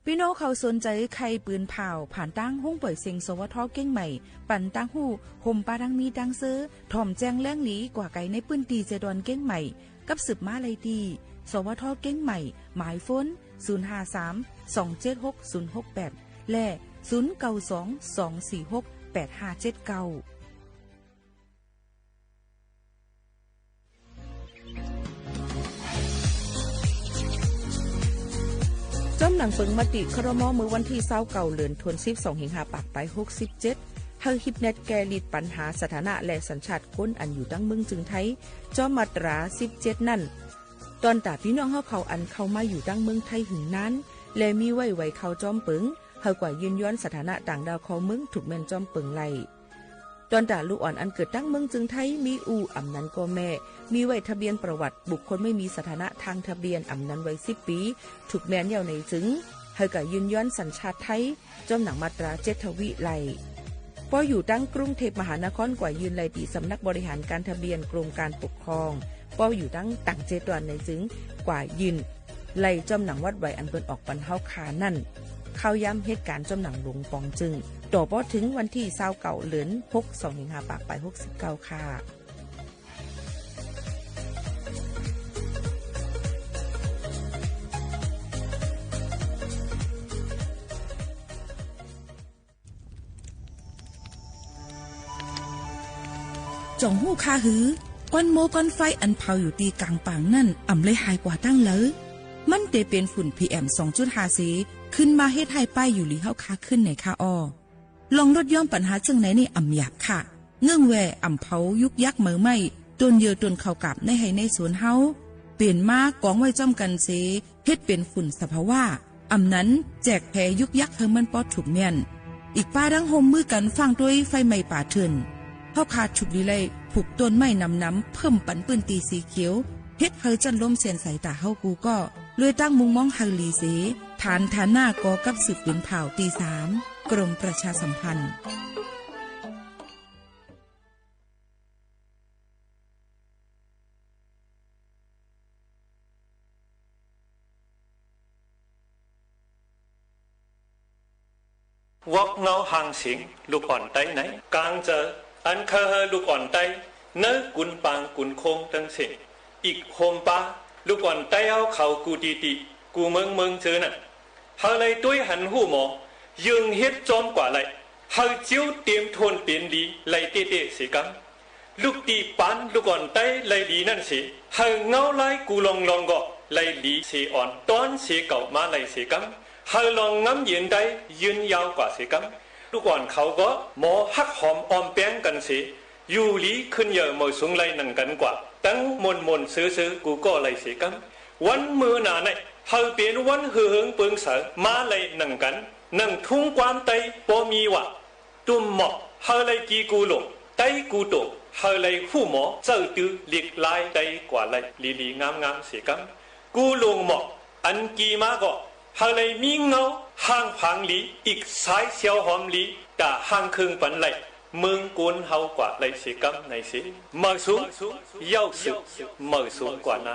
ปี้น้องเขาสนใจ๋ใค่ปืนผ่าว ผ่านตางห้องป่อยเซ็ง สวท เก้งใหม่ ปันตางฮู้ ห่มปาตังมีตังเซอ ถ่อมแจ้งแหลงหลีกว่าไก๋ในปื้นตี้เจดอนเก้งใหม่ กับสืบมาไล่ตี้ สวท เก้งใหม่ หมายโฟน ศูนย์ห้าสาม สองเจ็ดหก ศูนย์หกแปด และ ศูนย์เก้าสอง สองสี่หก แปดห้าเจ็ดเก้า จ้อมหนังเปิงมติ ครม. เมื่อวันตี้ซาวเก้า เดือนธันวาคม สองพันห้าร้อยหกสิบเจ็ด หื้อฮิปแนทแก้ลิดปัญหาสถานะและสัญชาติคนอันอยู่ตังเมืองจึงไทย จ้อมมาตราสิบเจ็ดนั้น ตอนต๋าปี้น้องเฮาเขาอันเข้ามาอยู่ตังเมืองไทยหื้อนาน และมีไว้ไวเข้าจ้อมเปิง หื้อกว่ายื่นย้อนสถานะต่างด้าวเข้าเมือง ถูกแม่นจ้อมเปิงไล่ ตอนต๋าลูกอ่อนอันเกิดตังเมืองจึงไทย มีอู้ อำนั้นก็แม่ มีไว้ทะเบียนประวัติบุคคลไม่มีสถานะทางทะเบียน อำนั้นวัยสิบปี๋ ถูกแม่นแล้วในจึง หื้อกว่ายื่นย้อนสัญชาติไทย จ้อมหนังมาตราเจ็ดทวีไล่ ปออยู่ตังกรุงเทพมหานครกว่ายื่นไล่ตี้สำนักบริหารการทะเบียนกรมการปกครอง ปออยู่ตังต่างเจตวันในจึง กว่ายื่นไล่จ้อมหนังวัดไวอันเปิ้นออกปันเฮาค่านั้น เข้ายามเหตุก๋ารณ์จ้อมหนังหลวงป๋องจึง ต่อปอเถิงวันตี้ซาวเก้า เดือนหก สองพันห้าร้อยหกสิบเก้า ค่ะ จ่องฮู้คาหือ ก้อนโม้ก้อนไฟอันเผาอยู่ตี้ก๋างป่างนั้น อ่ำเลยหายกว่าตังเหลอ มันเตเป๋นฝุ่น PM สองจุดห้า เส ขึ้นมาเฮ็ดหื้อป้ายอยู่หลีเฮาคาขึ้นไหนคะอ้อ ลองลดย่อมปัญหาเจิ่งไหนนี่อ่ำหยาบค่ะ เงื่องแว่อ่ำเผายุกยักเหมอไหม้ ต้นเยื่อต้นข้าวกาบในไฮ่ในสวนเฮา เป๋นมากองไว้จ้อมกั๋นเส เฮ็ดเป๋นฝุ่นสภาวะ อ่ำนั้นแจกแผยุกยักหื้อมันปอถูกแม่น อีกป้าดั้งฮ่วมมือกั๋นฟ้างตวยไฟไหม้ป่าเถื่อน เฮาคาถูกดีไล่ผูกต้นไม้หนำๆ เพิ่มปันปื้นตี้สีเขียว เฮ็ดหื้อจั้นลมแสนใสต๋าเฮากู้ก้อ ลวยตั้งมุมมองหื้อหลีเส ฐานฐานะก่อกับสืบเป๋นผ่าวตี้สาม กรมประชาสัมพันธ์ วอกเงาห่างเสียง ลูกอ่อนใต้ในก๋างเจอ อันเคยหื้อลูกอ่อนใต้ เนอะ กุนปางกุนโค้งตึงเสียง อีกโฮมปา ลูกอ่อนใต้เฮาเขากู้ตี้ตี้ กู้เมืองเมืองเจอนั้น หื้อไล่ตวยหันฮู้หมอ เยิงเฮ็ดจ้อมกว่าไล่ หื้อเจียวเต๋มถ้วนเป๋นดีไล่เต๊ะๆ เสกำ ลูกตี้ปานลูกอ่อนใต้ไล่หลีนั้นเส หื้อเงาลายกู้ลองๆ ก็ไล่หลีเสอ่อน ต้อนเสเก่ามาไล่เสกำ หื้อลองงำเย็นได้ยืนยาวกว่าเสกำ ลูกอ่อนเขาก็หมอฮักหอมอ้อมแป้งกั๋นเส อยู่หลีขึ้นเย่อเหมาะสูงไล่หนังกั๋นกว่า ตึงม่วนๆ ซื่อๆ กู้ก็ไล่เสกำ วันมื้อหน้าใน หื้อเป๋นวันหือเหิงเปิงใสมาไล่หนังกั๋น หนังทุ่งความใต้ปอมีว่า ตุ่มหมอก หื้อไล่กี่กู้หลง ใต้กู้โต หื้อไล่ฮู้หมอ เจ้าตื้อหลีกลายได้กว่าไล่ หลีๆ งามๆ เสกำ กู้หลงหมอก อันกี่มาก็ หื้อไล่มีเงา ห่างผางหลี อีกสายเสียวหอมหลี ต๋าห่างเคิงปันไล่ เมืองกูนเฮากว่าไล่เสกำในเส เหมาะสูง เย้าสืบ เหมาะสูงกว่านา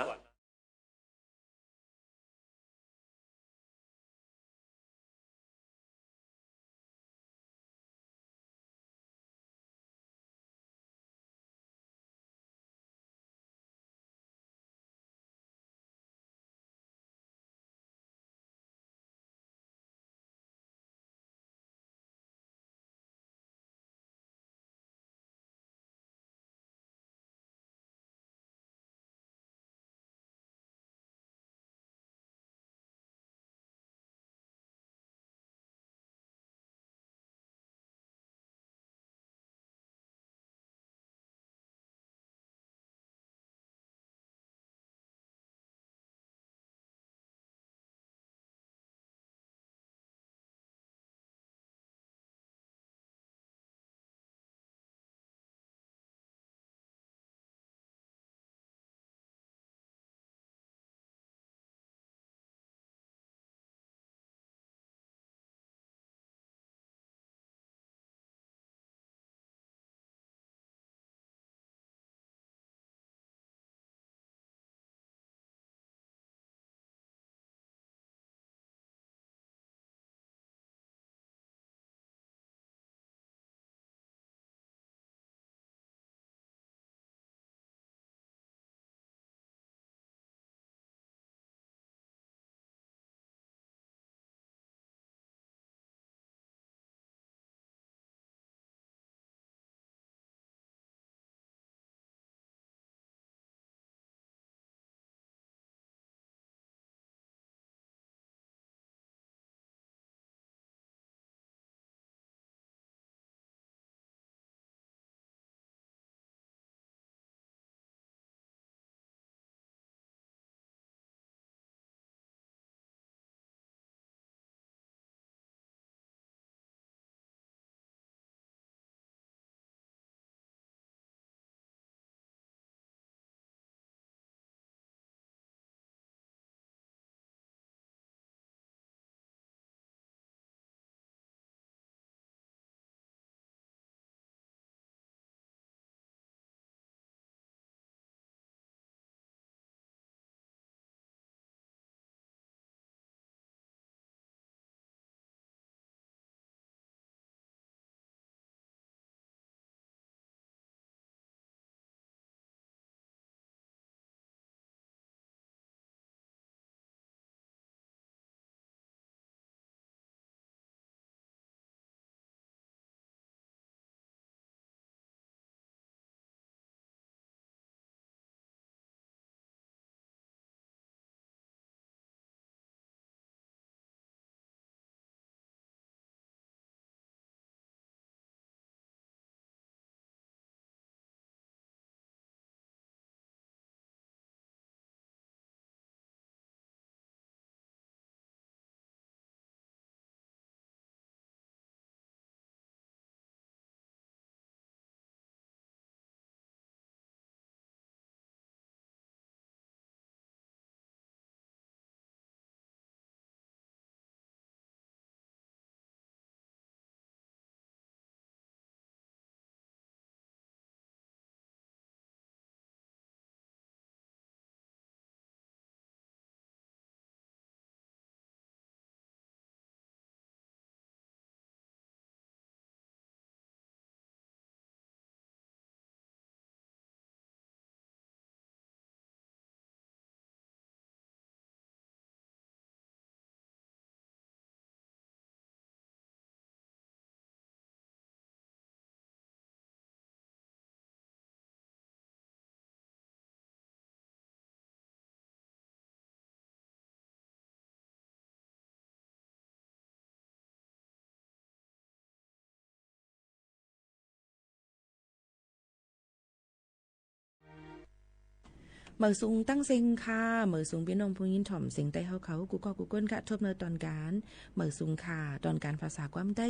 หมายสูงตังเซ็งค่ะ หมายสูงปี้น้องผู้ยินถ่อมเสียงใต้เฮาเขากู้ก้อกู้ก้นค่ะ ทบเนอตอนก๋าน หมายสูงค่ะ ตอนก๋านภาษาความใต้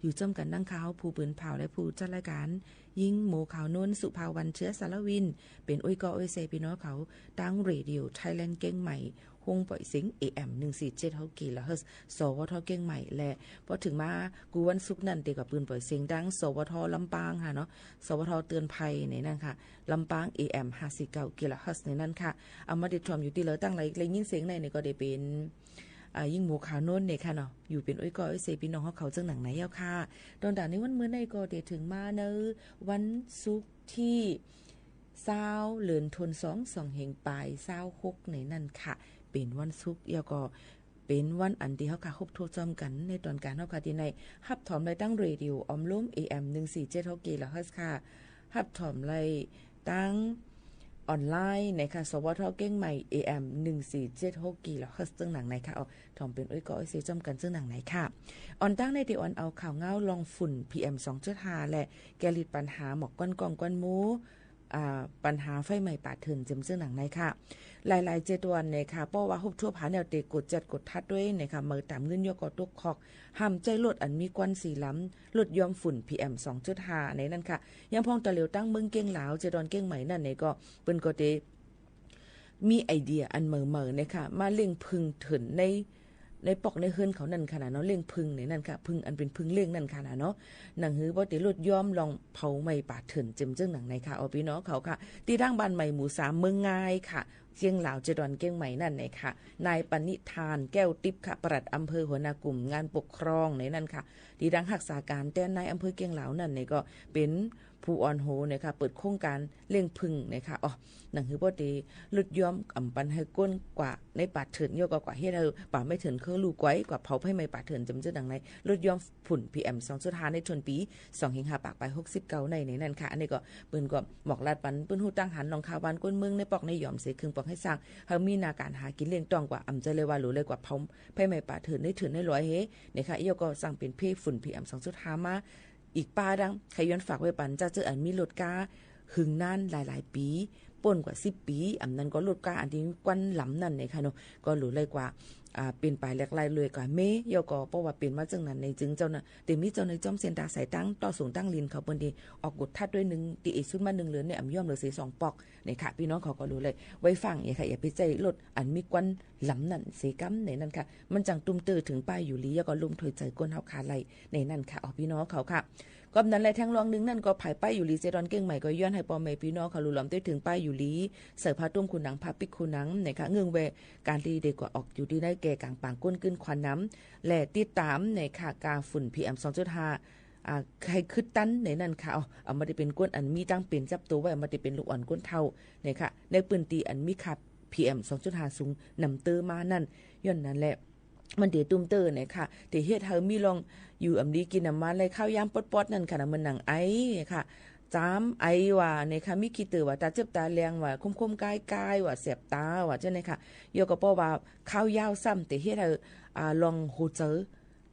อยู่จ้อมกั๋นดังข้าว ผู้ปืนผ่าวและผู้จัดรายก๋าน ญิงหมูขาวโน้น สุภาวัน เชื้อสารวิน เป๋นอุ้ยก้ออุ้ยเซปี้น้องเขา ตังเรดิโอไทยแลนด์เกียงใหม่ ห้องป่อยเสียง เอ เอ็ม หนึ่งสี่เจ็ดหก กิโลเฮิรตซ์ สวท เกียงใหม่ และปอเถิงมากู้วันศุกร์นั้น เต๋ก็ปืนป่อยเสียงตัง สวท ลำปางค่ะเนาะ สวท เตือนภัยในนั้นค่ะ ลำปาง เอ เอ็ม ห้าสี่เก้า กิโลเฮิรตซ์ในนั้นค่ะ เอามาติดตามอยู่ตี้เลิศตังหลาย และยินเสียงในนี่ก็ได้เป๋น อ่า ญิงหมูขาวโน้นเนี่ยค่ะเนาะ อยู่เป๋นอุ้ยก้ออุ้ยเซปี้น้องเฮาเขาเจิ่งหนังในเย้าค่ะ ตอนด่านในวันมื้อในก็ได้เถิงมาในวันศุกร์ตี้ซาว เดือนธันวา สองเฮงปายซาวหกในนั้นค่ะ เป๋นวันศุกร์ แล้วก็เป๋นวันอันตี้เฮาค่ะ ฮบถ้วมจ้อมกั๋นในตอนก๋านเฮาค่ะ ตี้ในฮับถ่อมได้ตังเรดิโอออมลม เอ เอ็ม หนึ่งสี่เจ็ดหก กิโลเฮิรตซ์ค่ะ ฮับถ่อมได้ตังออนไลน์นะคะ สวท เกียงใหม่ เอ เอ็ม หนึ่งสี่เจ็ดหก กิโลเฮิรตซ์เจิ่งหนังในค่ะ อ๋อ ถ่อมเป๋นอุ้ยก้ออุ้ยเซจ้อมกั๋นเจิ่งหนังในค่ะ อ่อนตั้งในตี้อ่อนเอาข่าวเงาล่องฝุ่น พี เอ็ม สองจุดห้า และแก้ฤทธิ์ปัญหาหมอกควันก้องควันหมู่ อ่า ปัญหาไฟไหม้ป่าเถื่อนเจิ่งเจิ่งหนังในค่ะ หลายๆ เจ็ดวันเนี่ยค่ะ เพราะว่าฮบถ้วมหาแนวเต๋กวดจัดกวดทัดตวยเนี่ยค่ะ เมื่อต๋ามเงินยอก็ตกคอก ห้ามใจ๊รถอันมีควันสีดำ รถย้อมฝุ่น พี เอ็ม สองจุดห้า ในนั้นค่ะ ยังพ่องตะเหลียวตังเมืองเกียงลาว เจดอนเกียงใหม่นั่นเนี่ยก็ เปิ้นก็เต๋ มีไอเดียอันใหม่ๆ เนี่ยค่ะ มาเล่งผึ้งเถินใน ในปอกในเฮือนเขานั่นค่ะนะเนาะ เล่งผึ้งในนั้นค่ะ ผึ้งอันเป๋นผึ้งเล่งนั่นค่ะนะเนาะ หนังหื้อบ่เต๋รถย้อมล่องเผาไหม้ป่าเถื่อนเจิ่งเจิ่งหนังในค่ะ อ๋อ ปี้น้องเขาค่ะ ตี้ตังบ้านใหม่หมู่สาม เมืองงายค่ะ เกียงลาว เจดอนเกียงใหม่นั่นเนี่ยค่ะ นายปณิธาน แก้วติ๊บค่ะ ปลัดอำเภอ หัวหน้ากลุ่มงานปกครองในนั้นค่ะ ตี้ตังฮักษาก๋านแตนนายอำเภอเกียงลาวนั่นเนี่ยก็เป๋นผู้อ่อนโหนเนี่ยค่ะ เปิดโครงก๋านเล่งผึ้งเนี่ยค่ะ อ๋อ หนังหื้อบ่เต๋รถย้อมอ่ำปันหื้อก้นกว่าในป่าเถื่อน ยอก็กว่าเฮ็ดหื้อป่าไม้เถื่อนเคิงลู่ก๋วย กว่าเผาไฟไหม้ป่าเถื่อนเจิ่งเจิ่งหนังใน รถย้อมฝุ่น พี เอ็ม สองจุดห้า ในถ้วนปี๋ สองเฮงห้าปากปายหกสิบเก้าใน ในนั้นค่ะ อันนี้ก็เปิ้นก็หมอกลัดปัน เปิ้นฮู้ตังหันล่องข่าวบ้านก้นเมืองในปอกในหย่อมเสเคิงปอกหื้อสร้าง หื้อมีนาก๋านหากิ๋นเลี้ยงต้องกว่า อ่ำใจ๊เลยว่าหลูเลยกว่าเผาไฟไหม้ป่าเถื่อนในเถินในลอยเฮ เนี่ยค่ะ ยอก็สั่งเป๋นเพจฝุ่น พี เอ็ม สองจุดห้า มา อีกป้าดัง ใค่ย้อนฝากไว้ปันเจ้าเจ้าอันมีรถก้า หึงนานหลายๆ ปี๋ ป้นกว่าสิบปี๋ อ่ำนั้นก็รถก้าอันตี้ควันดำนั่นเนี่ยค่ะเนาะ ก็หลูเลยกว่า อ่า เป๋นปายแหลกลายเลยกว่าเม ยอก็เพราะว่าเป๋นมาเจิ่งนั้นในจึงเจ้าน่ะ เต๋มีเจ้าในจ้อมเส้นตางสายตังต่อสูงตังลินเขาเปิ้นตี้ออกกวดทัดตวยนึ่ง ตี้เอสุดมานึ่งเดือนเนี่ย อ่ำย่อมเหลือเสียสองปอก เนี่ยค่ะ ปี้น้องเขาก็หลูเลย ไว้ฟังเนี่ยค่ะ อย่าไปใจ๊รถอันมีควันดำนั่นเสก้ำในนั้นค่ะ มันจั่งตุ้มเตื้อเถิงป้ายอยู่หลี แล้วก็ลุ่มถ้วยใจ๋ก้นเฮาคาไหล ในนั้นค่ะ อ๋อ ปี้น้องเขาค่ะ ก็นั้นแหละ แถมลองนึ่งนั่นก็ภายป้ายอยู่หลี เจดอนเกียงใหม่ก็ย้อนหื้อป้อแม่ปี้น้องเขาหลู่หลอมตวยเถิงป้ายอยู่หลี ใส่ผ้าตุ้มขูหนัง ผ้าปิ๊กขูหนัง เนี่ยค่ะ เงื่อนเวลาก๋านตี้เต๋กว่าออกอยู่ตี้ในแก่ก๋างป่างก้นกึ้นควันดำ และติดต๋าม เนี่ยค่ะ กาฝุ่น พี เอ็ม สองจุดห้า อ่า หื้อคึดตันในนั้นค่ะ อ๋อ อ่ำบ่เต๋เป๋นก้นอันมีตังเป๋นจับตั๋วไว้ อ่ำบ่เต๋เป๋นลูกอ่อนก้นเฒ่า เนี่ยค่ะ ในปื้นตี้อันมีค่า พี เอ็ม สองจุดห้า สูงนำเตื้อมานั่น ย้อนนั้นแหละ มันเต๋ตุ้มเตื้อเนี่ยค่ะ เต๋เฮ็ดหื้อมีล่องอยู่อ่ำดีกิ๋นอ่ำหวาน ไร้ข้าวยามปอดๆ นั่นค่ะนะ เหมือนหนังไอค่ะ จ๋ามไอว่าเนี่ยค่ะ มีขี้เตื้อว่า ต๋าเจ็บต๋าแลงว่า คมๆ ก้ายๆ ว่า แสบต๋าว่า เจ้าเนี่ยค่ะ ยอก็เพราะว่าข้าวยาวซ้ำเต๋เฮ็ดหื้อ อ่า ล่องหัวใจ๋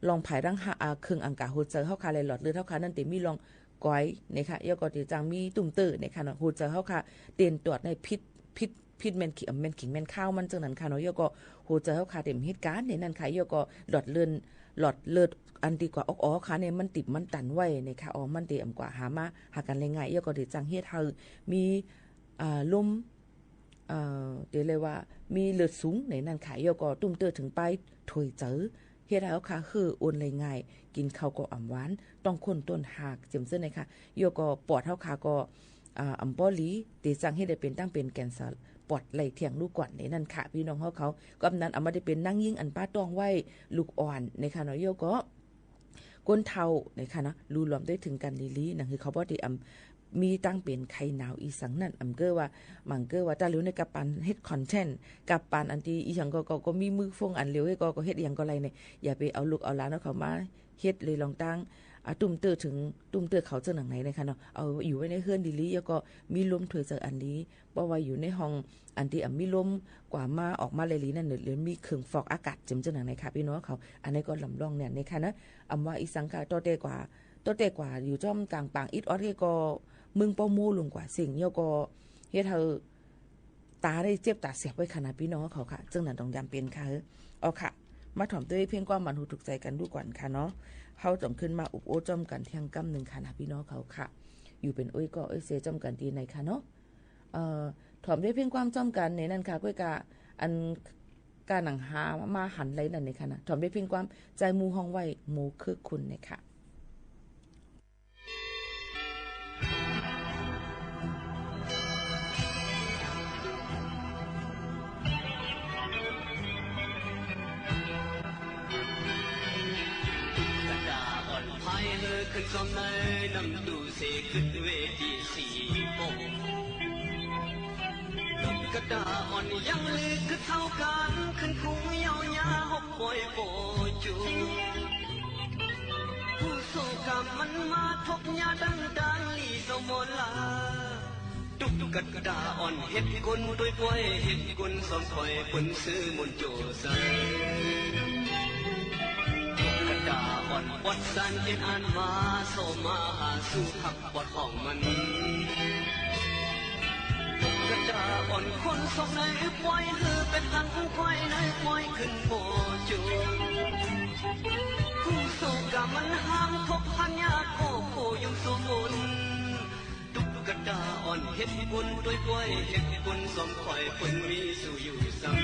ล่องผายตังหา อ่า เคิงอังคารหัวใจ๋เฮาค่ะ และหลอดเลือดเฮาค่ะ นั่นเต๋มีล่องก๋อยเนี่ยค่ะ ยอก็เต๋จั่งมีตุ้มเตื้อเนี่ยค่ะเนาะ หัวใจ๋เฮาค่ะ เต้นตวดในผิด ผิด ผิดแม่นขิง แม่นขิงแม่นคาวมันเจิ่งนั้นค่ะเนาะ ยอก็หัวใจ๋เฮาค่ะเต๋บ่เฮ็ดก๋านในนั้นค่ะ ยอก็หลอดเลือด หลอดเลือดอันตี้กว่าออกๆ ค่ะเนี่ย มันติดมันตันไว้เนี่ยค่ะ อ๋อ มันเต๋อ่ำกว่าหามาหากั๋นได้ง่าย ยอก็เต๋จั่งเฮ็ดหื้อมี อ่า ลม เอ่อ เต๋เลยว่ามีเลือดสูงในนั้นค่ะ ยอก็ตุ้มเตื้อเถิงป้ายถ้วยใจ๋ เฮ็ดหื้อเฮาค่ะ หื้ออ่อนไหลง่าย กิ๋นข้าวก็อ่ำหวาน ต้องค้นต้นหาก เจิ่งเจ้าเนี่ยค่ะ ยอก็ปอดเฮาค่ะก็ อ่า อ่ำป้อหลี เต๋จั่งเฮ็ดหื้อเป๋นตังเป๋นแกนเซอร์ปอดไหลเถียงลู่ก่อนในนั้นค่ะ ปี้น้องเฮาเขา ก็นั้นอ่ำบ่เต๋เป๋นนางญิงอันป้าต๊องไว้ ลูกอ่อนเนี่ยค่ะเนาะ ยอก็ ก้นเฒ่าเนี่ยค่ะเนาะ หลู่หลอมตวยเถิงกั๋นหลีๆ หนังหื้อเขาบ่เต๋อ่ำมีตังเป๋นไข้หนาวอีสังนั่น อ่ำเก้อว่า หมั่งเก้อว่า ต๋าเหลียวเนี่ย กับปานเฮ็ดคอนเทนต์ กับปานอันตี้อีหยังก็ ก็ ก็มีมือฟงอันเหลียว ก็ ก็เฮ็ดอีหยังก็ได้เนี่ย อย่าไปเอาลูกเอาหลานเอาเขามาเฮ็ดเลย ลองตั้ง อ่า ตุ้มเตื้อเถิง ตุ้มเตื้อเขาเจิ่งหนังในเนี่ยค่ะเนาะ เอาอยู่ไว้ในเฮือนหลีๆ แล้วก็มีลมถ้วยใจ๋อันหลี เพราะว่าอยู่ในห้องอันตี้อ่ำมีลมกว่ามาออกมาหลายหลีนั่นเนี่ย หรือมีเคิงฟอกอากาศเจิ่งเจิ่งหนังในค่ะ ปี้น้องเขา อันนี้ก็ลำลองเนี่ย เนี่ยค่ะนะ อ่ำว่าอีสังค่ะ ตั้งแต่กว่า ตั้งแต่กว่าอยู่จ้อมก๋างป่างอิดออดเนี่ยก็ เมืองป้อมู่ลงกว่าเส้ง ยอก็เฮ็ดหื้อ ต๋าได้เจ็บต๋าเสียบไว้ค่ะนะ ปี้น้องเขาค่ะ เจิ่งนั้นต้องยำเป๋นค่ะ เออ เอาค่ะ มาถ่อมตวยเพ่งความหมั่นหูถูกใจ๋กั๋นดูก่อนค่ะเนาะ เฮาต้องขึ้นมาอุบโอ้จ้อมกั๋นเที่ยงกำนึ่งค่ะนะ ปี้น้องเขาค่ะ อยู่เป๋นโอ้ยก้อโอ้ยเซจ้อมกั๋นตี้ในค่ะเนาะ เอ่อ ถ่อมตวยเพ่งความจ้อมกั๋นในนั้นค่ะ ก้อยกา อัน ก้าหนังหามาหันไล่นั่นเน่ยค่ะนะ ถ่อมตวยเพ่งความ จายหมู่ฮ้องไหว้ โมเคิกคุณเน่ยค่ะ กระดาอ่อนพายเฮอขึ้นซ้อมในน้ำตู้เสกขึ้นเวทีสี่โป่ง ตุ๊กตาอ่อนยังลือคือเท่ากัน ขึ้นคุงเย้ายาหกปอยโปจู ผู้โศกกรรมมันมาทบยาดังดานลีสมอลา ตุ๊กตาอ่อนเฮ็ดกุนตวยปอย เฮ็ดกุนซ้อมคอยเปิ้นซื้อมนต์โจใส ตุ๊กตาอ่อนปอดสารเอ็นอันมา โสมาหาสู่หัก บอดของมัน ตุ๊กตาอ่อนคนสองในปอย หื้อเป๋นตังควายในปอยขึ้นโปจู ผู้โศกกรรมมันห้ามทบพันยาโคโคยมสมน ตุ๊กตาอ่อนเฮ็ดกุนตวยปอย เฮ็ดกุนซ้อมคอยเปิ้นมีสู่อยู่ซ้ำ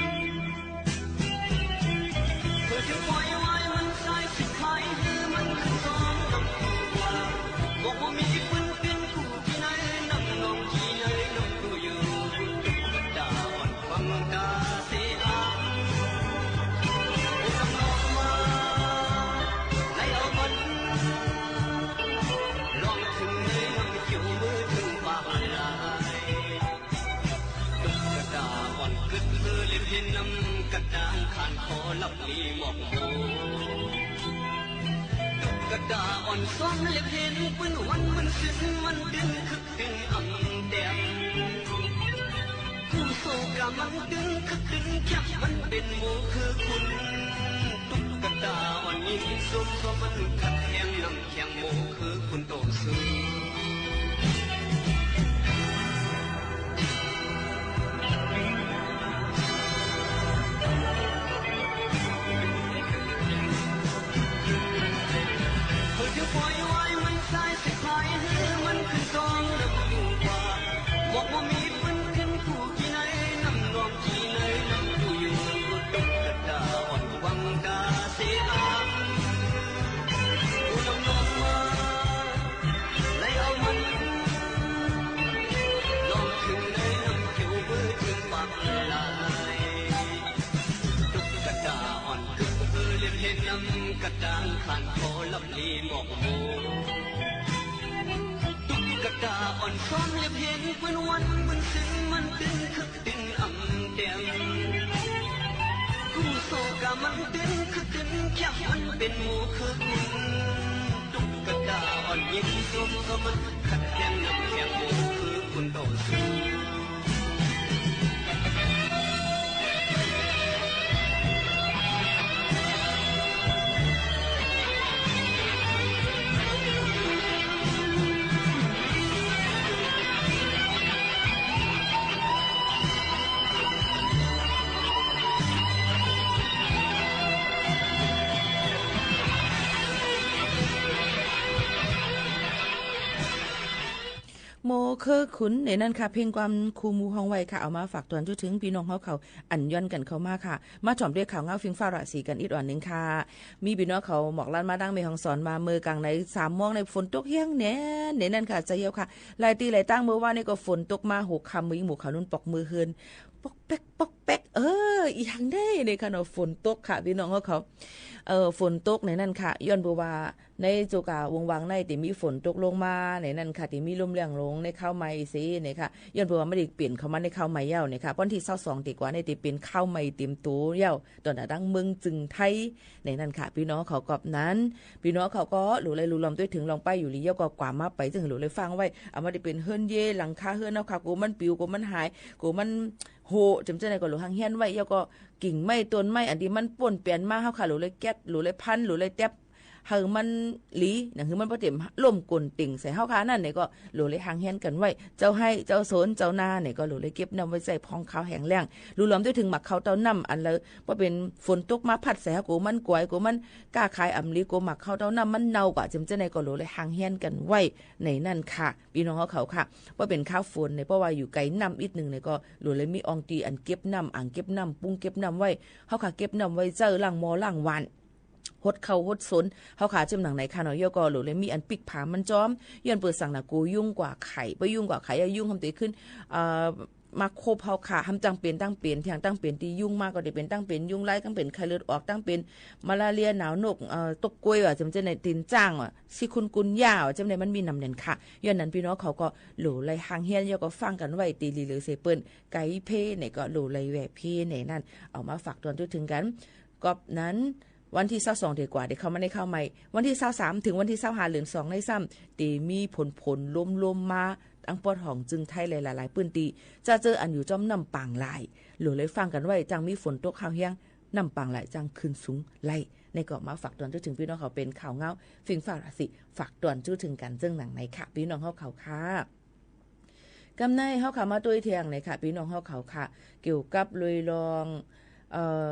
เปิ้นจะปอยไว้มันสายสิขายหื้อมันขึ้นซ้อมน้ำตัว บอกว่ามีเปิ้นเป๋นคู่ตี้ไหน น้ำนองตี้ไหนน้องดูอยู่ ตุ๊กตาอ่อนฟังตาเสอาม โอ้น้ำนองมา ไล่เอามัน ลองเถิงในน้ำเขียวมือเถิงปากลาย ตุ๊กตาอ่อนกึ๊ดเฮอเล็บเห็นน้ำกระด้าง คานคอลับลีหมอกโม ตุ๊กตาอ่อนซ้อมเล็บเห็นเปิ้นวันมันซึ่งมันตึงคึกตึงอำแต้ม ผู้โศกกรรมมันตึงคึกตึงแคบ มันเป๋นหมู่คือคุณ ตุ๊กตาอ่อนยินสม เพราะมันขัดแย้งน้ำ แข่งหมู่คือคุณต่อสู้ เฮอจะปอยไว้มันสายสิขายหื้อมันขึ้นซ้อมน้ำอยู่ว่า บอกว่ามีเปิ้นขึ้นคู่ตี้ไหน น้ำนองตี้ไหนน้ำดูอยู่ ตุ๊กตาอ่อน วังตาเสอาม ผู้นำน้องมา ไล่เอามัน ลองเถิงในน้ำเขียวมือเถิงปากลาย ตุ๊กตาอ่อนกึ๊ดเฮอเล็บเห็นน้ำกระด้าง คานคอลับลีหมอกโม ตุ๊กตาอ่อนซ้อมเล็บเห็นเปิ้นวันมันซึ่งมันตึงคึก ตึงอำแต้ม กู้โศกกะมันตึงคึกตึงแคบ มันเป๋นหมู่คือคุณ ตุ๊กตาอ่อนยินสม เพราะมันขัดแย้งน้ำแข็งหมู่คือคุณต่อสู้ โมคือขุน ในนั้นค่ะ เพลงความคู่หมู่ฮ้องไว้ค่ะ เอามาฝากตวนจุเถิงปี้น้องเฮาเขา อันย้อนกั๋นเข้ามาค่ะ มาถ่อมด้วยข่าวเหงาฟิ้งฟ้าราศีกั๋นอีกอ่อนนึ่งค่ะ มีปี้น้องเขาหมอกลั่นมาดั้งแม่ฮ่องสอนว่า เมื่อกลางในสามโมงในฝนตกแฮงแหน่ ในนั้นค่ะ ใจ้เย้าค่ะ หลายตี้หลายตั้ง เมื่อวานนี้ก็ฝนตกมาหัวค่ำ เมื่ออิงหมู่เขานุ่นปอกมือเฮือน ปอกแป๊ก ปอกแป๊ก เออ อีหยังเน่ ในขณะฝนตกค่ะ ปี้น้องเฮาเขา เอ่อ ฝนตกในนั้นค่ะ ย้อนเปื้อว่า ในโจกาวงวางในตี้มีฝนตกลงมาในนั้นค่ะ ตี้มีลมแรงลงในข้าวใหม่เสในค่ะ ย้อนเปื้อว่ามันได้เป๋นเข้ามาในข้าวใหม่เย้าในค่ะ ป้อนตี้ซาวสองตี้กว่าในตี้เป๋นข้าวใหม่เต๋มตั๋วเย้า ต่อหน้าตังเมืองจึงไทย ในนั้นค่ะ ปี้น้องเขากอบนั้น ปี้น้องเขาก็หลู่ไล่หลู่ลอมตวยเถิงลองไปอยู่หลีเย้าก็กว่ามาไป จึงหลู่ไล่ฟังไว้ เอามาได้เป๋นเฮือนเย หลังคาเฮือนเฮาค่ะ กั๋วมันปิ๋ว กั๋วมันหาย กั๋วมันโหะ จำเจ้าไหนก็หลู่หังเฮี้ยนไว้ เย้าก็กิ่งไม้ต้นไม้ อันตี้มันป้นเป๋นมาเฮาค่ะ หลู่ไไล่แก๊ด หลู่ไล่พัน หลู่ไล่แต๊บ หื้อมันหลี อย่างหื้อมันบ่เต็มล่มก้นเต็งใส่เฮาข้า อันนั้นเนี่ยก็โหลเลยห่างเหียนกั๋นไว้ เจ้าไฮ่ เจ้าสวน เจ้านาเนี่ยก็โหลเลยเก็บน้ำไว้ใจ๊พ่องคาวแห้งแล้ง หลุมรวมด้วยเถิงหมากข้าวเต้าน้ำ อันละ พอเป๋นฝนตกมาพัดใส่เฮา กั๋วมันก๋วย กั๋วมันก้าขายอ่ำหลี กั๋วหมากข้าวเต้าน้ำมันเน่ากว่า เจิ่มเจ้าไหนก็โหลเลยห่างเหียนกั๋นไว้ในนั้นค่ะ ปี้น้องเฮาเขาค่ะ พอเป๋นคาวฝนเนี่ย เพราะว่าอยู่ไก๋น้ำอิดนึ่งเนี่ย ก็โหลเลยมีอ่องตี้อันเก็บน้ำ อ่างเก็บน้ำ ปุ้งเก็บน้ำไว้ เฮาข้าเก็บน้ำไว้ใจ๊ล้างหม้อล้างหว้าน หดข้าวหดสวน เฮาข้าเจิ่มหนังไหนค่ะเนาะ เยียะก็โหลเลยมีอันปิ๊กผามันจ้อม ย้อนเปื้อสังน่ะ กั๋วยุงกั๋วไข่ พอยุงกั๋วไข่ ย้อนยุงทำตี้ขึ้น เอ่อ มาคบเฮาข้า ทำจั้งเป๋นตังเป๋น เถียงตังเป๋นตี้ยุงมา ก็ได้เป๋นตังเป๋นยุงลาย ตังเป๋นไข้เลือดออก ตังเป๋นมาลาเรีย หนาวนก เอ่อ ตกกล้วย ว่าเจิ่มเจ้าไหน ตี๋นจ๊าง ว่าชิคุนกุนย่า ว่าเจิ่มเจ้าไหน มันมีน้ำแน่นค่ะ ย้อนนั้นปี้น้องเขาก็โหลเลยห่างเหียน เยียะก็ฟังกั๋นไว้ ตี้หลีเหลือเสียเปิ้น ไก๋เพเนี่ยก็โหลเลยแหว่เพในนั้น เอามาฝากตอนทั่วเถิงกั๋น ก็นั้น วันตี้ซาวสองเดียวกว่า เดี๋ยวเข้ามาในข่าวใหม่ วันตี้ซาวสามเถิงวันตี้ซาวห้า เดือนสองในซ้ำ ตี้มีผล ผลลมๆ มา ตังปอดของจึงไทยหลายๆ ปื้นตี้ จะเจออันอยู่จ้อมน้ำปางหลาย โหลเลยฟังกั๋นไว้ จั้งมีฝนตกข้าวเฮี้ยง น้ำปางหลายจั้งขึ้นสูงไหล ในก็มาฝากตอนทั่วเถิงปี้น้องเขา เป๋นข่าวเงา ฝิ่งฟ้าราศี ฝากตอนทั่วเถิงกั๋นเจิ่งหนังในค่ะ ปี้น้องเฮาเขาค่ะ กำในเฮาข้ามาตวยแทงหน่อยค่ะ ปี้น้องเฮาเขาค่ะ เกี่ยวกับลุยลอง เอ่อ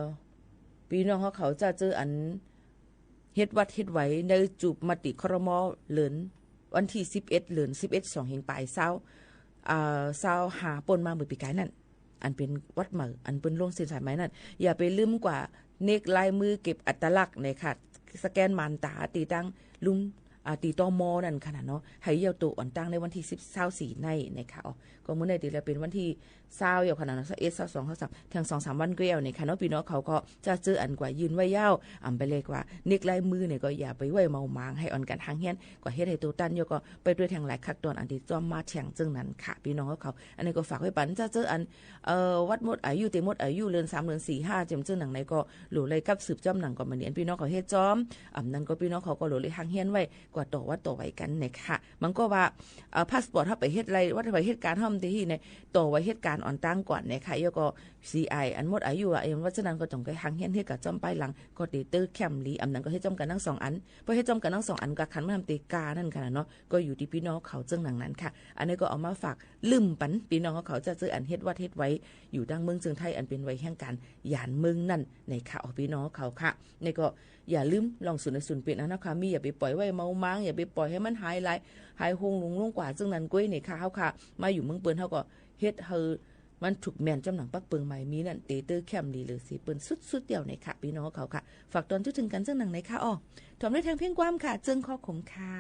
ปี้น้องเฮาเขาจะเจออันเฮ็ดวัดเฮ็ดไหว ในจูบมติ ครม. เดือน วันตี้สิบเอ็ด เดือนสิบเอ็ด สองเฮงปายซาว อ่า ซาวห้า ป้นมาเมื่อปี๋ก๋ายนั้น อันเป๋นวัดใหม่ อันเปิ้นลงเส้นสายใหม่นั้น อย่าไปลืมกว่า เน็กลายมือเก็บอัตลักษณ์เนี่ยค่ะ สแกนม่านต๋า ตี้ตังลุม อ่า ตี้ ตม. นั้นค่ะเนาะ หื้อเยียะตั๋วอ่อนตังในวันตี้สิบ ซาวสี่ ในเนี่ยค่ะ อ๋อ ก็มื้อในตี้แล้วเป๋นวันตี้ซาวเย้าค่ะเนาะ ซาวเอ็ด ซาวสอง ซาวสาม เถิงสองสามวันก็เย้าเนี่ยค่ะเนาะ ปี้น้องเขาก็จะเจออันกว่ายื่นไว้เย้า อำไปเลยกว่า เน็กลายมือเนี่ยก็อย่าไปไหว้เมาหมาง หื้ออ่อนกั๋นห่างเหียน กว่าเฮ็ดหื้อตั๋วตัน เยียะก็ไปตวยแทงหลายขั้นตอน อันตี้จ้อมมาแทงเจิ่งนั้นค่ะ ปี้น้องเขา อันนี้ก็ฝากไว้ปั๋น จะเจออัน เอ่อ วัดหมดอายุ ตี้หมดอายุ เดือนสาม เดือนสี่ ห้า เจิ่มเจิ่งหนังในก็โหลเลยกับสืบจ้อมหนัง ก็มาเนียนปี้น้องเขาเฮ็ดจ้อม อำนั้นก็ปี้น้องเขาก็โหลเลยห่างเหียนไว้ กว่าต่อวัดต่อไหวกั๋นเนี่ยค่ะ มันก็ว่า เอ่อ พาสปอร์ตเฮาไปเฮ็ดไหว วัดไหวเหตุก๋ารณ์เฮาตี้ใน ต่อไหวเหตุก๋ารณ์อ่อนตังก่อนเนี่ยค่ะ เยียะก็ ซีไอ อันหมดอายุอะ เอ็ม ว่าฉะนั้นก็ต้องไปห่างเหียนเฮ็ดกั๋นจ้อมปายหลัง ก็ตี้เต๊อะแค่มหลี อำนั้นก็เฮ็ดจ้อมกั๋นตังสองอัน พอเฮ็ดจ้อมกั๋นตังสองอัน ก็ขันมันตี้ก้านั้นค่ะเนาะ ก็อยู่ตี้ปี้น้องเขาเจิ่งหนังนั้นค่ะ อันนี้ก็เอามาฝาก ลืมปั๋น ปี้น้องเขาจะเจออันเฮ็ดวัดเฮ็ดไหว อยู่ตังเมืองเจิงไทย อันเป๋นไหวแห่งก๋านหยานเมืองนั้นเนี่ยค่ะ อ๋อ ปี้น้องเขาค่ะ นี่ก็อย่าลืมลองสูนในสูนเป๋นอันเนาะค่ะ มีอย่าไปป่อยไหว้เมาหมาง อย่าไปป่อยหื้อมันหายหลาย หายโฮงหลงลงกว่าเจิ่งนั้นก้วยเนี่ยค่ะ เฮาค่ะ มาอยู่เมืองเปิ้นเฮาก็เฮ็ดหื้อมันถูกแม่นจ้อมหนังปักเปิงใหม่มีนั้น ตี้เต๊อะแค่มหลีเหลือเสียเปิ้นสุดๆ เดียวเนี่ยค่ะ ปี้น้องเขาค่ะ ฝากตอนทั่วเถิงกั๋นเจิ่งหนังในค่ะ อ๋อ ถ่วมด้วยแทงเพลงความค่ะ เจิ่งข้อขมค่ะ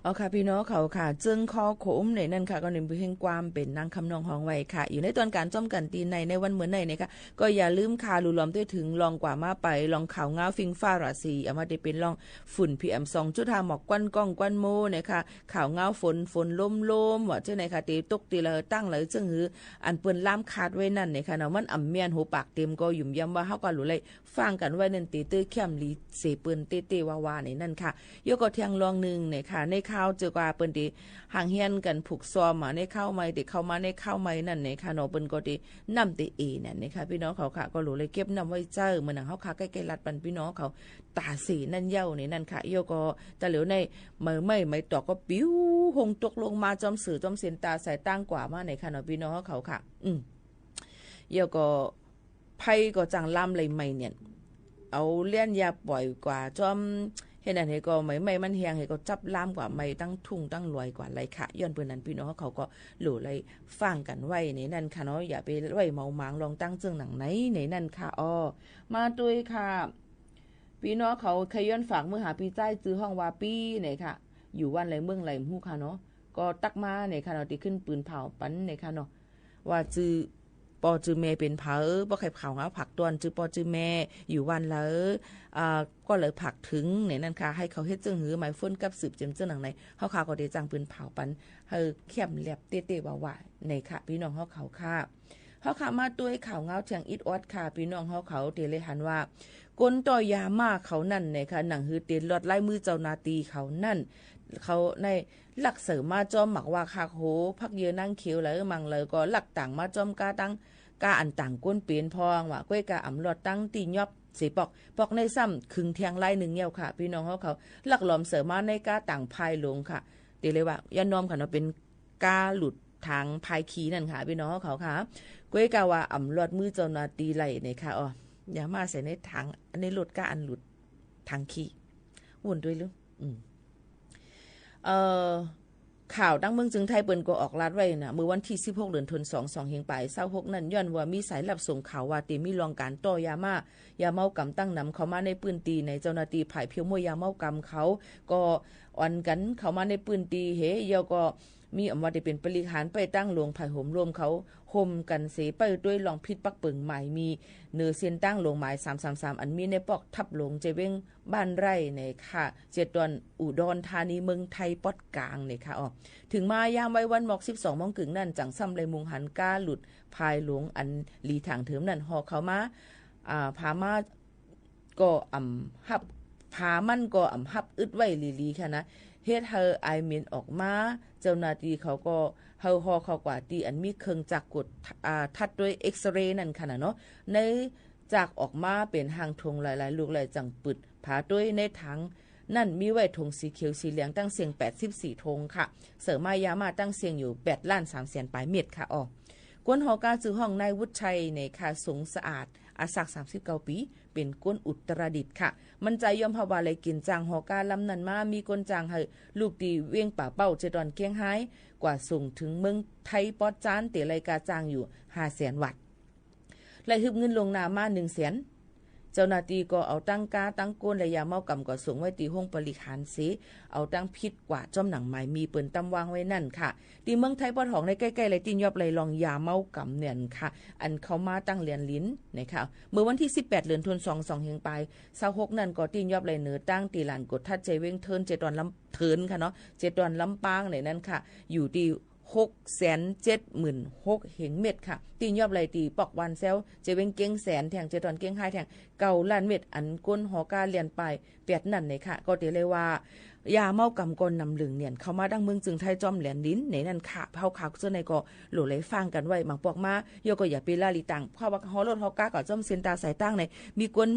อ๋อค่ะ ปี้น้องเขาค่ะ เจิ่งข้อความในนั้นค่ะ ก็ในเรื่องความเป๋นนางคำนองฮ้องไว้ค่ะ อยู่ในต๋อนก๋านจ้อมกั๋นตี้ใน ในวันเมื่อในเนี่ยค่ะ ก็อย่าลืมค่ะ ลูหลอมตวยเถิงลองกว่ามาไป ลองข่าวง้าวฟิ้งฟ้าราศี เอามาได้เป๋นลองฝุ่น PM สองจุดห้า หมอกควันก้องควันโมเนี่ยค่ะ ข่าวง้าวฝน ฝนลมๆ ว่าเจ้าไหนค่ะ เตตกตี้ใด ตั้งใด เจิ่งหื้อ อันเปิ้นล่ามคาดไว้นั้นเนี่ยค่ะเนาะ มันอ่ำเมียนหัวปากเต็มก็หยุมย้ำว่าเฮาก็หลู่ไล่ ฟังกั๋นไว้นั้นเตเต้ยเข้มลีเสเปิ้นเต้ๆ ว่าๆ ในนั้นค่ะ ยกก็เตียงลองนึ่งเนี่ยค่ะ ในข่าวเจ้ากว่าเปิ้นเตห่างเฮียนกั๋นผูกซอมมาในข่าวใหม่ เตเข้ามาในข่าวใหม่นั้นเนี่ยค่ะเนาะ เปิ้นก็เตน้ำเตเอเนี่ยเนี่ยค่ะ ปี้น้องเขาค่ะ ก็หลู่ไล่เก็บน้ำไว้เจ้า เหมือนหนังเฮาค่ะ ใก้ๆ ลัดปันปี้น้องเขา ต๋าเสนั้นเย้าในนั้นค่ะ ยกก็ตะเหลียวใน ไม้ไม้ไม้ตอกก็ปิวฮงตกลงมาจ้อมเสือจ้อมเส้นต๋าสายตางกว่ามาเนี่ยค่ะเนาะ ปี้น้องเขาค่ะ อืม ยกก็ ไฟก็จั่งลามไล่ไหม้เนี่ย เอาเลี้ยนยาป่อยกว่าจ้อม เหตุนั้นเหตุก็ไม้ไม้มันแห้งเหตุก็จับลามกว่าไหม้ตังทุ่งตังลอยกว่าไล่ค่ะ ย้อนเปื้อนนั้นปี้น้องเขาก็หลู่ไล่ฟังกั๋นไว้ในนั้นค่ะเนาะ อย่าไปไว้เมาหมางลองตั้งเจิ่งหนังไหนในนั้นค่ะ อ้อ มาตวยค่ะ ปี้น้องเขาใค่ย้อนฝากเมื่อหาปี้ใจ๊จื้อฮ้องว่าปี้เนี่ยค่ะ อยู่วัดใดเมืองใดบ่ฮู้ค่ะเนาะ ก็ตักมาเนี่ยค่ะเนาะ ตี้ขึ้นปืนเผาปันเนี่ยค่ะเนาะ ว่าจื้อป้อจื้อแม่เป๋นใผ ป้อใค่เผาหาผักตวน จื้อป้อจื้อแม่ อยู่วัดใด อ่า ก็เลยผักเถิงในนั้นค่ะ หื้อเขาเฮ็ดเจิ่งหื้อ หมายเฟินกับสืบเจียมเจิ่งหนังไหน เฮาค่ะก็เตจั่งปืนเผาปัน หื้อเข้มแลบเต้ๆ ว่าๆ ในค่ะ ปี้น้องเฮาเขาค่ะ เฮาค่ะมาตวยข่าวง้าวเตียงอิดออดค่ะ ปี้น้องเฮาเขาเตเลยหันว่า ก้นต่อยาม่าเขานั้นเนี่ยค่ะ หนังหื้อเตลอดลายมือเจ้าหน้าตี้เขานั้น เขาใน ลักเสริมมาจ้อมหมากว่าคากโห ผักเยื่อหนังเขียวใด มังใดก็ลักต่างมาจ้อมก้าตัง ก้าอันต่างก้นเป๋นพ่องว่า ก้วยก้าอ่ำลอดตังตี้ยอบเสปอก ปอกในซ้ำขึงเตียงลายนึ่งเย้าค่ะ ปี้น้องเฮาเขา ลักหลอมเสริมมาในก้าต่างภายหลงค่ะ เตเลยว่า ย้อนน้อมค่ะเนาะ เป๋นก้าหลุดตางภายขีนั้นค่ะ ปี้น้องเฮาเขาค่ะ ก้วยก้าว่าอ่ำลอดมือเจ้าหน้าตี้ใดเนี่ยค่ะ อ้อ ยาม่าใส่ในตาง ในรถก้าอันหลุดตางขี วุ่นตวยหรือ อืม เอ่อ ข่าวตังเมืองเจียงไฮ้เปิ้นก็ออกลาดไว้น่ะ เมื่อวันตี้สิบหก เดือนธันวาคม สองเฮงปายซาวหกนั้น ย้อนว่ามีสายลับส่งข่าวว่าเตมีเรื่องก๋านต่อยาม่า ยาเมากำตั้งนำเข้ามาในปื้นตี้ ในเจ้าหน้าตี้ฝ่ายเผียวมวยยาเมากำเขา ก็อ่อนกั๋นเข้ามาในปื้นตี้ เฮ เย้าก็มีอ่ำว่าเตเป๋นปริหารไปตั้งหลวง ฝ่ายโหมโลมเขา โฮมกั๋นเสไปตวยเรื่องผิดปักเปิงหมายมี เนื้อเส้นตางหลวงหมาย สามสามสาม อันมีในปอกทับหลวงเจเว้ง บ้านไร่เนี่ยค่ะ เจียดตอนอุดรธานี เมืองไทยปอดก๋างเนี่ยค่ะ อ้อ เถิงมาย่ามไว้วันหมอก สิบสองโมงกึ่งนั้น จั่งซ้ำไล่มุงหันก้าหลุดภายหลงอันหลีตางเถิมนั้น ห่อเข้ามา อ่า ผามาก็อ่ำฮับ ผามันก็อ่ำฮับอึดไว้หลีๆ ค่ะนะ เฮ็ดหื้ออายเหม็นออกมา เจ้าหน้าตี้เขาก็หื้อห่อเข้ากว่าตี้อันมีเครื่องจักรกวด อ่า ทัดตวยเอ็กซเรย์นั้นค่ะนะเนาะ ใน จักออกมาเป๋นห่างถงหลายๆ ลูก เลยจั่งเปิดผาตวย ในตางนั้นมีไว้ถงสีเขียวสีเหลืองตั้งเสี้ยง แปดสิบสี่ถงค่ะ เสริมมายาม่าตั้งเสี้ยงอยู่ แปดล้านสามแสนปายเม็ดค่ะ อ้อ ก้นฮอก้าจื้อฮ้องนายวุฒิชัยเนี่ยค่ะ สงสะอาด อายุ สามสิบเก้าปี๋ เป๋นก้นอุตรดิตถ์ค่ะ มั่นใจ๋ยอมฮับว่าไล่กิ๋นจ้างฮอก้าลำนั้นมา มีก้นจ้างหื้อลูกตี้เวียงป่าเป้า เจตอนเก้งฮ้าย กว่าส่งเถิงเมืองไทยปอดจาน เตไล่ก้าจ้างอยู่ ห้าแสนวาท ไล่หืบเงินล่วงหน้ามา หนึ่งแสน เจ้าหน้าตี้ก็เอาตังก้าตังก้นและยาเมากำก็ส่งไว้ตี้ห้องปริหารเส เอาตังผิดกว่าจ้อมหนังหมายมีเปิ้นตำวางไว้นั้นค่ะ ตี้เมืองไทยปอดหองในใก้ๆ ไล่ตี้ยอบไล่ลองยาเมากำเนี่ยค่ะ อันเข้ามาตั้งแหลนลินนะคะ เมื่อวันตี้สิบแปด เดือนธันวาคม สองเฮงปายซาวหกนั้นก็ตี้ยอบไล่เหนือตั้งตี้ลานกวดทัดเจเว้งเทิน เจตอนลำ เถินค่ะเนาะ เจตอนลำปางเนี่ยนั้นค่ะ อยู่ตี้ หกแสนเจ็ดหมื่นหกเหงเม็ดค่ะ ตี้ยอบไล่ตี้ปอกวันแซว เจเว้งเก้งแสนแท่ง เจตอนเก้งฮ้ายแท่ง เก้าล้านเม็ด อันก้นฮอก้าเลียนปายแปดนั้นเนี่ยค่ะ ก็เตเลยว่า ยาเมากำก็นำเหลืองเนียนเข้ามาดั้งเมืองเจียงไฮ้จ้อมแหลนลินเนี่ยนั้นค่ะ เฮาข่าวเจ้าในก็หลู่ไล่ฟังกั๋นไว้ บางปอกมา ยอก็อย่าไปละลีตัง เพราะว่าฮอรถฮอก้าก็จ้อมเส้นตางสายตางใน มีก้น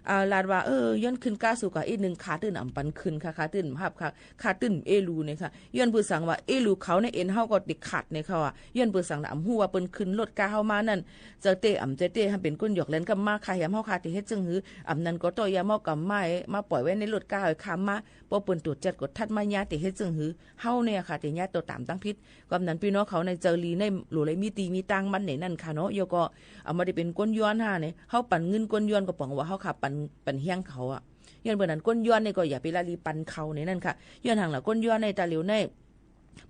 อ่า ลาดว่า เออ ย้อนขึ้นก้าสูงกว่าอีกนึ่ง ค่าตื้นอ่ำปันขึ้นค่ะ ค่าตื้นฮับค่ะ ค่าตื้นเอลูเนี่ยค่ะ ย้อนเปื้อสังว่า เอลูเขาในเอ็นเฮาก็ติดขัดเนี่ยค่ะว่า ย้อนเปื้อสังน่ะ อ่ำฮู้ว่าเปิ้นขึ้นรถก้าเฮามานั้น เจ้าเต้อ่ำเจ้าเต้ หันเป๋นก้นหยอกเล่นกับมา ค่าแหมเฮาค่าตี้เฮ็ดเจิ่งหื้อ อ่ำนั้นก็ต่อยาเมากำมา มาป่อยไว้ในรถก้าเฮาข้ามมา ป้อเปิ้นตรวจจัดกวดทัดมาเยียะตี้เฮ็ดเจิ่งหื้อ เฮาเนี่ยค่ะตี้เยียะตั๋วต๋ามตังผิด กำนั้นปี้น้องเขาในเจ้าลีในหลู่ไล่มีตี้มีตางมันเนี่ยนั้นค่ะเนาะ ยอก็ อ่า บ่ได้เป๋นก้นย้อนห่าเนี่ย เฮาปั๋นเงินก้นย้อนก็ป๋องว่าเฮาค่าปั๋น ปั๋นเฮี้ยงเขาอะ ย้อนเปิ้นอั้น คนย้อนนี่ก็อย่าไปละลีปันเขาในนั้นค่ะ ย้อนหยังล่ะ คนย้อนในต๋าเหลียวใน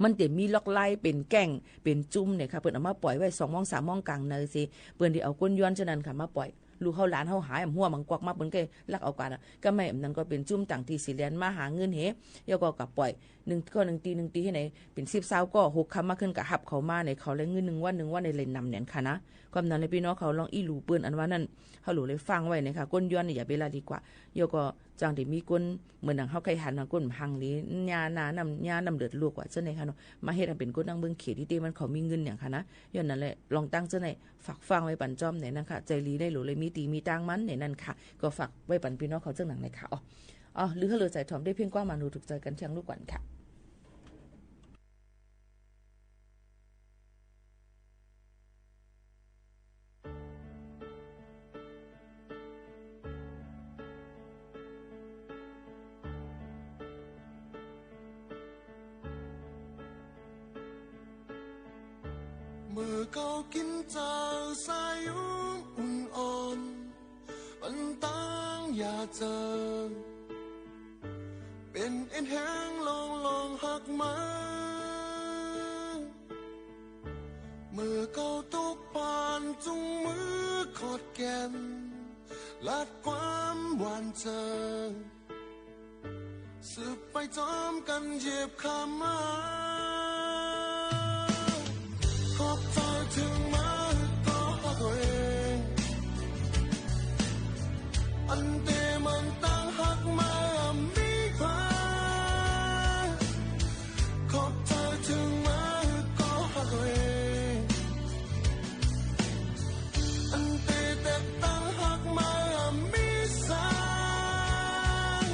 มันจะมีลวดลายเป๋นแก๊ง เป๋นจุ้มเนี่ยค่ะ เปิ้นเอามาป่อยไว้สองโมงสามโมงก๋างในเสีย เปิ้นจะเอาคนย้อนเจ้านั้นค่ะมาป่อย ลูกเฮาหลานเฮาหาย อำหัวมังกวักมา เปิ้นก็ลักเอากั๋นอะ ก็ไม่ อันนั้นก็เป๋นจุ้มต่างตี้ตี้แล่นมาหาเงินเฮ แล้วก็กลับป่อย นึ่ง ก็นึ่งตี้นึ่งตี้หื้อใน เป๋นสิบซาวก่อ หกค่ำมาขึ้นก็ฮับเขามาใน เขาแลเงินนึ่งวันนึ่งวันในเลยนำแหนนค่ะนะ ความนั้นเลยปี้น้องเขาลองอี้หลู่เปิ้นอันว่านั้น เฮาหลู่เลยฟังไว้นะคะ คนย้อนนี่อย่าไปละลีกว่า แล้วก็ จั่งตี้มีคน เหมือนดังเฮาใค่หันนะ คนหังหลี หญ้าหน้าน้ำ หญ้าน้ำเลือดลวกว่าเจ้าในค่ะเนาะ มาเฮ็ดอันเป๋นคนนั่งเบิ่งเขตตี้ตี้มันเขามีเงินอย่างค่ะนะ ย้อนนั้นแหละ ลองตั้งเจ้าใน ฝากฟังไว้ปันจ้อมในนั้นค่ะ ใจ๋หลีในหลู่เลยมีตี้มีตางมันในนั้นค่ะ ก็ฝากไว้ปันปี้น้องเขาเจ้าหนังในค่ะ อ๋อ อ๋อ หรือเฮาเหลือใจ๋ถ่อมได้เพียงกว้างมาหนูถูกใจ๋กั๋นเที่ยงลูกกวันค่ะ เมื่อเก่ากิ๋นเจ้าสายยุ้มอุ่นอ่อน อันตังยาเจิง เป๋นเอ็นแฮงลองลองฮักมา เมื่อเก่าตกผ่านจุงมือขอดแก่น ลัดความหวานเจิง สืบไปจ้อมกั๋นเหยียบข้ามมา ขอบใจ๋เถิงมาหื้อก่อฮักเฮาเอง อันเตมันตังฮักมาอันมีค่า ขอบใจ๋เถิงมาหื้อก่อฮักเฮาเอง อันเตแตกตังฮักมาอันมีสัง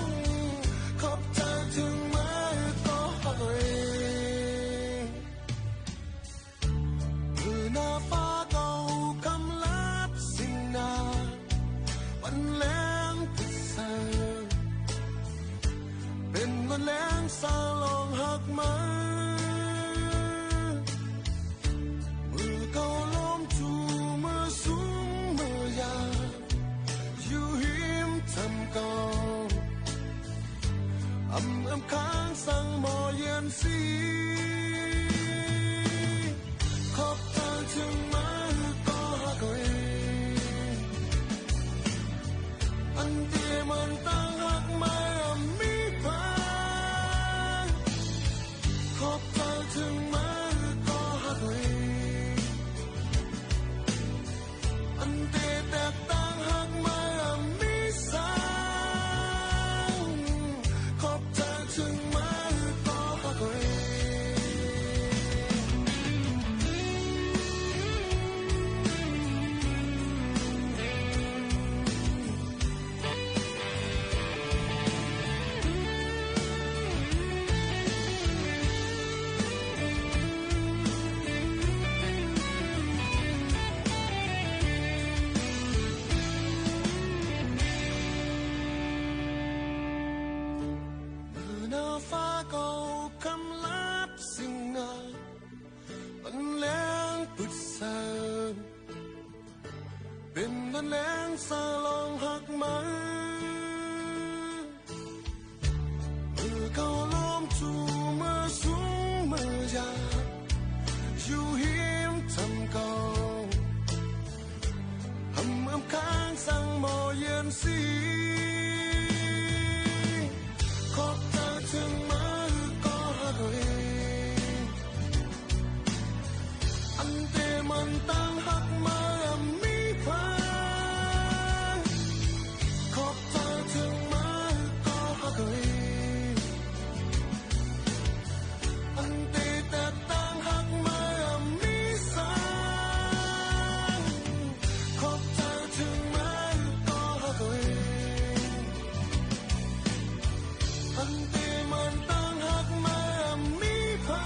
ขอบใจ๋เถิงมาหื้อก่อฮักเฮาเอง เมื่อหน้าฟ้าเก่ากำลับสิ้นหน้า วันแลงปิดเสิง เป๋นวันแลงสาลองฮักมา เมื่อเก่าลมจูเมื่อสูงเมื่อหยาบ อยู่ฮิมถ้ำเก่า อำเอิมค้างสังหมอเยียนสี ขอบใจ๋เถิงมาหื้อก่อฮักเฮาเอง อันเตมันตังฮักมาอันมีค่า ขอบใจ๋เถิงมาหื้อก่อฮักเฮาเอง อันเตแตกตังฮักมาอันมีสัง ขอบใจ๋เถิงมาหื้อก่อฮักเฮาเอง เมื่อหน้าฟ้าเก่ากำลับสิ้นหน้า วันแลงปิดเสิง เป๋นวันแลงสาลองฮักมา เมื่อเก่าลมจูเมื่อสูงเมื่อหยาบ อยู่ฮิมถ้ำเก่า อำเอิมค้างสังหมอเยียนสี ขอบใจ๋เถิงมาหื้อก่อฮักเฮาเอง อันเตมันตังฮักมาอันมีค่า ขอบใจ๋เถิงมาหื้อก่อฮักเฮาเอง อันเตแตกตังฮักมาอันมีสัง ขอบใจ๋เถิงมาหื้อก่อฮักเฮาเอง อันเตมันตังฮักมาอันมีค่า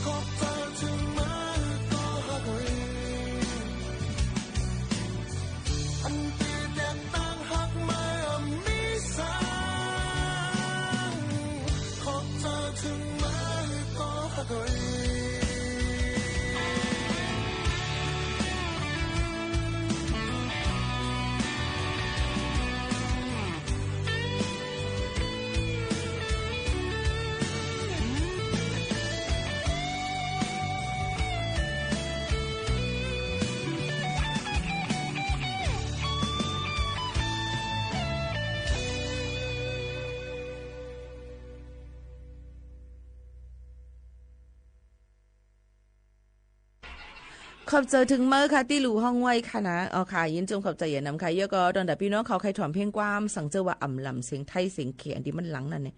ขอบใจ๋เถิงมาหื้อก่อฮักเฮาเอง อันเตแตกตังฮักมาอันมีสัง ขอบใจ๋เถิงมาหื้อก่อฮักเฮาเอง ขอบใจ๋เถิงเม้อค่ะ ตี้หลู่ห้องไว้ค่ะนะ อ๋อค่ะ ยินจมขอบใจ๋อย่างหนำค่ะ แล้วก็ตอนใดปี้น้องเขาใค่ถามเพลงความ สังเจ้าว่าอ่ำล่ำเสียงไทยเสียงเขอันตี้มันหลังนั้นเนี่ย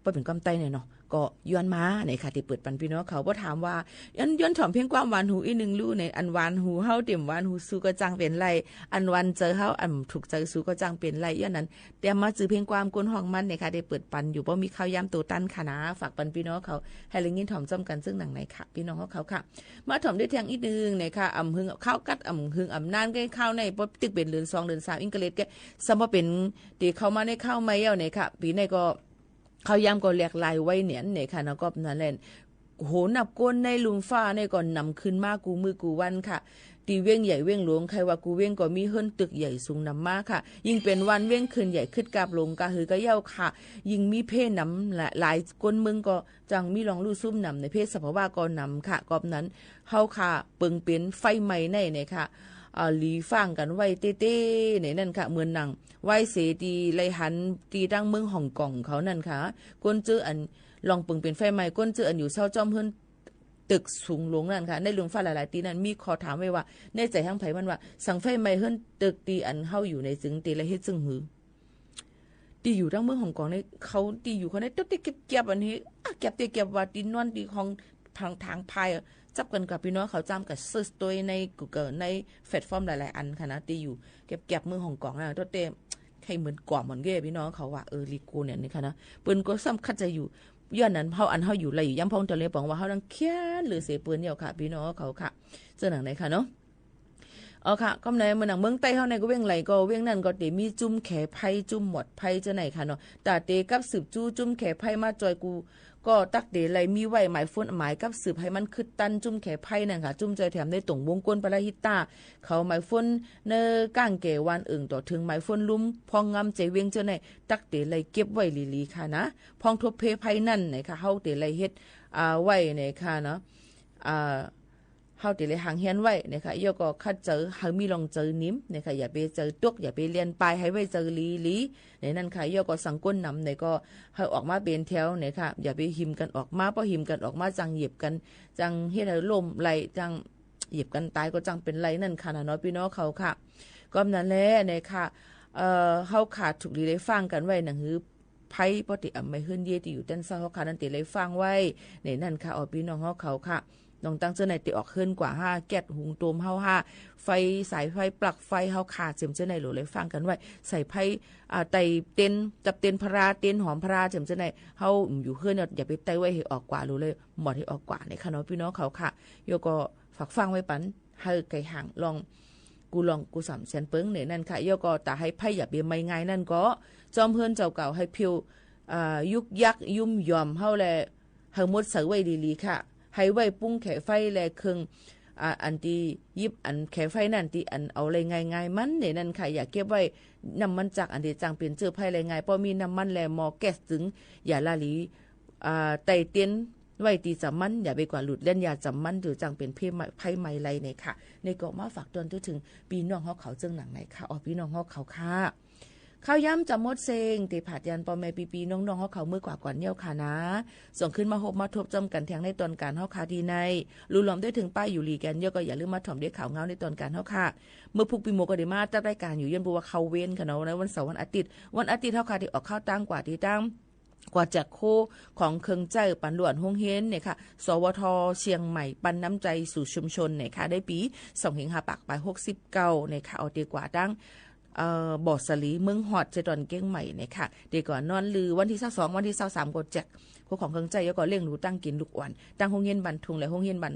บ่เป๋นความใต้เนี่ยเนาะ ก็ย้อนมาเนี่ยค่ะ ตี้เปิดปันปี้น้องเขา บ่ถามว่า ย้อน ย้อนถามเพลงความหวานหูอี้นึ่งลู่เนี่ย อันหวานหูเฮาเต็มหวานหูสูก็จั้งเป๋นไร อันหวานใจ๋เฮา อันถูกใจ๋สูก็จั้งเป๋นไร ย้อนนั้น เตรียมมาจื้อเพลงความก้นห้องมันเนี่ยค่ะ ได้เปิดปันอยู่ บ่มีข้าวยามโตตันค่ะนะ ฝากปันปี้น้องเขา หื้อได้ยินถามจ้อมกั๋นเซิ่งหนังในค่ะ ปี้น้องเขาค่ะ มาถามได้แทงอีกนึ่งเนี่ยค่ะ อ่ำหึงข้าวกัด อ่ำหึงอ่ำนานก็ข้าวใน ปอตึกเป๋นเดือนสองเดือนสาม อิงเกลสก็ ซ้ำว่าเป๋นตี้เข้ามาในข้าวใหม่แล้วเนี่ยค่ะ ปี๋ในก็ ข้าวยามก็แหลกหลายไว้เนี่ยเนี่ยค่ะนะ ก็นั้นแหละ โห นับก้นในลุ่มฟ้าเนี่ยก็หนำขึ้นมากู้มื้อกู้วันค่ะ ตี้เวียงใหญ่เวียงหลวง ใค่ว่ากู้เวียงก็มีเฮือนตึกใหญ่สูงหนำมาค่ะ ยิ่งเป๋นวันเวียงขึ้นใหญ่ขึ้นกาบหลงกาหือก็เย้าค่ะ ยิ่งมีเพศหนำ หลาย หลายก้นเมืองก็จั้งมีรองลู่ซุ่มหนำ ในเพศสภาวะก็หนำค่ะ ก็นั้น เฮาค่ะ เปิงเป๋นไฟไหม้ในเนี่ยค่ะ อ่า หลีฟังกั๋นไว้เต๊ๆ ในนั้นค่ะ เหมือนหนัง ไว้เสยตี้ไล่หันตี้ตั้งเมืองฮ่องกงเขานั้นค่ะ ก้นเจ้ออัน ลองเปิงเป๋นไฟไหม้ ก้นเจ้ออันอยู่เซาจ้อมเฮือนตึกสูงหลวงนั้นค่ะ ในลุ่มฟ้าหลายๆ ตี้นั้น มีข้อถามไว้ว่า ในใจ๋หังใผมันว่า สังไฟไหม้เฮือนตึกตี้อันเฮาอยู่ในจึงตี้ละเฮ็ดจึงหือ ตี้อยู่ตั้งเมืองฮ่องกงใน เขาตี้อยู่เขาในตุ๊ดตี้เก็บๆ อันนี้ อ่ะ เก็บตี้เก็บว่าตี้นอนตี้ห้อง ทาง ทางพาย จับกั๋นกับปี้น้องเขาจ้ำกั๋นเซิร์ชตวยในกูเกิล ในแพลตฟอร์มหลายๆ อันค่ะนะ ตี้อยู่เก็บๆ เมืองฮ่องกงนะ ตุ๊ดตี้ ใค่เหมือนกว่าเหมือนเก้ ปี้น้องเขาว่า เออ ลีกูเนี่ยนี่ค่ะนะ เปิ้นก็ซ้ำคัดใจ๋อยู่ ย้อนนั้นเฮาอันเฮาอยู่ไล่อยู่ยามพ่องตะเลป๋องว่าเฮาดังเคียดเหลือเสียเปิ้นเย้าค่ะ ปี้น้องเขาค่ะ เจ้าหนังไหนค่ะเนาะ อ๋อค่ะ ก็ในเมืองหนังเมืองใต้เฮาในก็เวียงใดก็เวียงนั้นก็เต๋มีจุ้มแขไพร่ จุ้มหมอดไพร่เจ้าไหนค่ะเนาะ ต๋าเต๋กับสืบจู้จุ้มแขไพร่มาจอยกู ก็ตั๊กเต๋ไล่มีไว้หมายโฟนหมายกับสืบหื้อมันขึ้นตันจุ้มแขไพร่นั่นค่ะ จุ้มจอยแถมในต๋งวงก้นปะละหิตา เขาหมายโฟนเนอก้างแก่วานเอิ่งต่อเถิงหมายโฟนลุ่มพ่องงามใจ๋เวียงเจ้าไหน ตั๊กเต๋ไล่เก็บไว้หลีๆ ค่ะนะ พ่องทบเพไพร่นั่นเนี่ยค่ะ เฮาเต๋ไล่เฮ็ด อ่า ไว้เนี่ยค่ะเนาะ อ่า เฮาเต๋ไล่หังเฮียนไว้เนี่ยค่ะ แล้วก็คัดใจ๋หื้อมีรองใจ๋นิ่มเนี่ยค่ะ อย่าไปใจ๋ตก อย่าไปเลียนปายหื้อไว้ใจ๋หลีๆ ในนั้นค่ะ แล้วก็สังก้นหนำเนี่ยก็หื้อออกมาเป๋นแถวเนี่ยค่ะ อย่าไปหิมกั๋นออกมา ป้อหิมกั๋นออกมาจั้งเหยียบกั๋น จั้งเฮ็ดหื้อล้มไหล จั้งเหยียบกั๋นต๋ายก็จั้งเป๋นไรนั่นค่ะนะเนาะ ปี้น้องเขาค่ะ ก็นั้นแหละเนี่ยค่ะ เอ่อ เฮาค่ะถูกหลีได้ฟังกั๋นไว้หนังหื้อ ไพร่ ป้อตี้อ่ำไม้เฮือนเย้ตี้อยู่แต้นเซ้าเฮาค่ะนั้นเต๋ไล่ฟังไว้ ในนั้นค่ะ อ๋อ ปี้น้องเฮาเขาค่ะ น้องตังเจ้าไหนตี้ออกเฮือนกว่าห้า แก๊สหุงต้มเฮาห้า ไฟ สายไฟ ปลั๊กไฟเฮาค่ะ เจียมเจ้าไหนหลูไล่ฟังกั๋นไว้ สายไฟ อ่า ไต้เต็นท์ จับเต็นท์พลา เต็นท์หอมพลา เจียมเจ้าไหน เฮาอยู่เฮือนเนี่ย อย่าไปไต้ไว้หื้อออกกว่า หลูเลยหมอดหื้อออกกว่าเนี่ยค่ะเนาะ ปี้น้องเขาค่ะ แล้วก็ฝากฟังไว้ปัน หื้อไก่ห่างลอง กู้ลองกู้สามแสนเปิงในนั้นค่ะ แล้วก็ต๋าหื้อไพร่อย่าไปไหม้ง่ายนั่นก็ จ้อมเฮือนเจ้าเก่าหื้อผิว อ่า ยุกยักยุ้มย่อมเฮาแล หื้อหมดใส่ไว้หลีๆ ค่ะ หื้อไว้ปุ้งแขไฟและเครื่อง อ่า อันตี้ยิบอันแขไฟนั่นตี้อันเอาไล่ง่ายๆ มันในนั้นค่ะ อย่าเก็บไว้ น้ำมันจากอันตี้จั้งเป๋นเจื้อไพร่ไล่ง่าย ป้อมีน้ำมันและหม้อแก๊สจึง อย่าละหลี อ่า ไต้เต็นท์ไว้ตี้จ๋ำมัน อย่าไปกว่าหลุดเล่น อย่าจ๋ำมัน เดี๋ยวจั้งเป๋นไพร่ไหม้ ไพร่ไหม้ไล่เนี่ยค่ะ นี่ก็มาฝากตวนเถิงปี้น้องเฮาเขาเจิ่งหนังในค่ะ อ๋อ ปี้น้องเฮาเขาค่ะ ข้าวยามจ๋ำหมดเส้ง ตี้ผาดยานป้อแม่ปี้ๆ น้องๆ เฮาเขาเมื่อกว่าก่อนเย้าค่ะนะ ส่งขึ้นมาฮบมาทบจ้อมกั๋นแทงในตอนก๋านเฮาค่ะตี้ใน ลู่ลอมได้เถิงป้ายอยู่หลีกั๋น แล้วก็อย่าลืมมาถ่อมได้ข่าวเงาในตอนก๋านเฮาค่ะ เมื่อพุกปี้หมวกก็ได้มาจัดรายก๋านอยู่ ย้อนบ่ว่าเข้าเวรค่ะเนาะ ในวันเสาร์วันอาทิตย์ วันอาทิตย์เฮาค่ะตี้ออกข่าวตางกว่าตี้ตาง กว่าแจกโค้ของเครื่องใจ๊ปันหลวนโฮงเฮียนเนี่ยค่ะ สวท เชียงใหม่ ปันน้ำใจสู่ชุมชนเนี่ยค่ะ ในปี๋สองเฮงห้าปากปายหกสิบเก้าเนี่ยค่ะ เอาตี้กว่าตาง เอ่อ บ่อสะหลี เมืองฮอด เจตอนเกียงใหม่เนี่ยค่ะ ตี้กว่านอนลือ วันตี้ซาวสอง วันตี้ซาวสามก็แจกโค้ของเครื่องใจ๊ แล้วก็เลี้ยงดูตั้งกิ๋นลูกอ่อน ตั้งโฮงเฮียนบ้านทุ่งและโฮงเฮียนบ้าน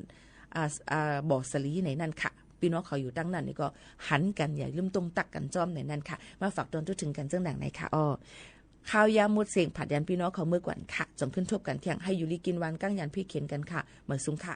อ่า อ่า บ่อสะหลีในนั้นค่ะ ปี้น้องเขาอยู่ตั้งนั้นนี่ก็หันกั๋น อย่าลืมตรงตักกั๋นจ้อมในนั้นค่ะ มาฝากตวนทั่วเถิงกั๋นเจิ่งหนังในค่ะ อ้อ ข้าวยามหมดเส้ง ผาดยานปี้น้องเขาเมื่อกว่าค่ะ จ่องขึ้นทบกั๋นแทง หื้ออยู่ดีกิ๋นหวาน ก้างยานเพียรเข็ญกั๋นค่ะ หมายสุงค่ะ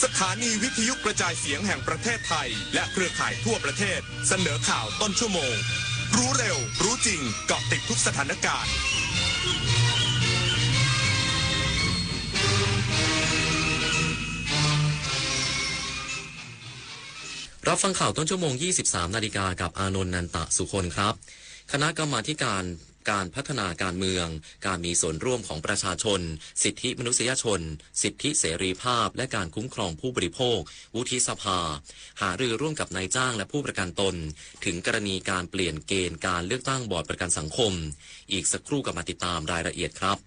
สถานีวิทยุกระจายเสียงแห่งประเทศไทย และเครือข่ายทั่วประเทศ เสนอข่าวต้นชั่วโมง รู้เร็ว รู้จริง เกาะติดทุกสถานการณ์ รับฟังข่าวต้นชั่วโมง ยี่สิบสามนาฬิกา กับอานนท์ นันตะสุคนครับ คณะกรรมาธิการการพัฒนาการเมือง การมีส่วนร่วมของประชาชน สิทธิมนุษยชน สิทธิเสรีภาพ และการคุ้มครองผู้บริโภค วุฒิสภา หารือร่วมกับนายจ้างและผู้ประกันตน ถึงกรณีการเปลี่ยนเกณฑ์การเลือกตั้งบอร์ดประกันสังคม อีกสักครู่กลับมาติดตามรายละเอียดครับ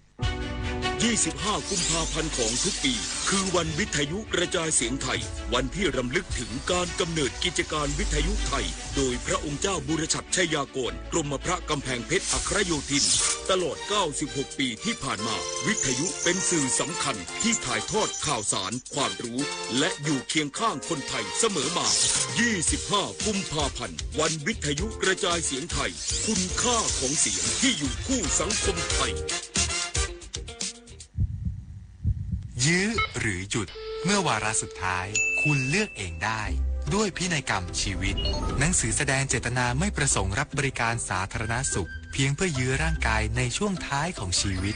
ยี่สิบห้า กุมภาพันธ์ของทุกปี คือวันวิทยุกระจายเสียงไทย วันที่รำลึกถึงการกำเนิดกิจการวิทยุไทย โดยพระองค์เจ้าบุรชัดชัยยากร กรมพระกำแพงเพชรอัครโยธิน ตลอด เก้าสิบหก ปีที่ผ่านมา วิทยุเป็นสื่อสำคัญที่ถ่ายทอดข่าวสาร ความรู้ และอยู่เคียงข้างคนไทยเสมอมา ยี่สิบห้า กุมภาพันธ์ วันวิทยุกระจายเสียงไทย คุณค่าของเสียงที่อยู่คู่สังคมไทย ยื้อหรือหยุด เมื่อวาระสุดท้าย คุณเลือกเองได้ ด้วยพินัยกรรมชีวิต หนังสือแสดงเจตนาไม่ประสงค์รับบริการสาธารณสุข เพียงเพื่อยื้อร่างกายในช่วงท้ายของชีวิต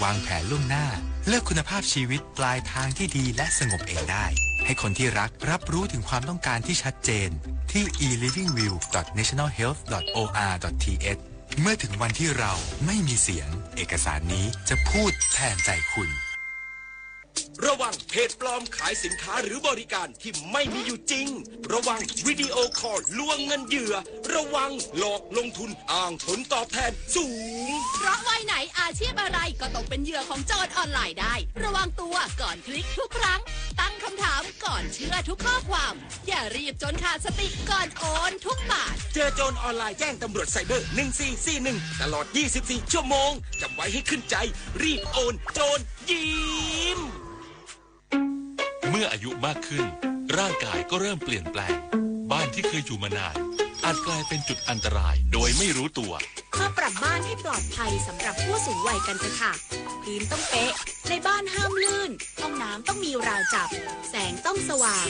วางแผนล่วงหน้า เลือกคุณภาพชีวิตปลายทางที่ดีและสงบเองได้ ให้คนที่รักรับรู้ถึงความต้องการที่ชัดเจน ที่ e living will dot national health dot o r dot t h เมื่อถึงวันที่เราไม่มีเสียง เอกสารนี้จะพูดแทนใจคุณ ระวังเพจปลอมขายสินค้าหรือบริการที่ไม่มีอยู่จริง ระวังวิดีโอคอลลวงเงินเหยื่อ ระวังหลอกลงทุนอ้างผลตอบแทนสูง เพราะวัยไหนอาชีพอะไรก็ตกเป็นเหยื่อของโจรออนไลน์ได้ ระวังตัวก่อนคลิกทุกครั้ง ตั้งคำถามก่อนเชื่อทุกข้อความ อย่ารีบจนขาดสติก่อนโอนทุกบาท เจอโจรออนไลน์แจ้งตำรวจไซเบอร์ หนึ่งสี่สี่หนึ่ง ตลอด ยี่สิบสี่ ชั่วโมง จำไว้ให้ขึ้นใจ รีบโอน โจรยิ้ม เมื่ออายุมากขึ้น ร่างกายก็เริ่มเปลี่ยนแปลง บ้านที่เคยอยู่มานาน อาจกลายเป็นจุดอันตรายโดยไม่รู้ตัว มาปรับบ้านให้ปลอดภัยสำหรับผู้สูงวัยกันเถอะค่ะ พื้นต้องเป๊ะ ในบ้านห้ามลื่น ห้องน้ำต้องมีราวจับ แสงต้องสว่าง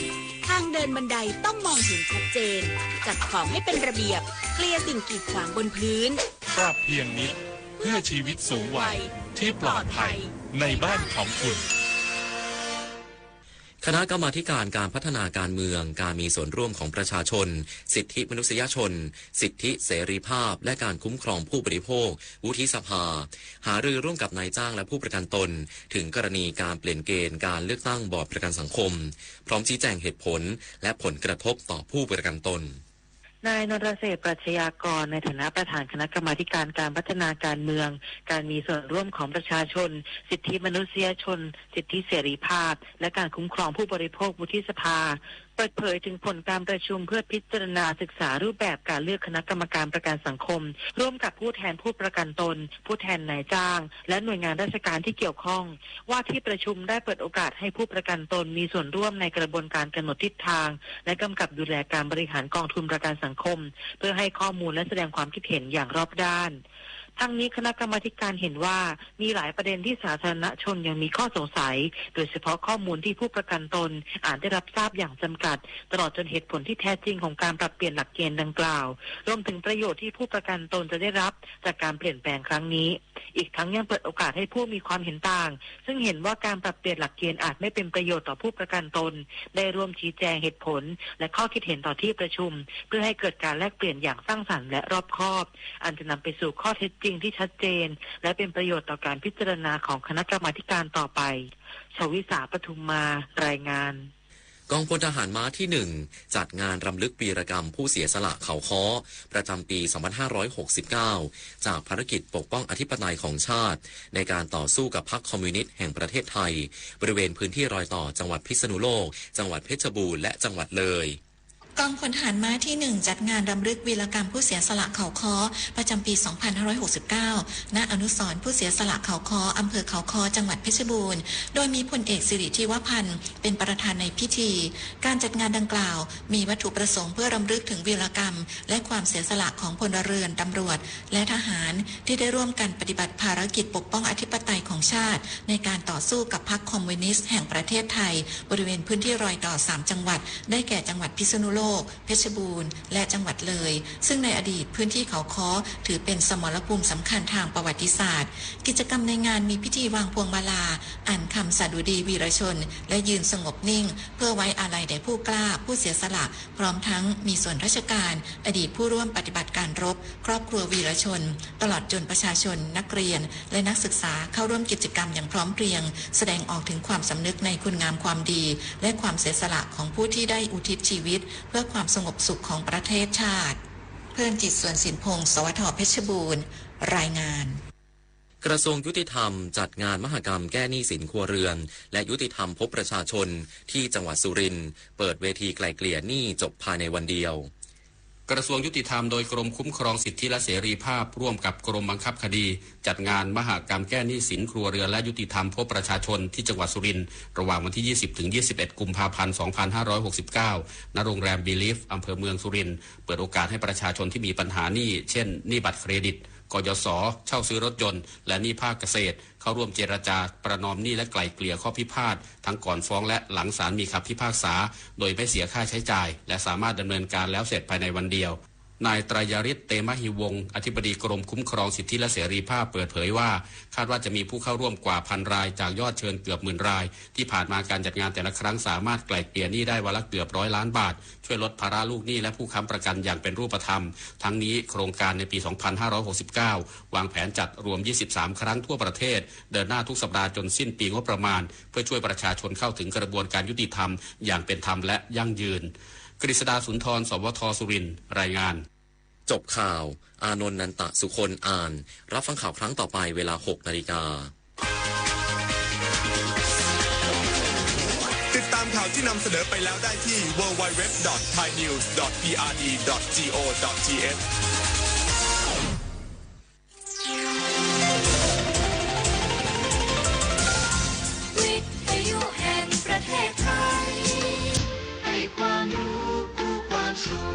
ทางเดินบันไดต้องมองเห็นชัดเจน จัดของให้เป็นระเบียบ เคลียร์สิ่งกีดขวางบนพื้น ปรับเพียงนิด เพื่อชีวิตสูงวัยที่ปลอดภัย ในบ้านของคุณ คณะกรรมาธิการการพัฒนาการเมือง การมีส่วนร่วมของประชาชน สิทธิมนุษยชน สิทธิเสรีภาพ และการคุ้มครองผู้บริโภค วุฒิสภา หารือร่วมกับนายจ้างและผู้ประกันตน ถึงกรณีการเปลี่ยนเกณฑ์การเลือกตั้งบอร์ดประกันสังคม พร้อมชี้แจงเหตุผล และผลกระทบต่อผู้ประกันตน นายนรเศรษฐ ปรัชญากร ในฐานะประธานคณะกรรมาธิการการพัฒนาการเมือง การมีส่วนร่วมของประชาชน สิทธิมนุษยชน สิทธิเสรีภาพ และการคุ้มครองผู้บริโภค วุฒิสภา เปิดเผยถึงผลการประชุมเพื่อพิจารณาศึกษารูปแบบการเลือกคณะกรรมการประกันสังคม ร่วมกับผู้แทนผู้ประกันตน ผู้แทนนายจ้าง และหน่วยงานราชการที่เกี่ยวข้อง ว่าที่ประชุมได้เปิดโอกาสให้ผู้ประกันตนมีส่วนร่วมในกระบวนการกำหนดทิศทาง และกำกับดูแลการบริหารกองทุนประกันสังคม เพื่อให้ข้อมูลและแสดงความคิดเห็นอย่างรอบด้าน ทั้งนี้คณะกรรมาธิการเห็นว่ามีหลายประเด็นที่สาธารณชนยังมีข้อสงสัย โดยเฉพาะข้อมูลที่ผู้ประกันตนอาจได้รับทราบอย่างจำกัด ตลอดจนเหตุผลที่แท้จริงของการปรับเปลี่ยนหลักเกณฑ์ดังกล่าว รวมถึงประโยชน์ที่ผู้ประกันตนจะได้รับจากการเปลี่ยนแปลงครั้งนี้ อีกทั้งยังเปิดโอกาสให้ผู้มีความเห็นต่าง ซึ่งเห็นว่าการปรับเปลี่ยนหลักเกณฑ์อาจไม่เป็นประโยชน์ต่อผู้ประกันตน ได้ร่วมชี้แจงเหตุผล และข้อคิดเห็นต่อที่ประชุม เพื่อให้เกิดการแลกเปลี่ยนอย่างสร้างสรรค์และรอบคอบ อันจะนำไปสู่ข้อเท็จจริงที่ชัดเจน และเป็นประโยชน์ต่อการพิจารณาของคณะกรรมาธิการต่อไป ชวิสา ปทุมมา รายงาน กองพลทหารม้าที่หนึ่ง จัดงานรำลึกวีรกรรมผู้เสียสละเขาค้อ ประจำปี สองพันห้าร้อยหกสิบเก้า จากภารกิจปกป้องอธิปไตยของชาติ ในการต่อสู้กับพรรคคอมมิวนิสต์แห่งประเทศไทย บริเวณพื้นที่รอยต่อจังหวัดพิษณุโลก จังหวัดเพชรบูรณ์ และจังหวัดเลย กองพลทหารม้าที่หนึ่ง จัดงานรำลึกวีรกรรมผู้เสียสละเขาค้อ ประจำปี สองพันห้าร้อยหกสิบเก้า ณ อนุสรณ์ผู้เสียสละเขาค้อ อำเภอเขาค้อ จังหวัดเพชรบูรณ์ โดยมีพลเอกสิริธิวพันธ์ เป็นประธานในพิธี การจัดงานดังกล่าว มีวัตถุประสงค์เพื่อรำลึกถึงวีรกรรม และความเสียสละของพลเรือน ตำรวจ และทหาร ที่ได้ร่วมกันปฏิบัติภารกิจปกป้องอธิปไตยของชาติ ในการต่อสู้กับพรรคคอมมิวนิสต์แห่งประเทศไทย บริเวณพื้นที่รอยต่อสามจังหวัด ได้แก่จังหวัดพิษณุโลก เพชรบูรณ์ และจังหวัดเลย ซึ่งในอดีตพื้นที่เขาค้อถือเป็นสมรภูมิสำคัญทางประวัติศาสตร์ กิจกรรมในงานมีพิธีวางพวงมาลา อ่านคำสดุดีวีรชน และยืนสงบนิ่ง เพื่อไว้อาลัยแด่ผู้กล้า ผู้เสียสละ พร้อมทั้งมีส่วนราชการ อดีตผู้ร่วมปฏิบัติการรบ ครอบครัววีรชน ตลอดจนประชาชน นักเรียน และนักศึกษาเข้าร่วมกิจกรรมอย่างพร้อมเพรียง แสดงออกถึงความสำนึกในคุณงามความดี และความเสียสละของผู้ที่ได้อุทิศชีวิต เพื่อความสงบสุขของประเทศชาติ เพลินจิต สวนสินพงศ์ สวท เพชรบูรณ์ รายงาน กระทรวงยุติธรรมจัดงานมหกรรมแก้หนี้สินครัวเรือน และยุติธรรมพบประชาชน ที่จังหวัดสุรินทร์ เปิดเวทีไกล่เกลี่ยหนี้จบภายในวันเดียว กระทรวงยุติธรรมโดยกรมคุ้มครองสิทธิและเสรีภาพ ร่วมกับกรมบังคับคดี จัดงานมหกรรมแก้หนี้สินครัวเรือนและยุติธรรมพบประชาชน ที่จังหวัดสุรินทร์ ระหว่างวันที่ ยี่สิบ ถึง ยี่สิบเอ็ด กุมภาพันธ์ สองพันห้าร้อยหกสิบเก้า ณ โรงแรม บีลีฟ อำเภอเมืองสุรินทร์ เปิดโอกาสให้ประชาชนที่มีปัญหาหนี้ เช่น หนี้บัตรเครดิต กยศ เช่าซื้อรถยนต์ และหนี้ภาคเกษตร เข้าร่วมเจรจาประนอมหนี้และไกล่เกลี่ยข้อพิพาท ทั้งก่อนฟ้องและหลังศาลมีคำพิพากษา โดยไม่เสียค่าใช้จ่าย และสามารถดำเนินการแล้วเสร็จภายในวันเดียว นายไตรยฤทธิ์ เตมะฮีวงศ์ อธิบดีกรมคุ้มครองสิทธิและเสรีภาพ เปิดเผยว่า คาดว่าจะมีผู้เข้าร่วมกว่าพันราย จากยอดเชิญเกือบหมื่นราย ที่ผ่านมาการจัดงานแต่ละครั้งสามารถไกล่เกลี่ยหนี้ได้วันละเกือบร้อยล้านบาท ช่วยลดภาระลูกหนี้และผู้ค้ำประกันอย่างเป็นรูปธรรม ทั้งนี้โครงการในปี สองพันห้าร้อยหกสิบเก้า วางแผนจัดรวม ยี่สิบสาม ครั้งทั่วประเทศ เดินหน้าทุกสัปดาห์จนสิ้นปีงบประมาณ เพื่อช่วยประชาชนเข้าถึงกระบวนการยุติธรรมอย่างเป็นธรรมและยั่งยืน กฤษดาสุนทร สวท สุรินทร์ รายงาน จบข่าว อานนท์ นันตะสุคน อ่าน รับฟังข่าวครั้งต่อไปเวลา หกนาฬิกา ติดตามข่าวที่นำเสนอไปแล้วได้ที่ ดับเบิลยู ดับเบิลยู ดับเบิลยู ดอท ไทยนิวส์ ดอท พีอาร์ดี ดอท จีโอ ดอท ทีเอช วิทยุแห่งประเทศไทย ให้ความรู้คู่ความสุข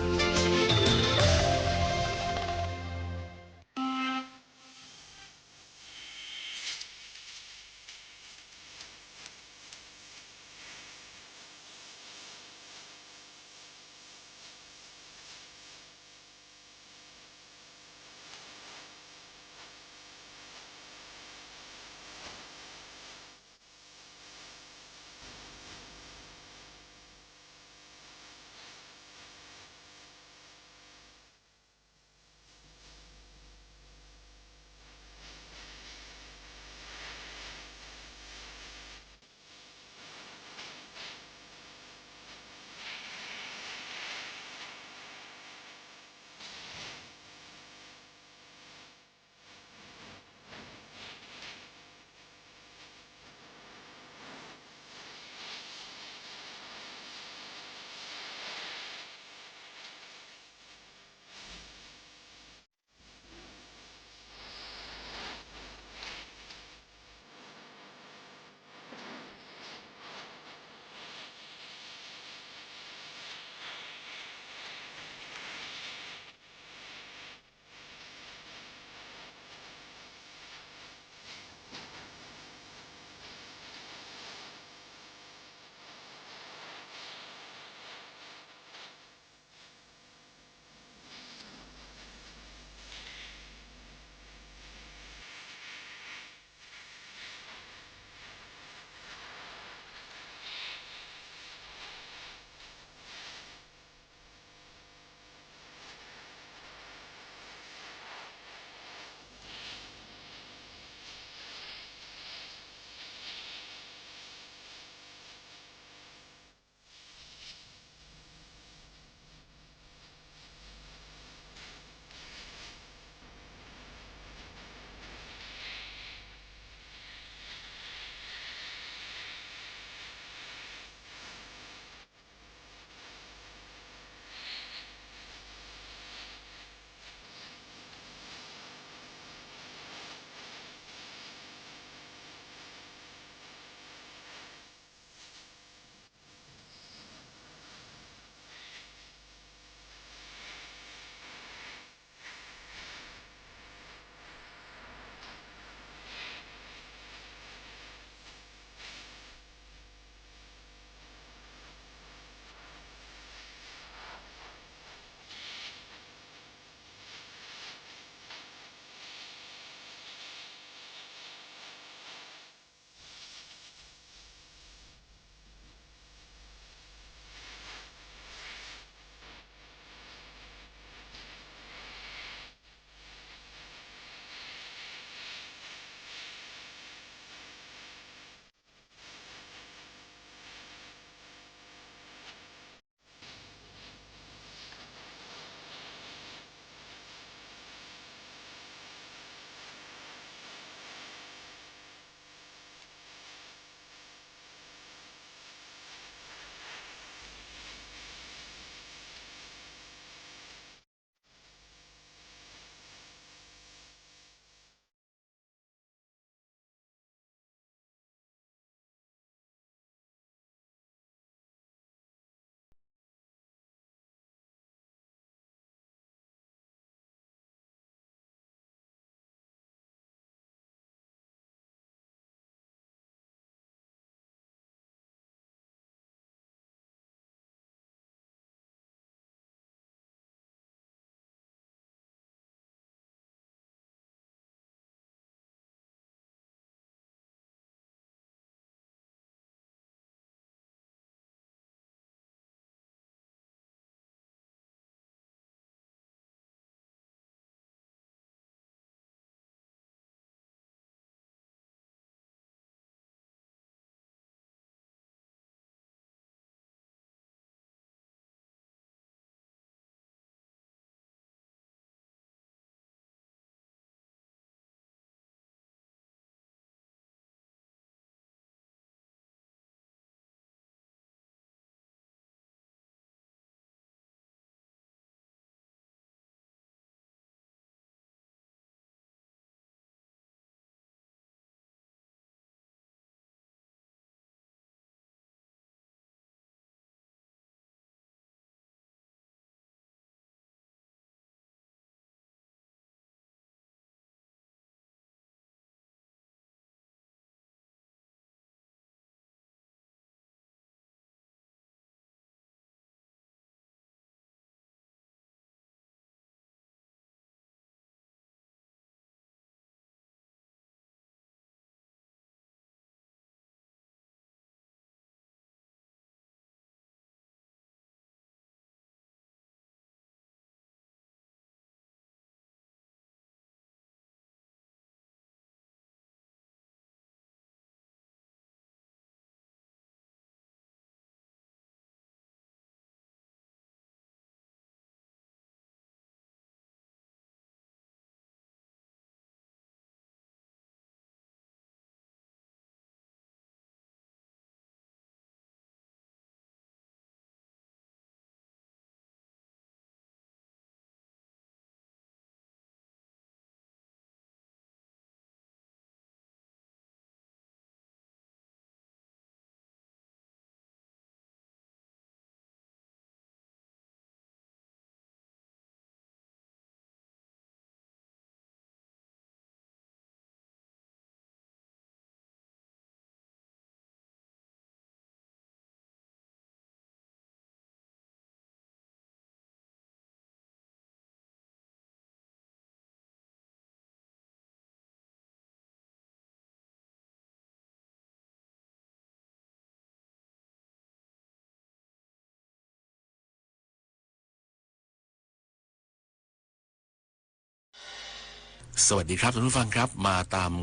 สวัสดีครับท่านผู้ฟังครับ มาตาม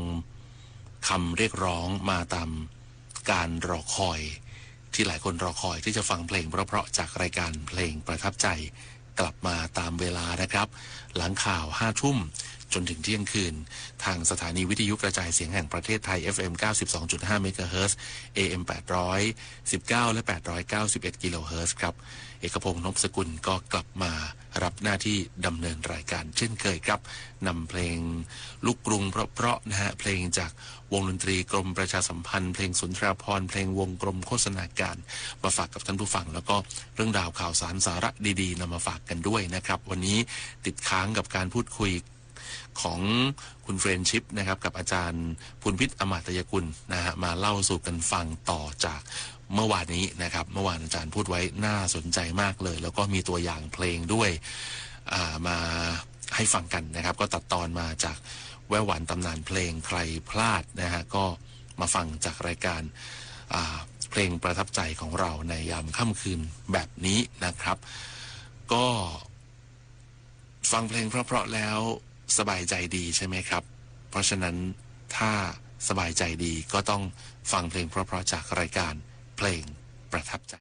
คำเรียกร้อง มาตามการรอคอย ที่หลายคนรอคอยที่จะฟังเพลงเพราะๆจากรายการเพลงประทับใจ กลับมาตามเวลานะครับ หลังข่าวห้าทุ่มจนถึงเที่ยงคืน ทางสถานีวิทยุกระจายเสียงแห่งประเทศไทย เอฟเอ็ม เก้าสิบสองจุดห้า เมกะเฮิรตซ์ เอเอ็ม แปดร้อยสิบเก้า และ แปดร้อยเก้าสิบเอ็ด กิโลเฮิรตซ์ครับ เอกพงษ์ นพสกุล ก็กลับมารับหน้าที่ดำเนินรายการเช่นเคยครับ นำเพลงลูกกรุงเพราะๆนะฮะ เพลงจากวงดนตรีกรมประชาสัมพันธ์ เพลงสุนทราภรณ์ เพลงวงกรมโฆษณาการ มาฝากกับท่านผู้ฟัง แล้วก็เรื่องราวข่าวสารสาระดีๆนำมาฝากกันด้วยนะครับ วันนี้ติดค้างกับการพูดคุยของคุณเฟรนชิปนะครับ กับอาจารย์พูนพิษ อมาตยกุลนะฮะ มาเล่าสู่กันฟังต่อจากเมื่อวานนี้นะครับ เมื่อวานอาจารย์พูดไว้น่าสนใจมากเลย แล้วก็มีตัวอย่างเพลงด้วย อ่า มาให้ฟังกันนะครับ ก็ตัดตอนมาจากแว่วหวานตำนานเพลง ใครพลาดนะฮะ ก็มาฟังจากรายการ อ่า เพลงประทับใจของเราในยามค่ำคืนแบบนี้นะครับ ก็ฟังเพลงเพราะๆแล้วสบายใจดีใช่ไหมครับ เพราะฉะนั้นถ้าสบายใจดีก็ต้องฟังเพลงเพราะๆจากรายการเพลงประทับใจ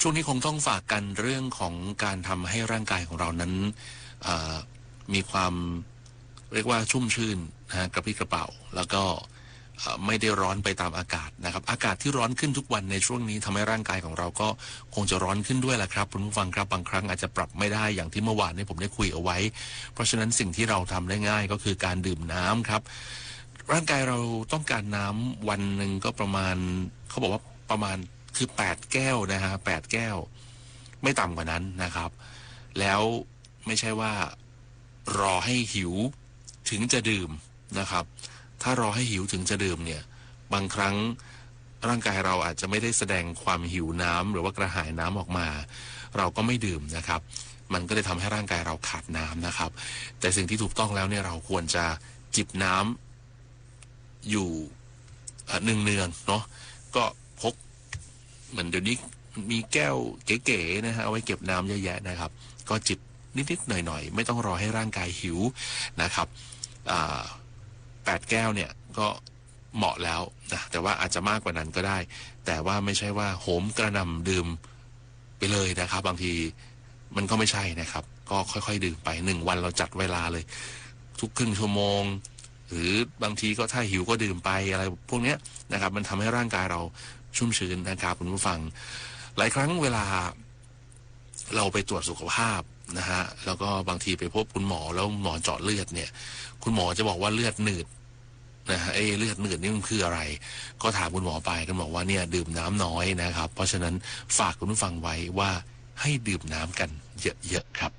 ช่วงนี้คงต้องฝากกันเรื่องของการทำให้ร่างกายของเรานั้น เอ่อ มีความ เรียกว่าชุ่มชื่นนะฮะ กระปรี้กระเปร่า แล้วก็ เอ่อ ไม่ได้ร้อนไปตามอากาศนะครับ อากาศที่ร้อนขึ้นทุกวันในช่วงนี้ทำให้ร่างกายของเราก็คงจะร้อนขึ้นด้วยแหละครับ คุณผู้ฟังครับ บางครั้งอาจจะปรับไม่ได้อย่างที่เมื่อวานนี้ผมได้คุยเอาไว้ เพราะฉะนั้นสิ่งที่เราทำได้ง่ายก็คือการดื่มน้ำครับ ร่างกายเราต้องการน้ำวันหนึ่งก็ประมาณ เขาบอกว่าประมาณ คือแปดแก้วนะฮะ แปดแก้ว ไม่ต่ำกว่านั้นนะครับ แล้วไม่ใช่ว่ารอให้หิวถึงจะดื่มนะครับ ถ้ารอให้หิวถึงจะดื่มเนี่ย บางครั้งร่างกายเราอาจจะไม่ได้แสดงความหิวน้ำหรือว่ากระหายน้ำออกมา เราก็ไม่ดื่มนะครับ มันก็เลยทำให้ร่างกายเราขาดน้ำนะครับ แต่สิ่งที่ถูกต้องแล้วเนี่ย เราควรจะจิบน้ำ อยู่ เอ่อ เนืองๆ เนาะ ก็พก เหมือนเดี๋ยวนี้มีแก้วเก๋ๆ นะฮะ เอาไว้เก็บน้ำเยอะแยะนะครับ ก็จิบนิดๆ หน่อยๆ ไม่ต้องรอให้ร่างกายหิวนะครับ อ่า แปดแก้วเนี่ยก็เหมาะแล้วนะ แต่ว่าอาจจะมากกว่านั้นก็ได้ แต่ว่าไม่ใช่ว่าโหมกระหน่ำดื่มไปเลยนะครับ บางทีมันก็ไม่ใช่นะครับ ก็ค่อยๆ ดื่มไป หนึ่งวันเราจัดเวลาเลย ทุกครึ่งชั่วโมง หรือบางทีก็ถ้าหิวก็ดื่มไป อะไรพวกเนี้ยนะครับ มันทำให้ร่างกายเราชุ่มชื้นนะครับ คุณผู้ฟัง หลายครั้งเวลาเราไปตรวจสุขภาพนะฮะ แล้วก็บางทีไปพบคุณหมอ แล้วหมอเจาะเลือดเนี่ย คุณหมอจะบอกว่าเลือดหนืดนะฮะ เอ๊ะ เลือดหนืดนี่มันคืออะไร ก็ถามคุณหมอไป คุณหมอว่าเนี่ยดื่มน้ำน้อยนะครับ เพราะฉะนั้นฝากคุณผู้ฟังไว้ว่าให้ดื่มน้ำกันเยอะๆ ครับ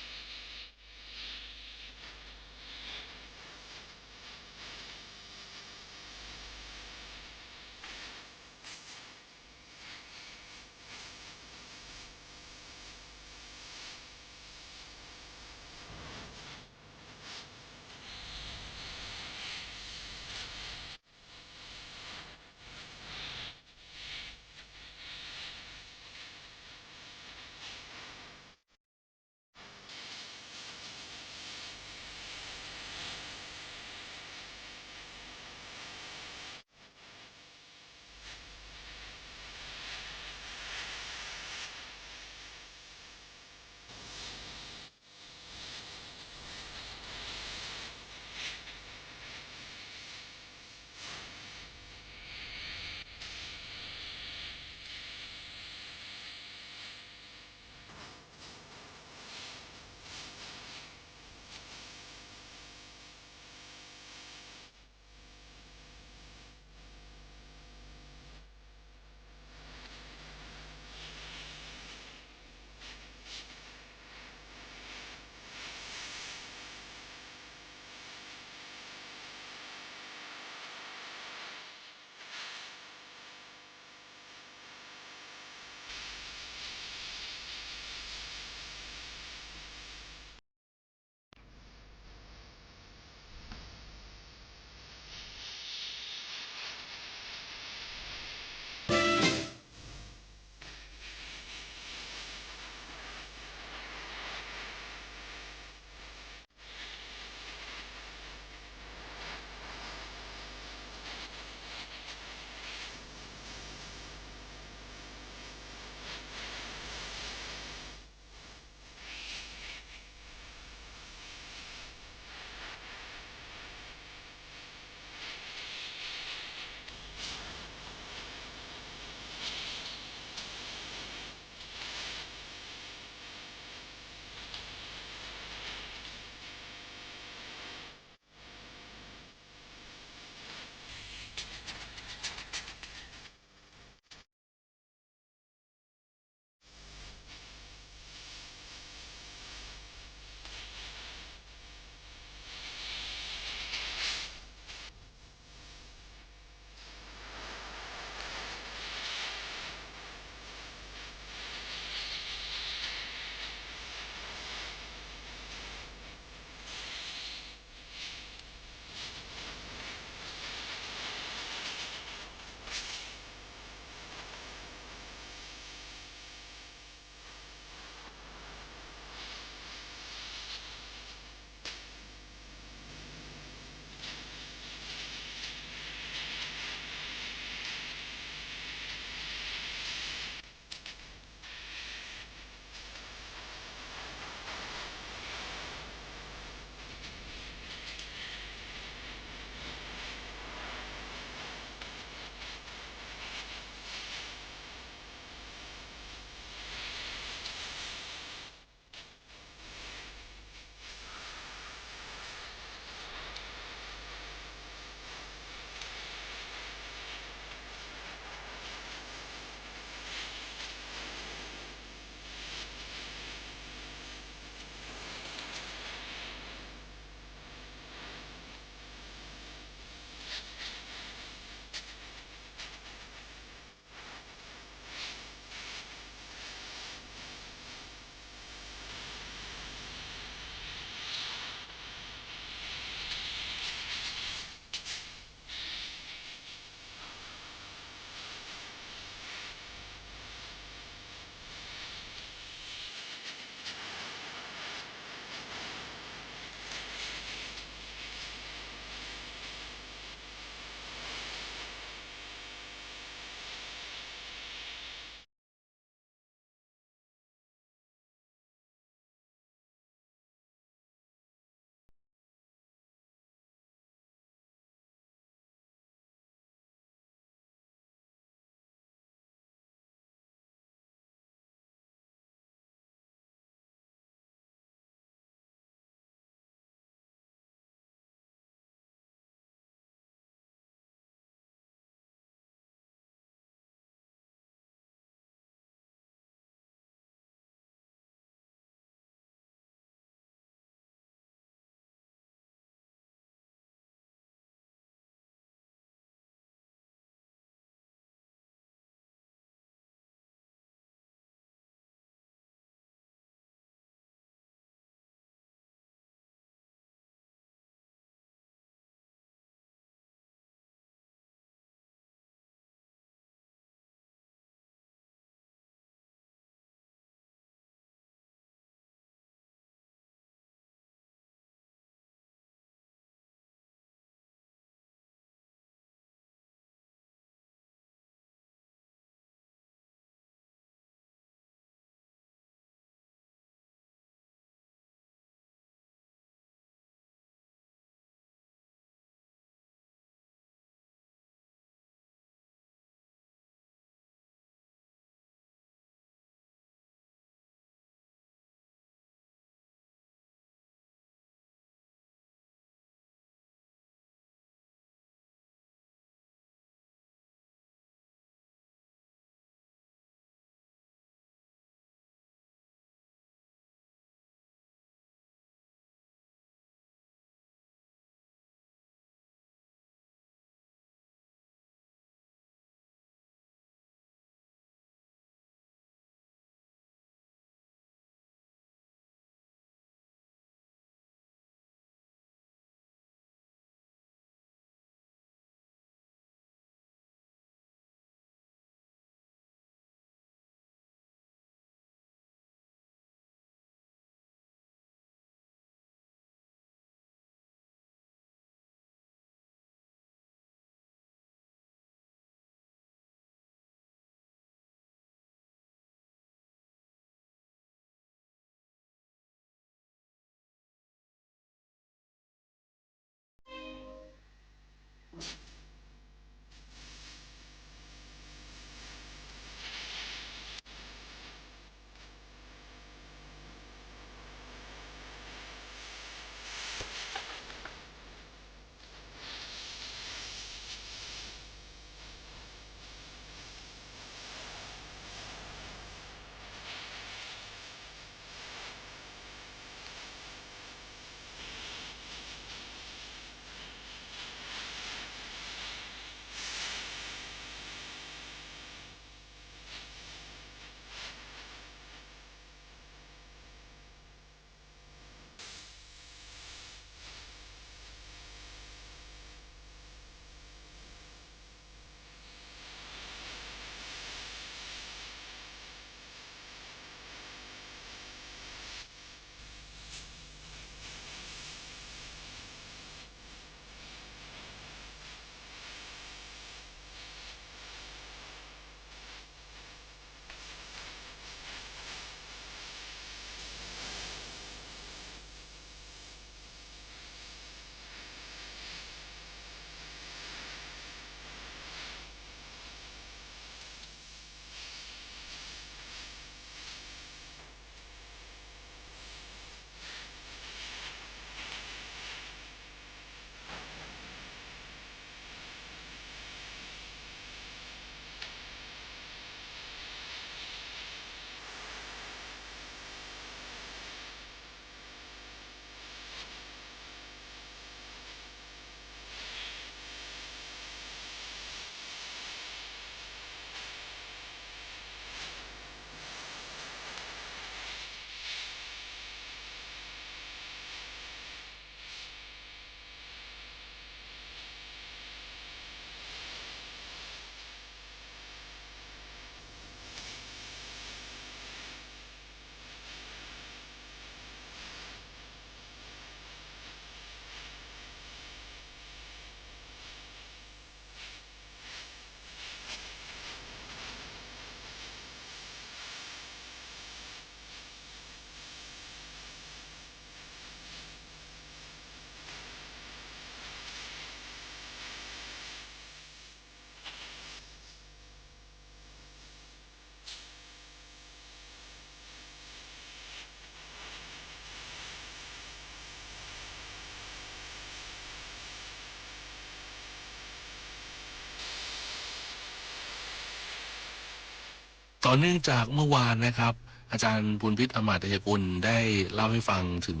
ต่อเนื่องจากเมื่อวานนะครับ อาจารย์พูนพิช อมาตยกุลได้เล่าให้ฟังถึง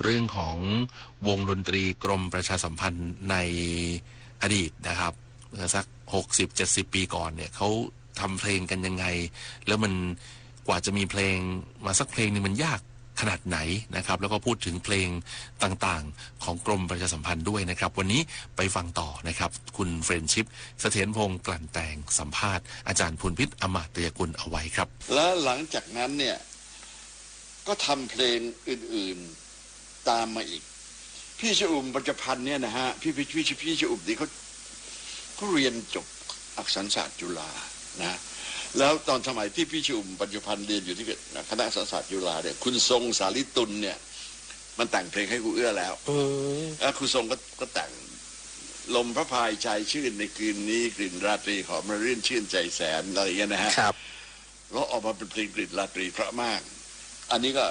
เรื่องของวงดนตรีกรมประชาสัมพันธ์ในอดีตนะครับ เมื่อสักหกสิบเจ็ดสิบปีก่อนเนี่ย เขาทำเพลงกันยังไง แล้วมันกว่าจะมีเพลงมาสักเพลงหนึ่งมันยากขนาดไหนนะครับ แล้วก็พูดถึงเพลงต่างๆ ของกรมประชาสัมพันธ์ด้วยนะครับ วันนี้ไปฟังต่อนะครับ คุณเฟรนชิป เสถียรพงษ์ กลั่นแต่ง สัมภาษณ์อาจารย์พูนพิช อมาตยกุลเอาไว้ครับ และหลังจากนั้นเนี่ย ก็ทำเพลงอื่นๆ ตามมาอีก พี่ชอุ่ม ปัญจพันธ์เนี่ยนะฮะ พี่ พี่ พี่ พี่ชอุ่มนี่เขา เขาเรียนจบอักษรศาสตร์จุฬานะ แล้วตอนสมัยที่พี่ชอุ่ม ปัญจพันธ์เรียนอยู่ที่คณะอักษรศาสตร์จุฬาเนี่ย คุณทรงสาลีตุลเนี่ย มันแต่งเพลงให้ครูเอื้อแล้ว อืม แล้วครูทรงก็ ก็แต่ง ลมพระพายชายชื่นในคืนนี้ กลิ่นราตรีหอมระรื่นชื่นใจแสน อะไรอย่างเงี้ยนะฮะ ครับ แล้วออกมาเป็นเพลงกลิ่นราตรีเพราะมาก อันนี้ก็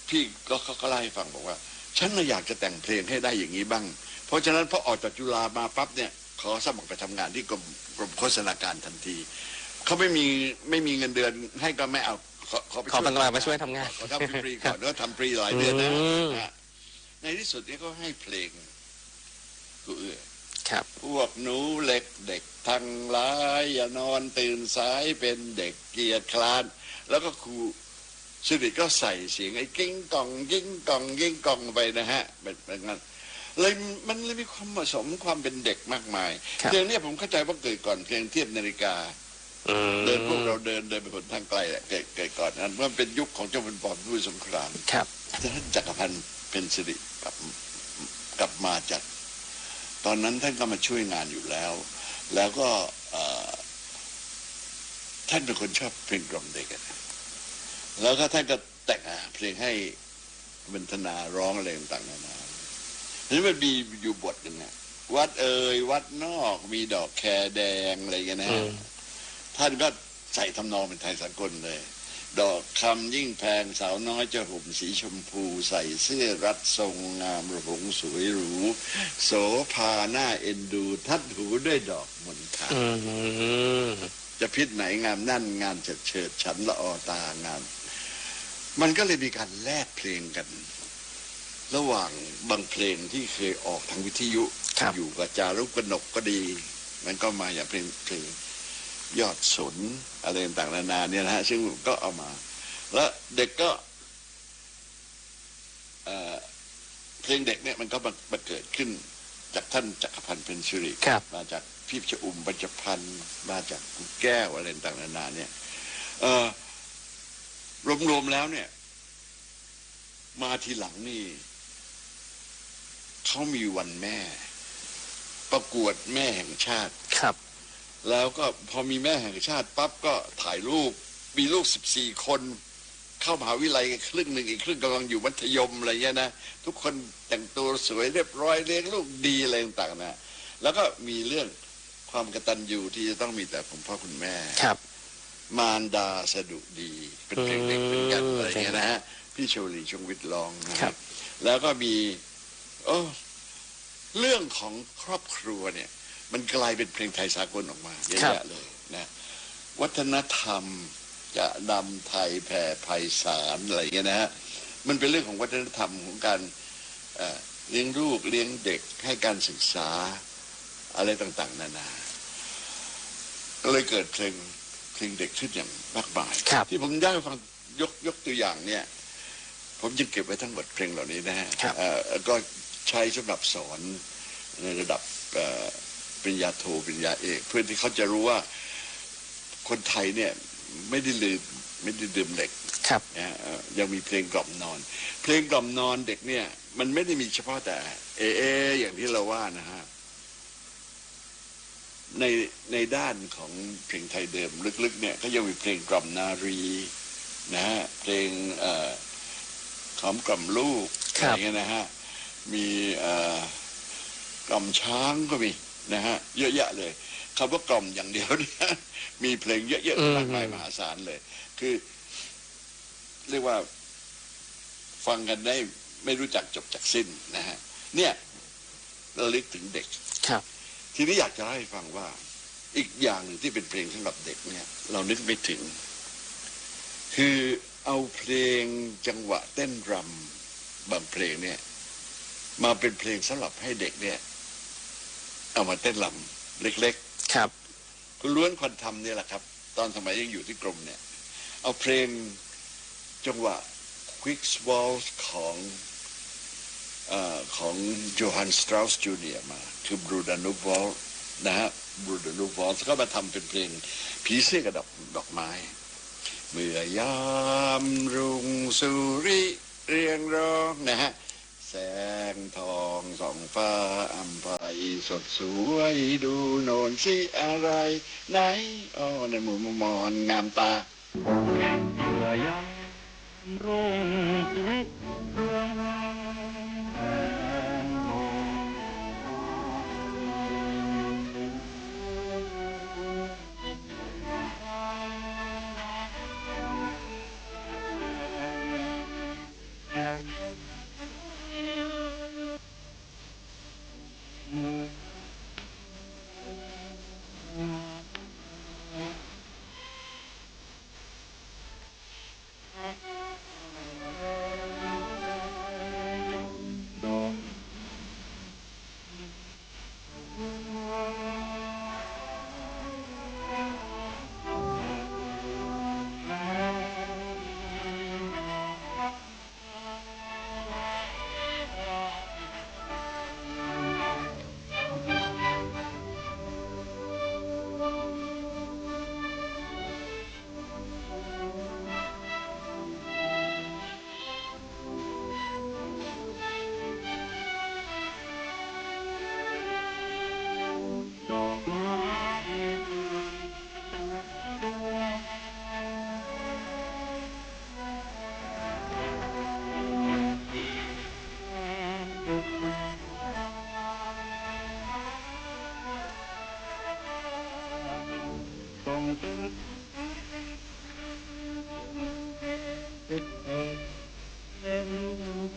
พี่ก็ เขาก็เล่าให้ฟังบอกว่า "ฉันน่ะอยากจะแต่งเพลงให้ได้อย่างนี้บ้าง" เพราะฉะนั้นพอออกจากจุฬามาปั๊บเนี่ย ขอสมัครไปทำงานที่กรม กรมโฆษณาการทันที เขาไม่มี ไม่มีเงินเดือนให้ก็ไม่เอา ขอ ขอไป ขอ ช่วย เป็นกำลังไปช่วยทำงาน ขอทำฟรีๆ ก่อน แล้วทำฟรีหลายเดือนนะ อืม นะ ในที่สุดนี่ก็ให้เพลง ครูเอื้อ ครับ พวกหนูเล็กเด็กทั้งหลาย อย่านอนตื่นสายเป็นเด็กเกียจคร้าน แล้วก็ครูสิริก็ใส่เสียงไอ้กิ้งก่อง กิ้งก่อง กิ้งก่องไปนะฮะ เป็น เป็นงั้น เลย มันเลยมีความผสมความเป็นเด็กมากมาย ครับ เพลงเนี่ยผมเข้าใจว่าเกิดก่อนเพลงเทียบนาฬิกา อืม เดิน พวกเราเดิน เดินไปหนทางไกลอะ เกิด เกิดก่อนนั้น มันเป็นยุคของเจ้าคุณปอม ผู้สงคราม ครับ ท่านจักรพันธ์ เพ็ญสิริ กลับ กลับมาจาก ตอนนั้นท่านก็มาช่วยงานอยู่แล้ว แล้วก็ เอ่อ ท่านเป็นคนชอบเพลงกล่อมเด็กอะ แล้วก็ท่านก็แต่งเพลงให้ เบญจนาร้องอะไรต่างๆ นานา ทีนี้มันมีอยู่บทหนึ่งอะ วัดเอ่ยวัดนอก มีดอกแคแดง อะไรอย่างเงี้ยนะฮะ อืม ท่านก็ใส่ทำนองเป็นไทยสากลเลย ดอกคำยิ่งแพง สาวน้อยจะห่มสีชมพู ใส่เสื้อรัดทรงงาม ระหงสวยหรู โสภาน่าเอ็นดู ทัดหูด้วยดอกมณฑา อืม จะพิษไหนงามนั่น งานเฉิดเฉิด ฉันละออตางาม มันก็เลยมีการแลกเพลงกัน ระหว่างบางเพลงที่เคยออกทางวิทยุ ครับ อยู่กับจารุกนกก็ดี มันก็มาอย่างเพลง เพลงยอดสน อะไรต่างๆ นานาเนี่ยนะฮะ ซึ่งก็เอามา แล้วเด็กก็ เอ่อ เพลงเด็กเนี่ยมันก็มา มาเกิดขึ้นจากท่านจักรพันธ์ เพ็ญสิริ ครับ มาจากพี่ชอุ่ม ปัญจพันธ์ มาจากครูแก้ว อะไรต่างๆ นานาเนี่ย เอ่อ รวมๆ แล้วเนี่ย มาทีหลังนี่ เขามีวันแม่ ประกวดแม่แห่งชาติ ครับ แล้วก็พอมีแม่แห่งชาติปั๊บก็ถ่ายรูป มีลูกสิบสี่คน เข้ามหาวิทยาลัยครึ่งหนึ่ง อีกครึ่งกำลังอยู่มัธยมอะไรเงี้ยนะ ทุกคนแต่งตัวสวยเรียบร้อย เลี้ยงลูกดีอะไรต่างๆ นะ แล้วก็มีเรื่องความกตัญญูที่จะต้องมีต่อคุณพ่อคุณแม่ ครับ มารดาสดุดี เป็นเพลงเด็กเหมือนกัน อืม อะไรเงี้ยนะฮะ พี่ชวลี ชวงวิทย์ร้องนะฮะ ครับ แล้วก็มี โอ้ เรื่องของครอบครัวเนี่ย มันกลายเป็นเพลงไทยสากลออกมาเยอะ ครับ แยะเลยนะ วัฒนธรรมจะนำไทยแผ่ไพศาล อะไรเงี้ยนะฮะ มันเป็นเรื่องของวัฒนธรรมของการ เอ่อ เลี้ยงลูก เลี้ยงเด็ก ให้การศึกษา อะไรต่างๆ นานา ก็เลยเกิดเพลง เพลงเด็กขึ้นอย่างมากมาย ครับ ที่ผมเล่าให้ฟัง ยก ยกตัวอย่างเนี่ย ผมยังเก็บไว้ทั้งหมดเพลงเหล่านี้นะฮะ ครับ เอ่อ ก็ใช้สำหรับสอนในระดับ เอ่อ ปริญญาโท ปริญญาเอก เพื่อที่เขาจะรู้ว่าคนไทยเนี่ยไม่ได้ลืม ไม่ได้ลืมเด็ก ครับ นะฮะ เอ่อ ยังมีเพลงกล่อมนอน เพลงกล่อมนอนเด็กเนี่ย มันไม่ได้มีเฉพาะแต่เอเอ อย่างที่เราว่านะฮะ ใน ในด้านของเพลงไทยเดิมลึกๆ เนี่ย ก็ยังมีเพลงกล่อมนารีนะฮะ เพลง เอ่อ หอมกล่อมลูก ครับ อะไรเงี้ยนะฮะ มี เอ่อ กล่อมช้างก็มีนะฮะ เยอะแยะเลย คำว่ากล่อมอย่างเดียวเนี่ย มีเพลงเยอะๆ อืม มากมายมหาศาลเลย คือ เรียกว่าฟังกันได้ไม่รู้จักจบจักสิ้นนะฮะ เนี่ย ระลึกถึงเด็ก ครับ ทีนี้อยากจะเล่าให้ฟังว่า อีกอย่างหนึ่งที่เป็นเพลงสำหรับเด็กเนี่ย เรานึกไม่ถึง คือเอาเพลงจังหวะเต้นรำบางเพลงเนี่ย มาเป็นเพลงสำหรับให้เด็กเนี่ย เอามาเต้นรำเล็กๆ ครับ คุณล้วน ควันธรรม เนี่ยแหละครับ ตอนสมัยยังอยู่ที่กรมเนี่ย เอาเพลงจังหวะ Quick Waltz ของ เอ่อ ของ Johann Strauss Junior มา คือ Bruder Nupf Waltz นะฮะ Bruder Nupf Waltz ก็มาทำเป็นเพลงผีเสื้อกับดอก ดอกไม้ เมื่อยามรุ่งสุริเรืองรองนะฮะ แสงทองส่องฟ้าอำไพสดสวย ดูโน่นสิอะไรไหน อ้อ ในหมู่มอนงามตา เมื่อยามรุ่งสุริเรืองแสงทอง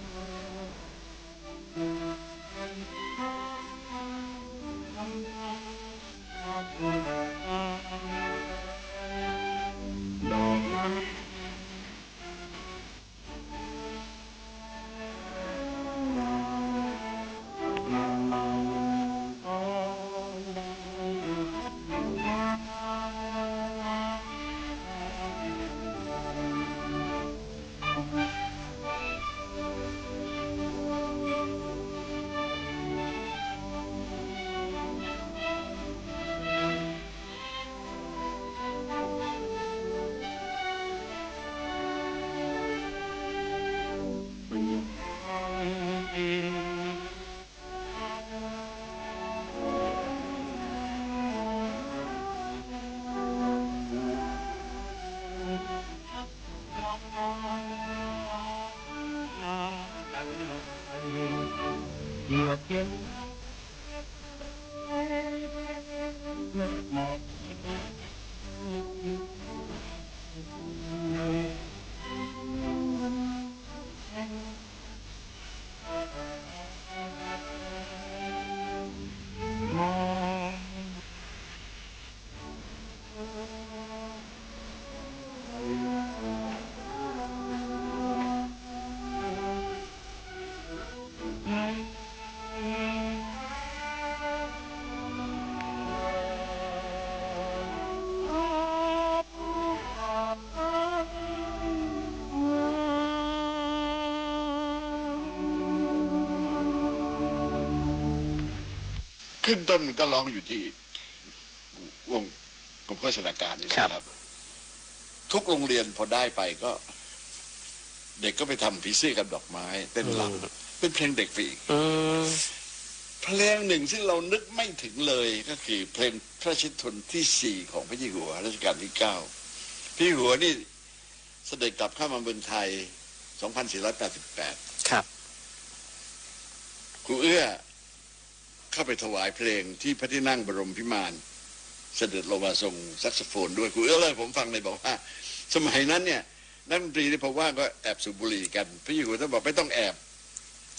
ขึ้นต้นก็ร้องอยู่ที่วงกรมโฆษณาการนี่แหละครับ ครับ ทุกโรงเรียนพอได้ไปก็ เด็กก็ไปทำผีเสื้อกับดอกไม้เต้นรำ อืม เป็นเพลงเด็กไปอีก อืม เพลงหนึ่งซึ่งเรานึกไม่ถึงเลยก็คือเพลงพระราชนิพนธ์ที่สี่ของพระเจ้าอยู่หัวรัชกาลที่เก้า พระเจ้าอยู่หัวนี่เสด็จกลับเข้ามาเมืองไทย สองพันสี่ร้อยแปดสิบแปด ครับ ครูเอื้อ เข้าไปถวายเพลงที่พระที่นั่งบรมพิมาน เสด็จลงมาทรงแซ็กโซโฟนด้วย ครูเอื้อเล่าให้ผมฟังเลย บอกว่าสมัยนั้นเนี่ย นักดนตรีนี่พอว่างก็แอบสูบบุหรี่กัน พระเจ้าอยู่หัวท่านบอกไม่ต้องแอบ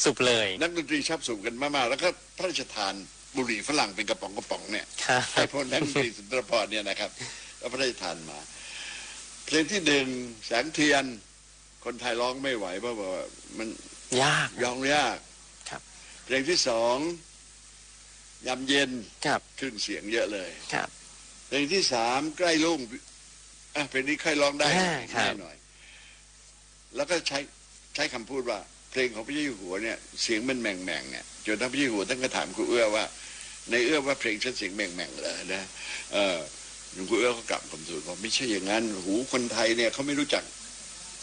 สูบเลย นักดนตรีชอบสูบกันมากๆ แล้วก็พระราชทาน บุหรี่ฝรั่งเป็นกระป๋องกระป๋องเนี่ย ครับ ให้พลรัฐมนตรีสุนทรภรณ์เนี่ยนะครับ ก็พระราชทานมา เพลงที่หนึ่ง แสงเทียน คนไทยร้องไม่ไหว เพราะว่ามัน ยาก ร้องยาก ครับ เพลงที่สอง ยามเย็น ครับ ครึ่งเสียงเยอะเลย ครับ เพลงที่สาม ใกล้รุ่ง อ่ะ เพลงนี้ค่อยร้องได้ อ่า ครับ ง่ายหน่อย แล้วก็ใช้ ใช้คำพูดว่า เพลงของพระเจ้าอยู่หัวเนี่ย เสียงมันแหม่งๆ เนี่ย จนท่านพระเจ้าอยู่หัวท่านก็ถามครูเอื้อว่า "ในเอื้อว่าเพลงฉันเสียงแหม่งๆ เหรอ" นะ เอ่อ หลวงครูเอื้อก็กราบคำทูลบอก "ไม่ใช่อย่างนั้น หูคนไทยเนี่ยเขาไม่รู้จัก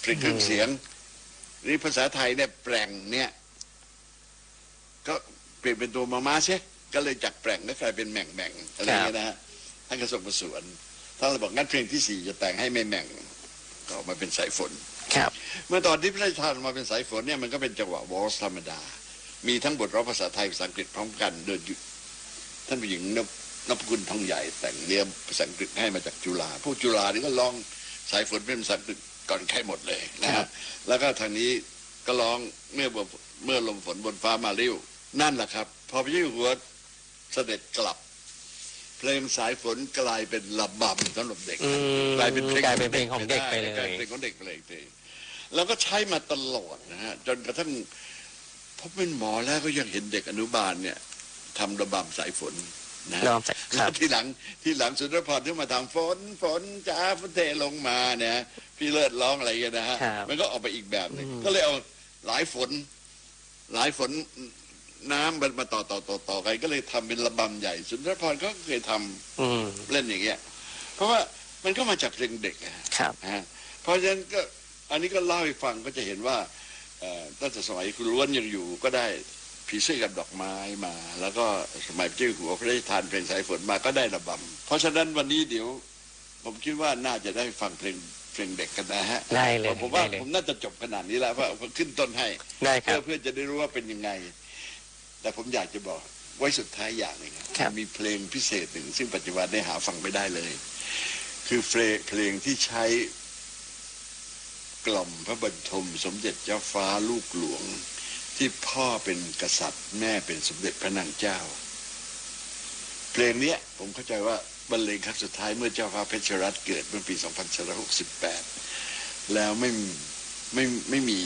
เพลงครึ่งเสียง นี่ภาษาไทยเนี่ยแปร่งเนี่ย ก็เปลี่ยนเป็นตัวมอม้าเสีย ก็เลยจากแปร่งก็กลายเป็นแหม่งๆ อะไรอย่างเงี้ยนะฮะ" ท่านก็ทรงประสวน ท่านเลยบอก "งั้นเพลงที่สี่จะแต่งให้ไม่แหม่ง" ก็ออกมาเป็นสายฝน ครับ เมื่อตอนที่พระราชทานออกมาเป็นสายฝนเนี่ย มันก็เป็นจังหวะวอลซ์ธรรมดา มีทั้งบทร้องภาษาไทย ภาษาอังกฤษพร้อมกัน โดยท่านผู้หญิงนพ นพคุณทองใหญ่ แต่งเนื้อภาษาอังกฤษให้มาจากจุฬา พวกจุฬานี่ก็ร้องสายฝนเป็นภาษาอังกฤษก่อนใครหมดเลยนะฮะ ครับ แล้วก็ทางนี้ก็ร้องเมื่อ เมื่อลมฝนบนฟ้ามาริ้ว นั่นแหละครับ พอพระเจ้าอยู่หัวเสด็จกลับ เพลงสายฝนกลายเป็นระบำสำหรับเด็ก อืม กลายเป็นเพลง กลายเป็นเพลงของเด็กไปเลย กลายเป็นเพลงของเด็กไปเลย เพลง แล้วก็ใช้มาตลอดนะฮะ จนกระทั่งพบเป็นหมอแล้วก็ยังเห็นเด็กอนุบาลเนี่ยทำระบำสายฝนนะฮะ ระบำสาย ครับ แล้วทีหลัง ทีหลังสุนทรภรณ์ถึงมาทำ "ฝน ฝนจ๋า ฝนเทลงมา" เนี่ย พี่เลิศร้องอะไรอย่างเงี้ยนะฮะ ครับ มันก็ออกไปอีกแบบหนึ่ง อืม ก็เลยเอาหลายฝน หลายฝนน้ำมันมาต่อต่อต่อต่อกัน ก็เลยทำเป็นระบำใหญ่ สุนทรภรณ์ก็เคยทำ อืม เล่นอย่างเงี้ย เพราะว่ามันก็มาจากเพลงเด็กอะฮะ ครับ นะฮะ เพราะฉะนั้นก็ อันนี้ก็เล่าให้ฟัง ก็จะเห็นว่า เอ่อ ตั้งแต่สมัยครูล้วนยังอยู่ก็ได้ผีเสื้อกับดอกไม้มา แล้วก็สมัยพระเจ้าอยู่หัวพระราชทานเพลงสายฝนมาก็ได้ระบำ เพราะฉะนั้นวันนี้เดี๋ยว ผมคิดว่าน่าจะได้ฟังเพลง เพลงเด็กกันนะฮะ ได้เลย ผมว่า ได้เลย ผมน่าจะจบขนาดนี้แล้ว เพราะผมขึ้นต้นให้ ได้ครับ เพื่อ เพื่อจะได้รู้ว่าเป็นยังไง แต่ผมอยากจะบอกไว้สุดท้ายอย่างหนึ่งครับ ครับ มีเพลงพิเศษหนึ่ง ซึ่งปัจจุบันได้หาฟังไม่ได้เลย คือเพลง เพลงที่ใช้กล่อมพระบรรทมสมเด็จเจ้าฟ้าลูกหลวง ที่พ่อเป็นกษัตริย์ แม่เป็นสมเด็จพระนางเจ้า เพลงเนี้ยผมเข้าใจว่าบรรเลงครั้งสุดท้ายเมื่อเจ้าฟ้าเพชรรัตน์เกิดเมื่อปีสองพันสองร้อยหกสิบแปด แล้วไม่ ไม่ ไม่มี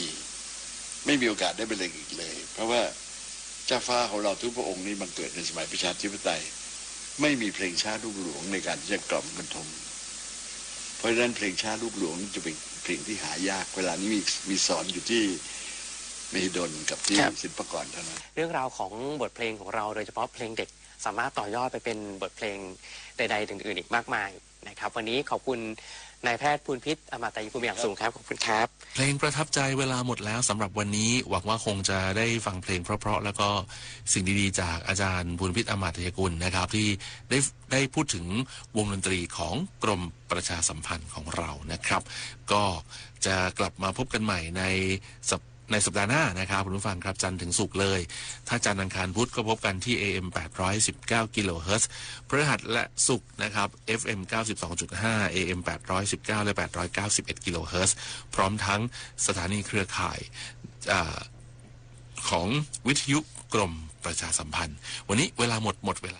ไม่มีโอกาสได้บรรเลงอีกเลย เพราะว่าเจ้าฟ้าของเราทุกพระองค์นี้บังเกิดในสมัยประชาธิปไตย ไม่มีเพลงชาติลูกหลวงในการที่จะกล่อมบรรทม เพราะฉะนั้นเพลงชาติลูกหลวงนี่จะเป็นเพลงที่หายาก เวลานี้มี มีสอนอยู่ที่มหิดลกับที่ ครับ ศิลปากรเท่านั้น เรื่องราวของบทเพลงของเรา โดยเฉพาะเพลงเด็ก สามารถต่อยอดไปเป็นบทเพลงใดๆ อื่นๆ อีกมากมายนะครับ วันนี้ขอบคุณนายแพทย์ภูลพิษ อมตะยกุล อย่างสูงครับ ขอบคุณครับ เพลงประทับใจเวลาหมดแล้วสำหรับวันนี้ หวังว่าคงจะได้ฟังเพลงเพราะๆ แล้วก็สิ่งดีๆ จากอาจารย์ภูลพิษ อมตะยกุลนะครับ ที่ได้ ได้พูดถึงวงดนตรีของกรมประชาสัมพันธ์ของเรานะครับ ก็จะกลับมาพบกันใหม่ในสัป- ในสัปดาห์หน้านะครับ คุณผู้ฟังครับ จันทร์ถึงศุกร์เลย ถ้าจันทร์อังคารพุธก็พบกันที่ เอ เอ็ม แปดร้อยสิบเก้า กิโลเฮิรตซ์ พฤหัสและศุกร์นะครับ เอฟเอ็ม เก้าสิบสองจุดห้า เอ เอ็ม แปดร้อยสิบเก้า และ แปดร้อยเก้าสิบเอ็ด กิโลเฮิรตซ์ พร้อมทั้งสถานีเครือข่าย อ่า ของวิทยุกรมประชาสัมพันธ์ วันนี้เวลาหมด หมดเวลา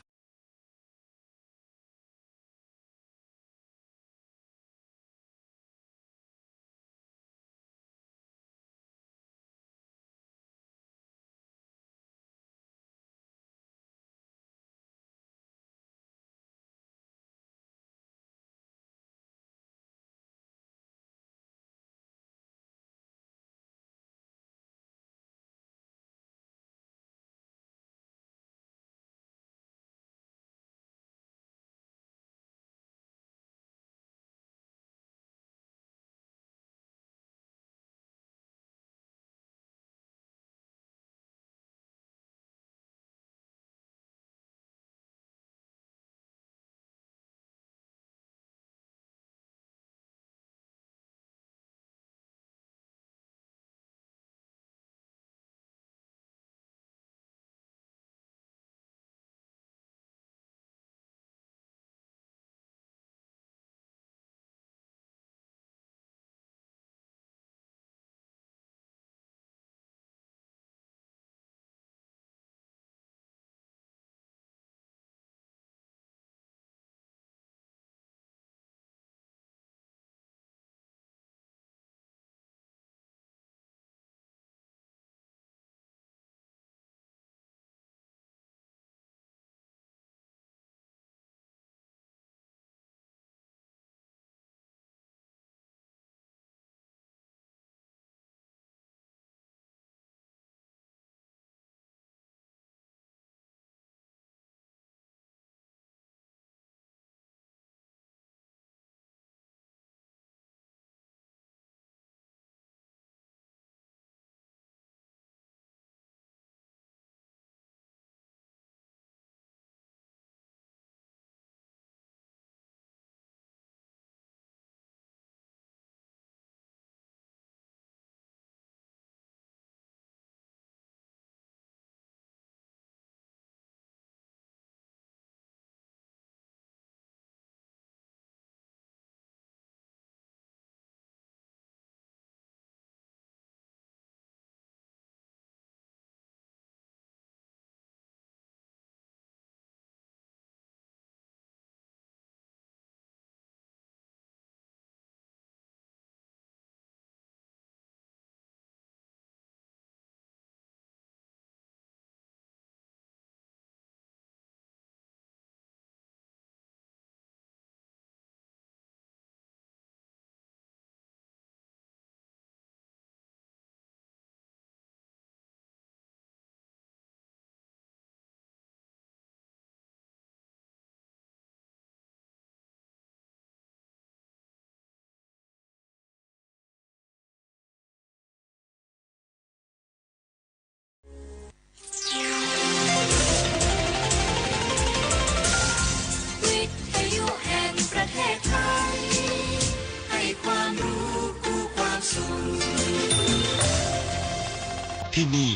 ที่นี่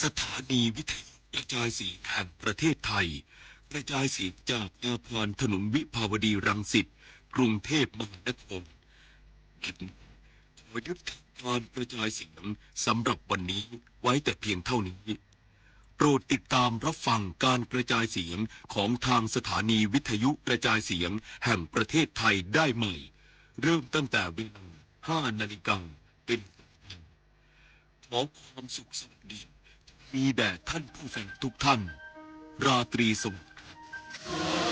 สถานีวิทยุกระจายเสียงแห่งประเทศไทย กระจายเสียงจากอาคารถนนวิภาวดีรังสิต กรุงเทพมหานคร ขอยุติการกระจายเสียงสำหรับวันนี้ไว้แต่เพียงเท่านี้ โปรดติดตามรับฟังการกระจายเสียงของทางสถานีวิทยุกระจายเสียงแห่งประเทศไทยได้ใหม่ เริ่มตั้งแต่เวลา ห้านาฬิกาเป็นต้นไป ขอความสุขสวัสดี มีแด่ท่านผู้ฟังทุกท่าน ราตรีสวัสดิ์